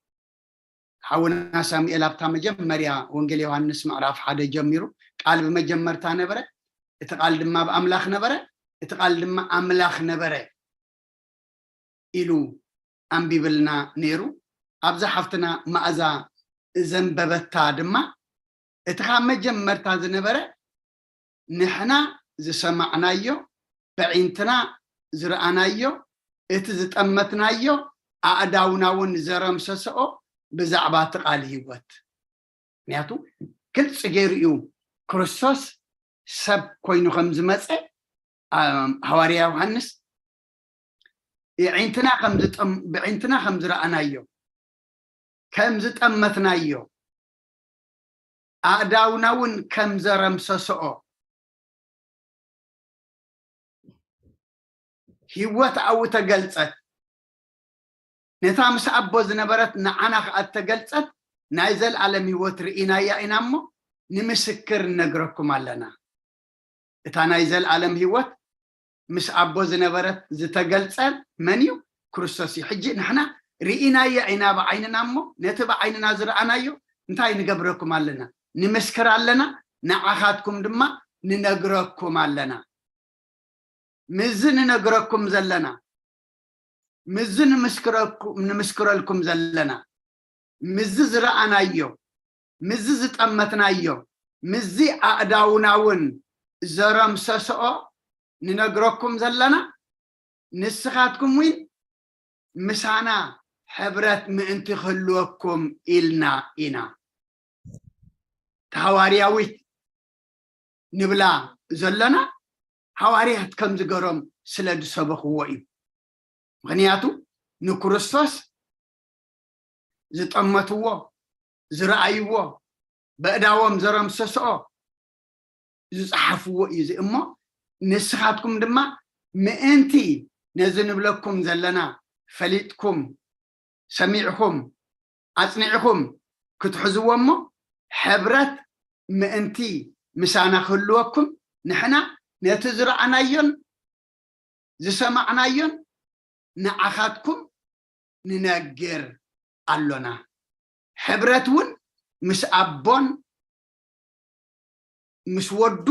ሓውና ሳሙኤል ኣብታ መጀመርያ ወንጌል ዮሃንስ ምዕራፍ ሓደ ጀሚሩ፣ "ቃል ብመጀመርታ ነበረ፣ እቲ ቃል ድማ ኣብ ኣምላኽ ነበረ፣ እቲ ቃል ድማ ኣምላኽ ነበረ" ኢሉ ኣንቢብልና ነይሩ። ኣብዛ ሓፍትና መኣዛ ዘንበበታ ድማ፣ እቲ ካብ መጀመርታ ዝነበረ ንሕና ዝሰማዕናዮ፣ በዒንትና ዝረኣናዮ፣ እቲ ዝጠመትናዮ፣ ኣእዳውና እውን ዘረምሰሰኦ ብዛዕባ እቲ ቃል ህይወት። ምክንያቱ ግልፂ ገይሩ እዩ ክርስቶስ ሰብ ኮይኑ ከም ዝመፀ፣ ኣም፣ ሃዋርያ ዮሃንስ የዒንትና ከም ዝጠም-፣ ብዒንትና ከም ዝረኣናዮ፣ ከም ዝጠመትናዮ፣ ኣእዳውና እውን ከም ዘረምሰሰኦ፣ ህይወት ኣብኡ ተገልጸት። ነታ ምስ ኣቦ ዝነበረት ንዓና ከኣ እተገልጸት ናይ ዘልኣለም ህይወት ርኢናያ ኢና እሞ፣ ንምስክር ንነግረኩም ኣለና። እታ ናይ ዘልኣለም ህይወት ምስ ኣቦ ዝነበረት ዝተገልጸ መን እዩ? ክርስቶስ እዩ። ሕጂ ንሕና ርኢናያ ኢና ብዓይንና እሞ፣ ነቲ ብዓይንና ዝረኣናዮ እንታይ ንገብረኩም ኣለና? ንምስክር ኣለና፣ ንዓኻትኩም ድማ ንነግረኩም ኣለና። ምዚ ንነግረኩም ዘለና፣ ምዚ ንምስክረኩ-፣ ንምስክረልኩም ዘለና፣ ምዚ ዝረኣናዮ፣ ምዚ ዝጠመትናዮ፣ ምዚ ኣእዳውና እውን ዘረምሰሰኦ ንነግረኩም ዘለና፣ ንስኻትኩም እውን ምሳና ሕብረት ምእንቲ ክህልወኩም ኢልና ኢና። እታ ሃዋርያዊት ንብላ ዘለና፣ ሃዋርያት ከም ዝገሮም ስለ ዝሰበኽዎ እዩ። ምኽንያቱ ንክርስቶስ ዝጠመትዎ፣ ዝረኣይዎ፣ በእዳዎም ዘረምሰስኦ ዝጸሓፍዎ እዩ እዚ። እሞ ንስኻትኩም ድማ ምእንቲ ነዚ ንብለኩም ዘለና ፈሊጥኩም፣ ሰሚዕኹም፣ ኣጽኒዕኹም ክትሕዝዎ እሞ፣ ሕብረት ምእንቲ ምሳና ክህልወኩም፣ ንሕና ነቲ ዝረኣናዮን ዝሰማዕናዮን ንዓኻትኩም ንነግር ኣሎና። ሕብረት እውን ምስ ኣቦን ምስ ወዱ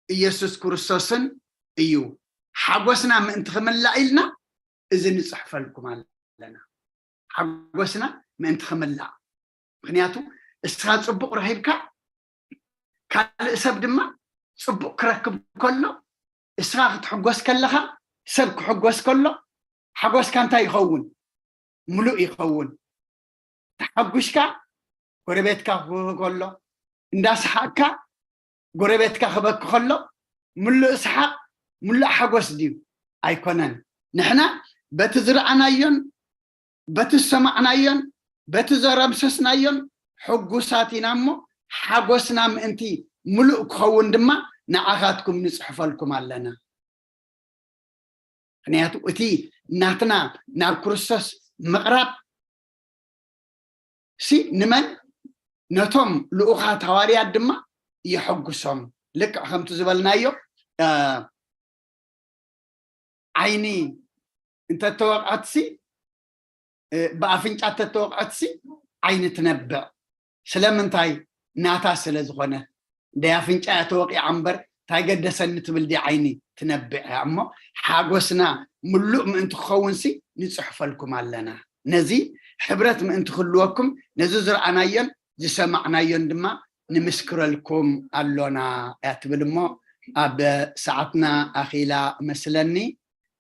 ኢየሱስ ክርስቶስን እዩ። ሓጎስና ምእንቲ ክምላእ ኢልና እዚ ንጽሕፈልኩም ኣለና። ሓጎስና ምእንቲ ክምላእ። ምኽንያቱ እስኻ ጽቡቕ ረኺብካ፣ ካልእ ሰብ ድማ ጽቡቕ ክረክብ ከሎ፣ እስኻ ክትሕጎስ ከለኻ፣ ሰብ ክሕጎስ ከሎ፣ ሓጎስካ እንታይ ይኸውን? ምሉእ ይኸውን። ተሓጉስካ፣ ጎረቤትካ ክብኪ ከሎ፣ እንዳሰሓቕካ፣ ጎረቤትካ ክበኪ ከሎ፣ ምሉእ ሰሓቕ፣ ምሉእ ሓጎስ ድዩ? ኣይኮነን። ንሕና በቲ ዝረኣናዮን በቲ ዝሰማዕናዮን በቲ ዘረምሰስናዮን ሕጉሳት ኢና እሞ፣ ሓጎስና ምእንቲ ምሉእ ክኸውን ድማ ንዓኻትኩም ንጽሕፈልኩም ኣለና። ምኽንያቱ እቲ ናትና ናብ ክርስቶስ ምቕራብ ሲ ንመን? ነቶም ልኡኻት ሃዋርያት ድማ የሐጉሶም። ልክዕ ከምቲ ዝበልናዮ፣ እ፣ ዓይኒ እንተተወቕዐትሲ፣ እ፣ ብኣፍንጫ እንተተወቕዐትሲ ዓይኒ ትነብዕ። ስለምንታይ? ናታ ስለ ዝኾነ። ደይ ኣፍንጫ እያ ተወቒዓ እምበር፣ እንታይ ገደሰኒ ትብል ድያ ዓይኒ? ትነብዕ እያ። እሞ ሓጎስና ምሉእ ምእንቲ ክኸውንሲ ንጽሕፈልኩም ኣለና። ነዚ ሕብረት ምእንቲ ክህልወኩም፣ ነዚ ዝረኣናዮን ዝሰማዕናዮን ድማ ንምስክረልኩም ኣሎና እያ ትብል። እሞ ኣብ ሰዓትና ኣኺላ መስለኒ፣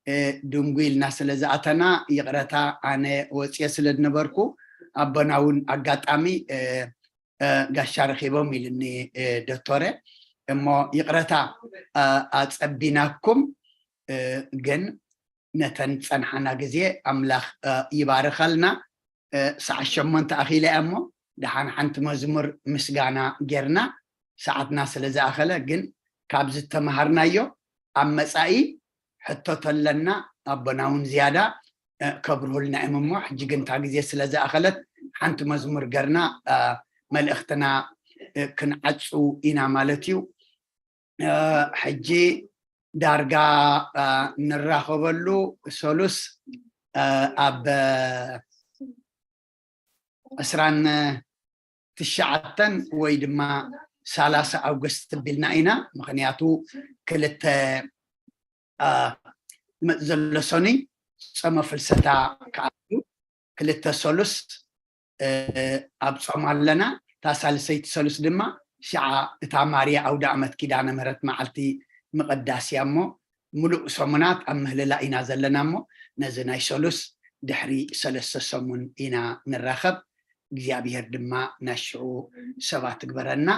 እ፣ ድንጉ ኢልና ስለ ዝኣተና ይቕረታ፣ ኣነ ወጽየ ስለ ዝነበርኩ ኣቦና እውን ኣጋጣሚ፣ እ፣ እ፣ ጋሻ ረኺቦም ኢልኒ፣ እ፣ ዶክተረ። እሞ ይቕረታ፣ እ፣ ኣጸቢናኩም፣ እ፣ ግን ነተን ዝጸንሓና ግዜ ኣምላኽ፣ እ፣ ይባርኸልና። እ፣ ሰዓት ሸሞንተ ኣኺለ እያ እሞ፣ ደሓን ሓንቲ መዝሙር ምስጋና ጌርና፣ ሰዓትና ስለ ዝኣኸለ፣ ግን ካብ ዝተመሃርናዮ ኣብ መጻኢ ሕቶ ተለና፣ ኣቦና እውን ዝያዳ፣ እ፣ ከብርሁልና እዮም እሞ፣ ሕጂ ግን እታ ግዜ ስለ ዝኣኸለት፣ ሓንቲ መዝሙር ገርና፣ እ፣ መልእኽትና፣ እ፣ ክንዓጹ ኢና ማለት እዩ። እ፣ ሕጂ ዳርጋ፣ እ፣ ንራኸበሉ ሰሉስ፣ እ፣ ኣብ ዕስራን ትሽዓተን ወይ ድማ ሰላሳ ኣውግስት ቢልና ኢና። ምኽንያቱ ክልተ፣ እ፣ ዝመጽእ ዘሎ ሰኑይ ጾመ ፍልሰታ ከኣ እዩ። ክልተ ሰሉስ፣ እ፣ ኣብ ጾም ኣለና። እታ ሳልሰይቲ ሰሉስ ድማ ሽዓ እታ ማርያ ኣውደ ኣመት ኪዳነ ምህረት መዓልቲ ምቕዳስ እያ እሞ፣ ምሉእ ሰሙናት ኣብ ምህልላ ኢና ዘለና እሞ፣ ነዚ ናይ ሰሉስ ድሕሪ ሰለስተ ሰሙን ኢና ንራኸብ። እግዚኣብሔር ድማ ናይ ሽዑ ሰባት ትግበረና።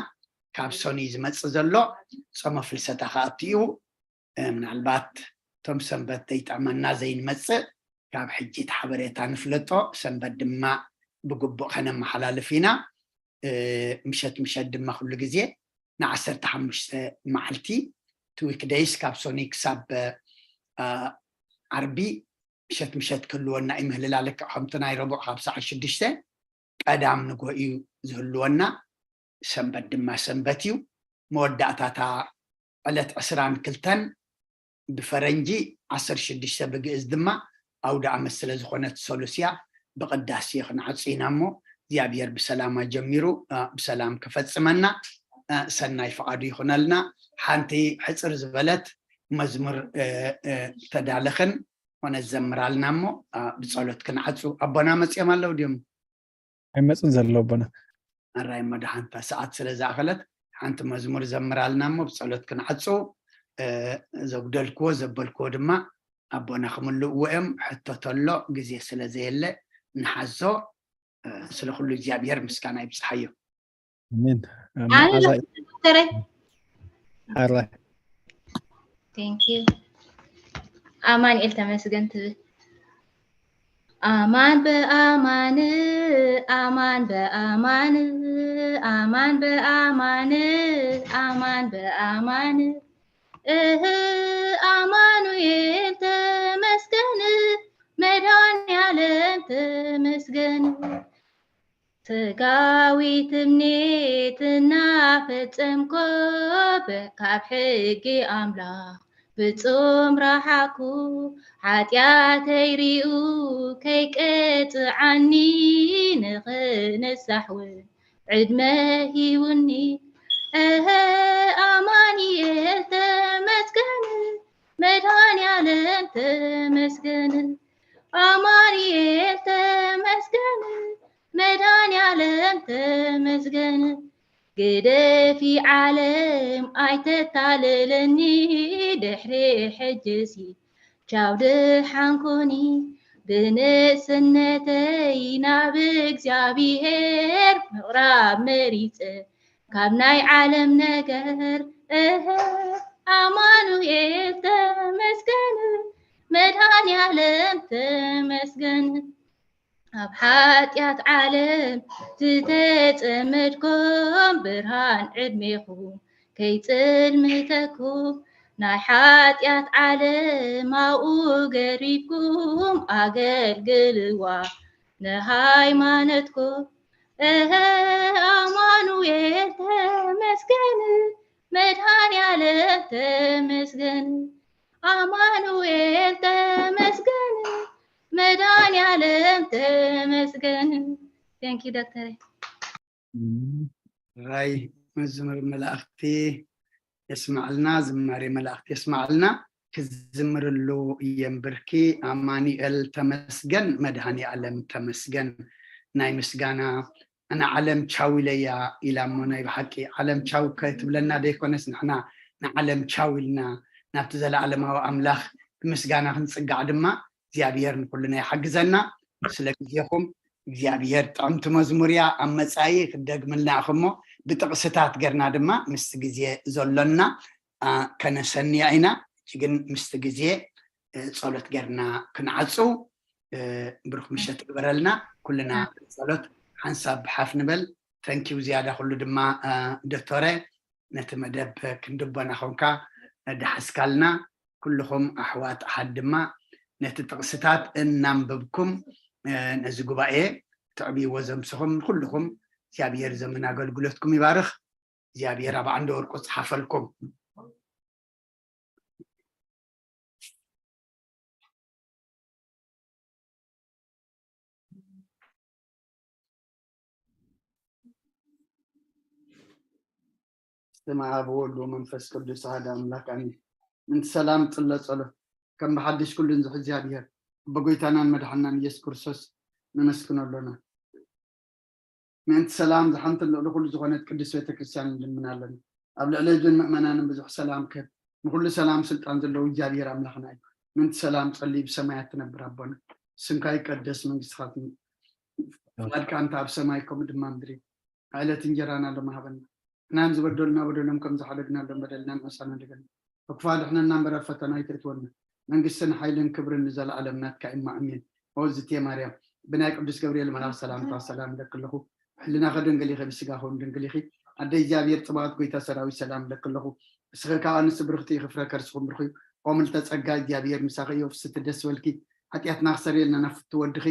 ካብ ሰኑይ ዝመጽእ ዘሎ ጾመ ፍልሰታ ክኣቱ እዩ። እ፣ ምናልባት እቶም ሰንበት ዘይጥዕመና ዘይንመጽእ፣ ካብ ሕጂ እቲ ሓበሬታ ንፍለጦ፣ ሰንበት ድማ ብግቡእ ከነመሓላልፍ ኢና። ምሸት ምሸት ድማ ኩሉ ግዜ ንዓሰርተ ሓሙሽተ መዓልቲ ትዊክ ደይስ ካብ ሶኒ ክሳብ ዓርቢ ምሸት ምሸት ክህልወና እዩ። ምህልላ ልክዕ ከምቲ ናይ ረቡዕ ካብ ሰዓት ሽዱሽተ ቀዳም ንግሆ እዩ ዝህልወና። ሰንበት ድማ ሰንበት እዩ። መወዳእታታ ዕለት ዕስራን ክልተን ብፈረንጂ ዓሰርተ ሽዱሽተ ብግእዝ ድማ ኣውደ ኣመት ስለ ዝኾነት ሰሉስ እያ። ብቕዳሴ ክንዓጹ ኢና እሞ እግዚኣብሔር ብሰላም ኣጀሚሩ ብሰላም ከፈጽመና ሰናይ ፍቓዱ ይኹነልና። ሓንቲ ሕጽር ዝበለት መዝሙር ተዳልኽን ኮነ ዘምራልና እሞ ብጸሎት ክንዓጹ። ኣቦና መጽኦም ኣለዉ ድዮም? ኣይመፁን ዘሎ ኣቦና። ኣራይ መድሓንታ ሰዓት ስለ ዝኣኸለት ሓንቲ መዝሙር ዘምራልና እሞ ብጸሎት ክንዓጹ። ዘጉደልክዎ ዘበልክዎ ድማ ኣቦና ክምልእዎ እዮም። ሕቶ ተሎ ግዜ ስለ ዘየለ ንሓዞ። ስለ ኩሉ እግዚኣብሔር ምስጋና ይብጽሓዮ። ኣሜን። ኣነ ዶክተረይ ሓራይ Thank you። ኣማኑኤል ተመስገን ትብል። ኣማን በኣማን ኣማን በኣማን ኣማን በኣማን ኣማን በኣማን እህ ኣማኑኤል ተመስገን መድኃኔዓለም ተመስገን። ስጋዊ ትምኒት እናፈጸምኮ ካብ ሕጊ ኣምላኽ ፍጹም ረሓኩ። ሓጢኣተይ ሪኡ ከይቀጽዓኒ ንኽንሳሕ እውን ዕድመ ሂቡኒ። እህ ኣማኑኤል ተመስገን መድኃኔዓለም ተመስገን ኣማኑኤል ተመስገን መድኃኔዓለም ተመስገን። ግደፊ ዓለም ኣይተታልለኒ ድሕሪ ሕጅሲ ቻው ድሓን ኩኒ። ብንእስነተይ ናብ እግዚኣብሔር ምቕራብ መሪጸ ካብ ናይ ዓለም ነገር እህ ኣማኑኤል ተመስገን መድኃኔዓለም ተመስገን። ኣብ ሓጢኣት ዓለም ዝተጸመድኩም ብርሃን ዕድሜኹም ከይጽልምተኩም ናይ ሓጢኣት ዓለም ኣብኡ ገሪፍኩም ኣገልግልዋ ንሃይማኖትኩም። እህ ኣማኑኤል ተመስገን መድኃኔዓለም ተመስገን ኣማኑኤል ተመስገን መድኃኔዓለም ተመስገን። Thank you ዶክተር። ራይ መዝሙር መላእክቲ የስማዕልና፣ ዝማሬ መላእክቲ የስማዕልና። ክዝምርሉ እየም ብርኪ ኣማኑኤል ተመስገን መድኃኔዓለም ተመስገን። ናይ ምስጋና ኣነ ዓለም ቻው ኢለያ ኢላ እሞ ናይ ብሓቂ ዓለም ቻው ከይትብለና ዘይኮነስ ንሕና ንዓለም ቻው ኢልና ናብቲ ዘለዓለማዊ ኣምላኽ ብምስጋና ክንጽጋዕ ድማ እግዚኣብሔር ንኩልና ይሓግዘና። ስለ ግዜኹም እግዚኣብሔር ጥዕምቲ መዝሙር እያ ኣብ መጻኢ ክደግምልና ኢኹም እሞ ብጥቕስታት ገርና ድማ ምስቲ ግዜ ዘሎና ከነሰንያ ኢና። ግን ምስቲ ግዜ ጸሎት ገርና ክንዓጹ ብሩክ ምሸት ይግበረልና። ኩልና ጸሎት ሓንሳብ ሓፍ ንበል። ተንኪው ዝያዳ ኩሉ ድማ ዶክተረ ነቲ መደብ ክንድቦና ኮንካ ደሓስካልና። ኩልኹም ኣሕዋት ኣሓት ድማ ነቲ ጥቕስታት እናንበብኩም ነዚ ጉባኤ ትዕብይዎ ዘምስኹም ንኩልኹም እግዚኣብሔር ዘመን ኣገልግሎትኩም ይባርኽ። እግዚኣብሔር ኣብ ዓንደ ወርቁ ጽሓፈልኩም። ስም ኣብ ወልድ ወመንፈስ ቅዱስ ኣሃደ ኣምላክ ኣሜን። ምንቲ ሰላም ጽለ ጸሎት ከም ብሓድሽ ኩሉ ንዝሕ እግዚኣብሔር ኣቦ ጎይታናን መድሓናን ኢየሱስ ክርስቶስ ነመስግኖ ኣሎና። ምእንቲ ሰላም ዝሓንትን ልዕሊ ኩሉ ዝኾነት ቅድስት ቤተክርስትያን ንልምን ኣለና። ኣብ ልዕሊ ህዝብን ምእመናንን ብዙሕ ሰላም ክህብ ንኩሉ ሰላም ስልጣን ዘለዎ እግዚኣብሔር ኣምላኽና እዩ። ምእንቲ ሰላም ጸልይ ብሰማያት ትነብር ኣቦና ስምካ ይቀደስ መንግስትኻ ትምጻእ ፍቓድካ እንተ ኣብ ሰማይ ከምኡ ድማ ምድሪ ዕለት እንጀራና ሎሚ ሃበና ንሕናን ዝበደሉና በደሎም ከም ዝሓደግናሎም በደልና ንሕሳና ንገና ክፉእ ኣድሕነና እምበር ኣብ ፈተና ኣይተእትወና መንግስትን ሓይልን ክብርን ንዘለኣለም ናትካ እማ ኣሜን። ኦዝቴ ማርያም ብናይ ቅዱስ ገብርኤል መልኣኽ ሰላምታ ሰላም እለኪ ኣለኹ ሕልናኸ ድንግል ኢኺ፣ ብስጋኸ እውን ድንግል ኢኺ። ኣደ እግዚኣብሔር ጽባኦት፣ ጎይታ ሰራዊት፣ ሰላም እለኪ ኣለኹ። እስኺ ከኣ ንስብርኽቲ ኢኺ፣ ፍረ ከርስኹም ብርኽ እዩ። ኦ ምልዕተ ጸጋ፣ እግዚኣብሔር ምሳኺ እዩ። ፍስቲ ደስ በልኪ፣ ሓጢኣትና ክሰርየልና ናብ ፍትው ወድኺ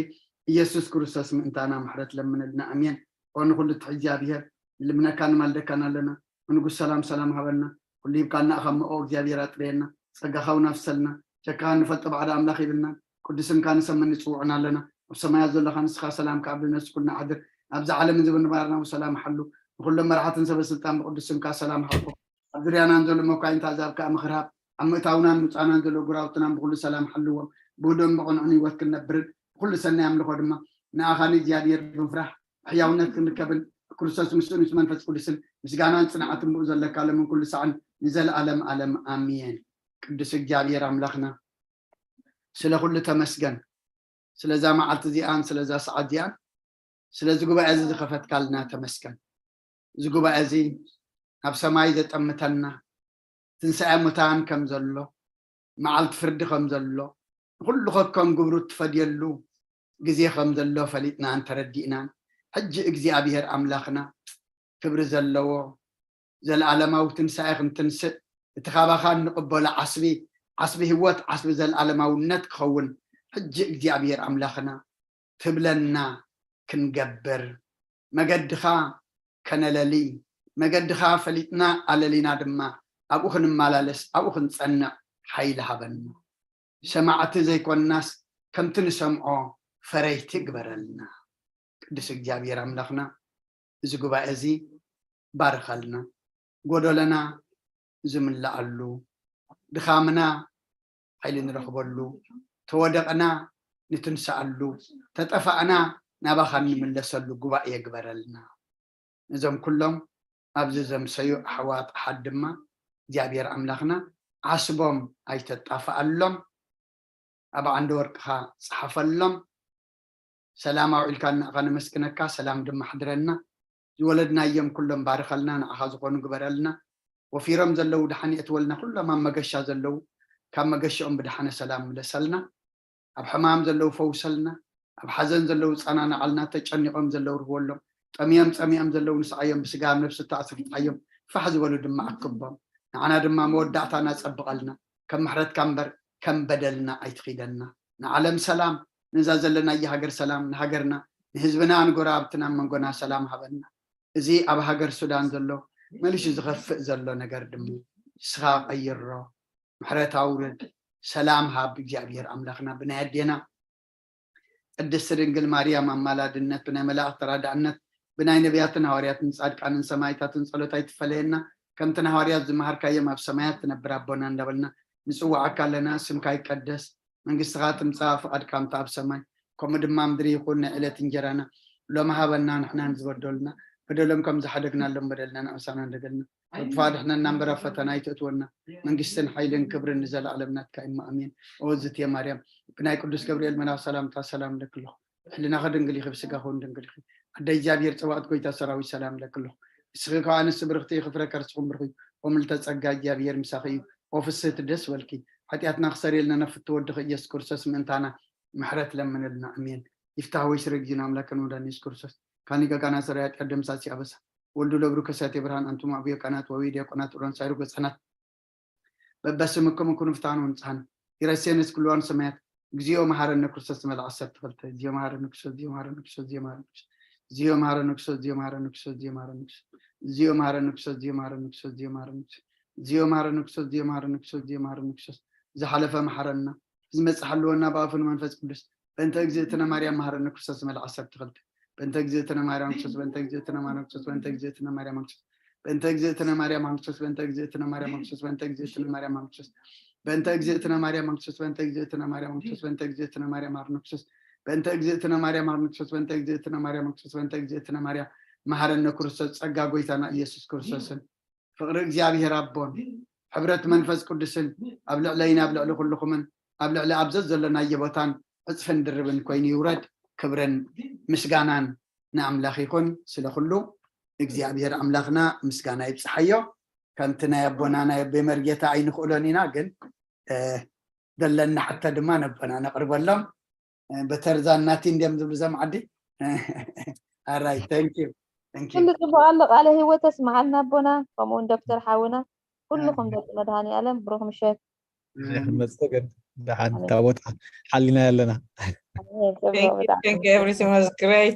ኢየሱስ ክርስቶስ ምእንታና ምሕረት ለምነልና። ኣሜን። ኦ ንኹሉ ትሕዚ እግዚኣብሔር፣ ንልምነካ ንማልደካን ኣለና። ንጉስ ሰላም ሰላም ሃበና። ኩሉ ሂብካና ኣኻ እሞ ኦ እግዚኣብሔር ኣጥርየና። ጸጋኻ እውን ኣፍሰልና። ሸካኻ ንፈልጦ ባዕዳ ኣምላኽ ይብልና። ቅዱስ ስምካ ንሰምን ንጽውዑን ኣለና። ኣብ ሰማያት ዘለኻ ንስኻ ሰላምካ ኣብ ልነሱ ኩልና ሓድር። ኣብዚ ዓለም እዚ ብምንባርና እውን ሰላም ሓሉ። ንኹሎም መራሕትን ሰበ ስልጣን ብቅዱስ ስምካ ሰላም ሃቦ። ኣብ ዙርያናን ዘሎ መኳይንታ ኣዛብ ከኣ ምኽርሃብ። ኣብ ምእታውናን ምጻናን ዘሎ ጉራውትናን ብኹሉ ሰላም ሓልዎም። ብህዱእን ብቕንዑን ህይወት ክንነብርን ብኹሉ ሰናይ ኣምልኾ ድማ ንኣኻ ንእግዚኣብሔር ብምፍራሕ ብሕያውነት ክንርከብን ብክርስቶስ ምስኡ ምስ መንፈስ ቅዱስን ምስጋናን ጽንዓትን ብኡ ዘለካ ለምን ኩሉ ሳዕን ንዘለኣለም ኣለም ኣሜን። ቅዱስ እግዚኣብሔር ኣምላኽና ስለ ኩሉ ተመስገን። ስለዛ መዓልቲ እዚኣን ስለዛ ሰዓት እዚኣን ስለዚ ጉባኤ እዚ ዝኸፈትካልና ተመስገን። እዚ ጉባኤ እዚ ናብ ሰማይ ዘጠምተና ትንሳኤ ሙታን ከም ዘሎ መዓልቲ ፍርዲ ከም ዘሎ ንኹሉ ከከም ግብሩ እትፈድየሉ ግዜ ከም ዘሎ ፈሊጥናን ተረዲእናን ሕጂ እግዚኣብሔር ኣምላኽና ክብሪ ዘለዎ ዘለኣለማዊ ትንሳኤ ክንትንስእ እቲ ካባኻ እንቕበሎ ዓስቢ ዓስቢ ህይወት ዓስቢ ዘለኣለማውነት ክኸውን ሕጂ እግዚኣብሔር ኣምላኽና ትብለና ክንገብር መገድኻ ከነለሊ መገድኻ ፈሊጥና ኣለሊና ድማ ኣብኡ ክንመላለስ ኣብኡ ክንጸንዕ ሓይሊ ሃበና። ሰማዕቲ ዘይኮንናስ ከምቲ ንሰምዖ ፈረይቲ ግበረልና። ቅዱስ እግዚኣብሔር ኣምላኽና እዚ ጉባኤ እዚ ባርኸልና። ጎደለና ዝምልኣሉ፣ ድኻምና ሓይሊ ንረኽበሉ፣ ተወደቕና ንትንስኣሉ፣ ተጠፋእና ናባኻ እንምለሰሉ ጉባኤ ግበረልና። ነዞም ኩሎም ኣብዚ ዘምሰዩ ኣሕዋት ኣሓት ድማ እግዚኣብሔር ኣምላኽና ዓስቦም ኣይተጣፍኣሎም፣ ኣብ ዓንዲ ወርቅኻ ጽሓፈሎም። ሰላም ኣውዒልካና ኢኻ ነመስግነካ፣ ሰላም ድማ ሓድረና። ዝወለድናዮም ኩሎም ባርኸልና፣ ንዓኻ ዝኾኑ ግበረልና። ወፊሮም ዘለዉ ደሓን የእትወልና፣ ኩሎም ኣብ መገሻ ዘለዉ ካብ መገሻኦም ብደሓነ ሰላም ምለሰልና። ኣብ ሕማም ዘለዉ ፈውሰልና፣ ኣብ ሓዘን ዘለዉ ጸናናዓልና፣ ተጨኒቖም ዘለዉ ርህወሎም፣ ጠምዮም ጸሚኦም ዘለዉ ንስዓዮም፣ ብስጋ ኣብ ነብሲ ተኣስርትዓዮም ፋሕ ዝበሉ ድማ ኣክቦም። ንዓና ድማ መወዳእታና ጸብቐልና፣ ከም ምሕረትካ እምበር ከም በደልና ኣይትኺደልና። ንዓለም ሰላም፣ ነዛ ዘለናያ ሃገር ሰላም፣ ንሃገርና ንህዝብና ንጎረባብትና መንጎና ሰላም ሃበና። እዚ ኣብ ሃገር ሱዳን ዘሎ መሊሱ ዝኸፍእ ዘሎ ነገር ድማ ንስኻ ቀይሮ፣ ምሕረት ኣውርድ፣ ሰላም ሃብ እግዚኣብሔር ኣምላኽና ብናይ ኣዴና ቅድስቲ ድንግል ማርያም ኣማላድነት ብናይ መላእኽቲ ተራዳእነት ብናይ ነቢያትን ሃዋርያትን ጻድቃንን ሰማይታትን ጸሎት ኣይትፈለየና። ከምቲ ንሃዋርያት ዝመሃርካዮም ኣብ ሰማያት ትነብር ኣቦና እንዳበልና ንጽውዓካ ኣለና። ስምካ ይቀደስ፣ መንግስትኻ ትምጻእ፣ ፍቓድካ ምታ ኣብ ሰማይ ከምኡ ድማ ምድሪ ይኹን። ናይ ዕለት እንጀራና ሎሚ ሃበና፣ ንሕና ንዝበደሉና በደሎም ከም ዝሓደግናሎም በደልና ንዕሳና እንደገልና። ክፋ ድሕነና እምበር ኣብ ፈተና ኣይትእትወና። መንግስትን ሓይልን ክብርን ንዘለኣለም ናትካ እሞ ኣሜን። ኦ ዝትየ ማርያም ብናይ ቅዱስ ገብርኤል መልኣኽ ሰላምታ ሰላም እለኪ ኣለኹ። ሕልናኺ ድንግል ኢኺ፣ ብስጋኺ እውን ድንግል ኢኺ። ኣደ እግዚኣብሔር ጽባኦት ጎይታ ሰራዊት ሰላም እለኪ ኣለኹ። ንስኺ ከኣ ኣንስቲ ብርኽቲ ኢኺ፣ ፍረ ከርስኹም ብሩኽ እዩ። ኦ ምልዕተ ጸጋ እግዚኣብሔር ምሳኺ እዩ። ኦ ፍስህቲ ደስ በልኪ። ሓጢኣትና ክሰርየልና ናብ ፍትው ወድኺ ኢየሱስ ክርስቶስ ምእንታና ምሕረት ለምንልና። ኣሜን። ይፍታህ ወይ ስረ ጊዜና ኣምላክን መድኃኒን ኢየሱስ ክርስቶስ ካኒ ገጋና ሰራይ ኃጢአት ደምሳሲ ኣበሳ ወልዱ ለብሩ ከሳቴ ብርሃን ኣንቱም ኣብዮ ካህናት ወዊ ዲያቆናት ኡሮን ሳይሩ ገጸናት በበስምኩም ኩኑ ፍታን ወንጻን ይረሴንስ ኩልዋን ሰማያት እግዚኦ መሐረነ ክርስቶስ መልዓ ዓሰርተ ክልተ። እግዚኦ መሐረነ ክርስቶስ፣ እግዚኦ መሐረነ ክርስቶስ፣ እግዚኦ መሐረነ ክርስቶስ፣ እግዚኦ መሐረነ ክርስቶስ፣ እግዚኦ መሐረነ ክርስቶስ፣ እግዚኦ መሐረነ ክርስቶስ፣ እግዚኦ መሐረነ ክርስቶስ፣ እግዚኦ መሐረነ ክርስቶስ፣ ዝሓለፈ መሐረና፣ ዝመጽእ ሓልወና ብኣፉ ንመንፈስ ቅዱስ። በእንተ እግዝእትነ ማርያም መሐረነ ክርስቶስ መልዓ ዓሰርተ ክልተ። በእንተ እግዝእትነ ማርያም ክርስቶስ፣ በእንተ እግዝእትነ ማርያም ክርስቶስ፣ በእንተ እግዝእትነ ማርያም ክርስቶስ፣ በእንተ እግዝእትነ ማርያም ክርስቶስ፣ በእንተ እግዝእትነ ማርያም ክርስቶስ፣ በእንተ እግዝእትነ ማርያም ክርስቶስ፣ በእንተ እግዝእትነ ማርያም ክርስቶስ፣ በእንተ እግዝእትነ ማርያም ክርስቶስ፣ በእንተ እግዝእትነ ማርያም ክርስቶስ፣ በእንተ እግዝእትነ ማርያም ክርስቶስ፣ በእንተ እግዝእትነ ማርያም ክርስቶስ፣ በእንተ እግዝእትነ ማርያም መሐረነ ክርስቶስ፣ ጸጋ ጎይታና ኢየሱስ ክርስቶስን ፍቕሪ እግዚኣብሔር ኣቦን ሕብረት መንፈስ ቅዱስን ኣብ ልዕለይን ኣብ ልዕሊ ኩልኹምን ኣብ ልዕሊ ኣብ ዘዘለናዮ ቦታን ዕጽፍን ድርብን ኮይኑ ይውረድ። ክብርን ምስጋናን ንኣምላኽ ይኹን። ስለ ኩሉ እግዚኣብሔር ኣምላኽና ምስጋና ይብጽሓዮ። ከምቲ ናይ ኣቦና ናይ ኣቦይ መርጌታ ኣይንኽእሎን ኢና፣ ግን፣ እ፣ ዘለና ሕቶ ድማ ነቦና ነቕርበሎም። እ፣ በተርዛን ናቲ እንድዮም ዝብሉ ዘም ዓዲ። ኣራይ፣ thank you። ኩሉ ጽቡቕ ኣሎ። ቃለ ህይወት ተስምዓልና ኣቦና፣ ከምኡ እውን ዶክተር ሓውና፣ ኩልኹም ደቂ መድሃኔ ዓለም ብሩኽ ምሸት። ክንመጽእ ግን ደሓን እታ ቦታ ሓሊና ኣለና። ጽቡቕ ብጣዕሚ። Everything was great.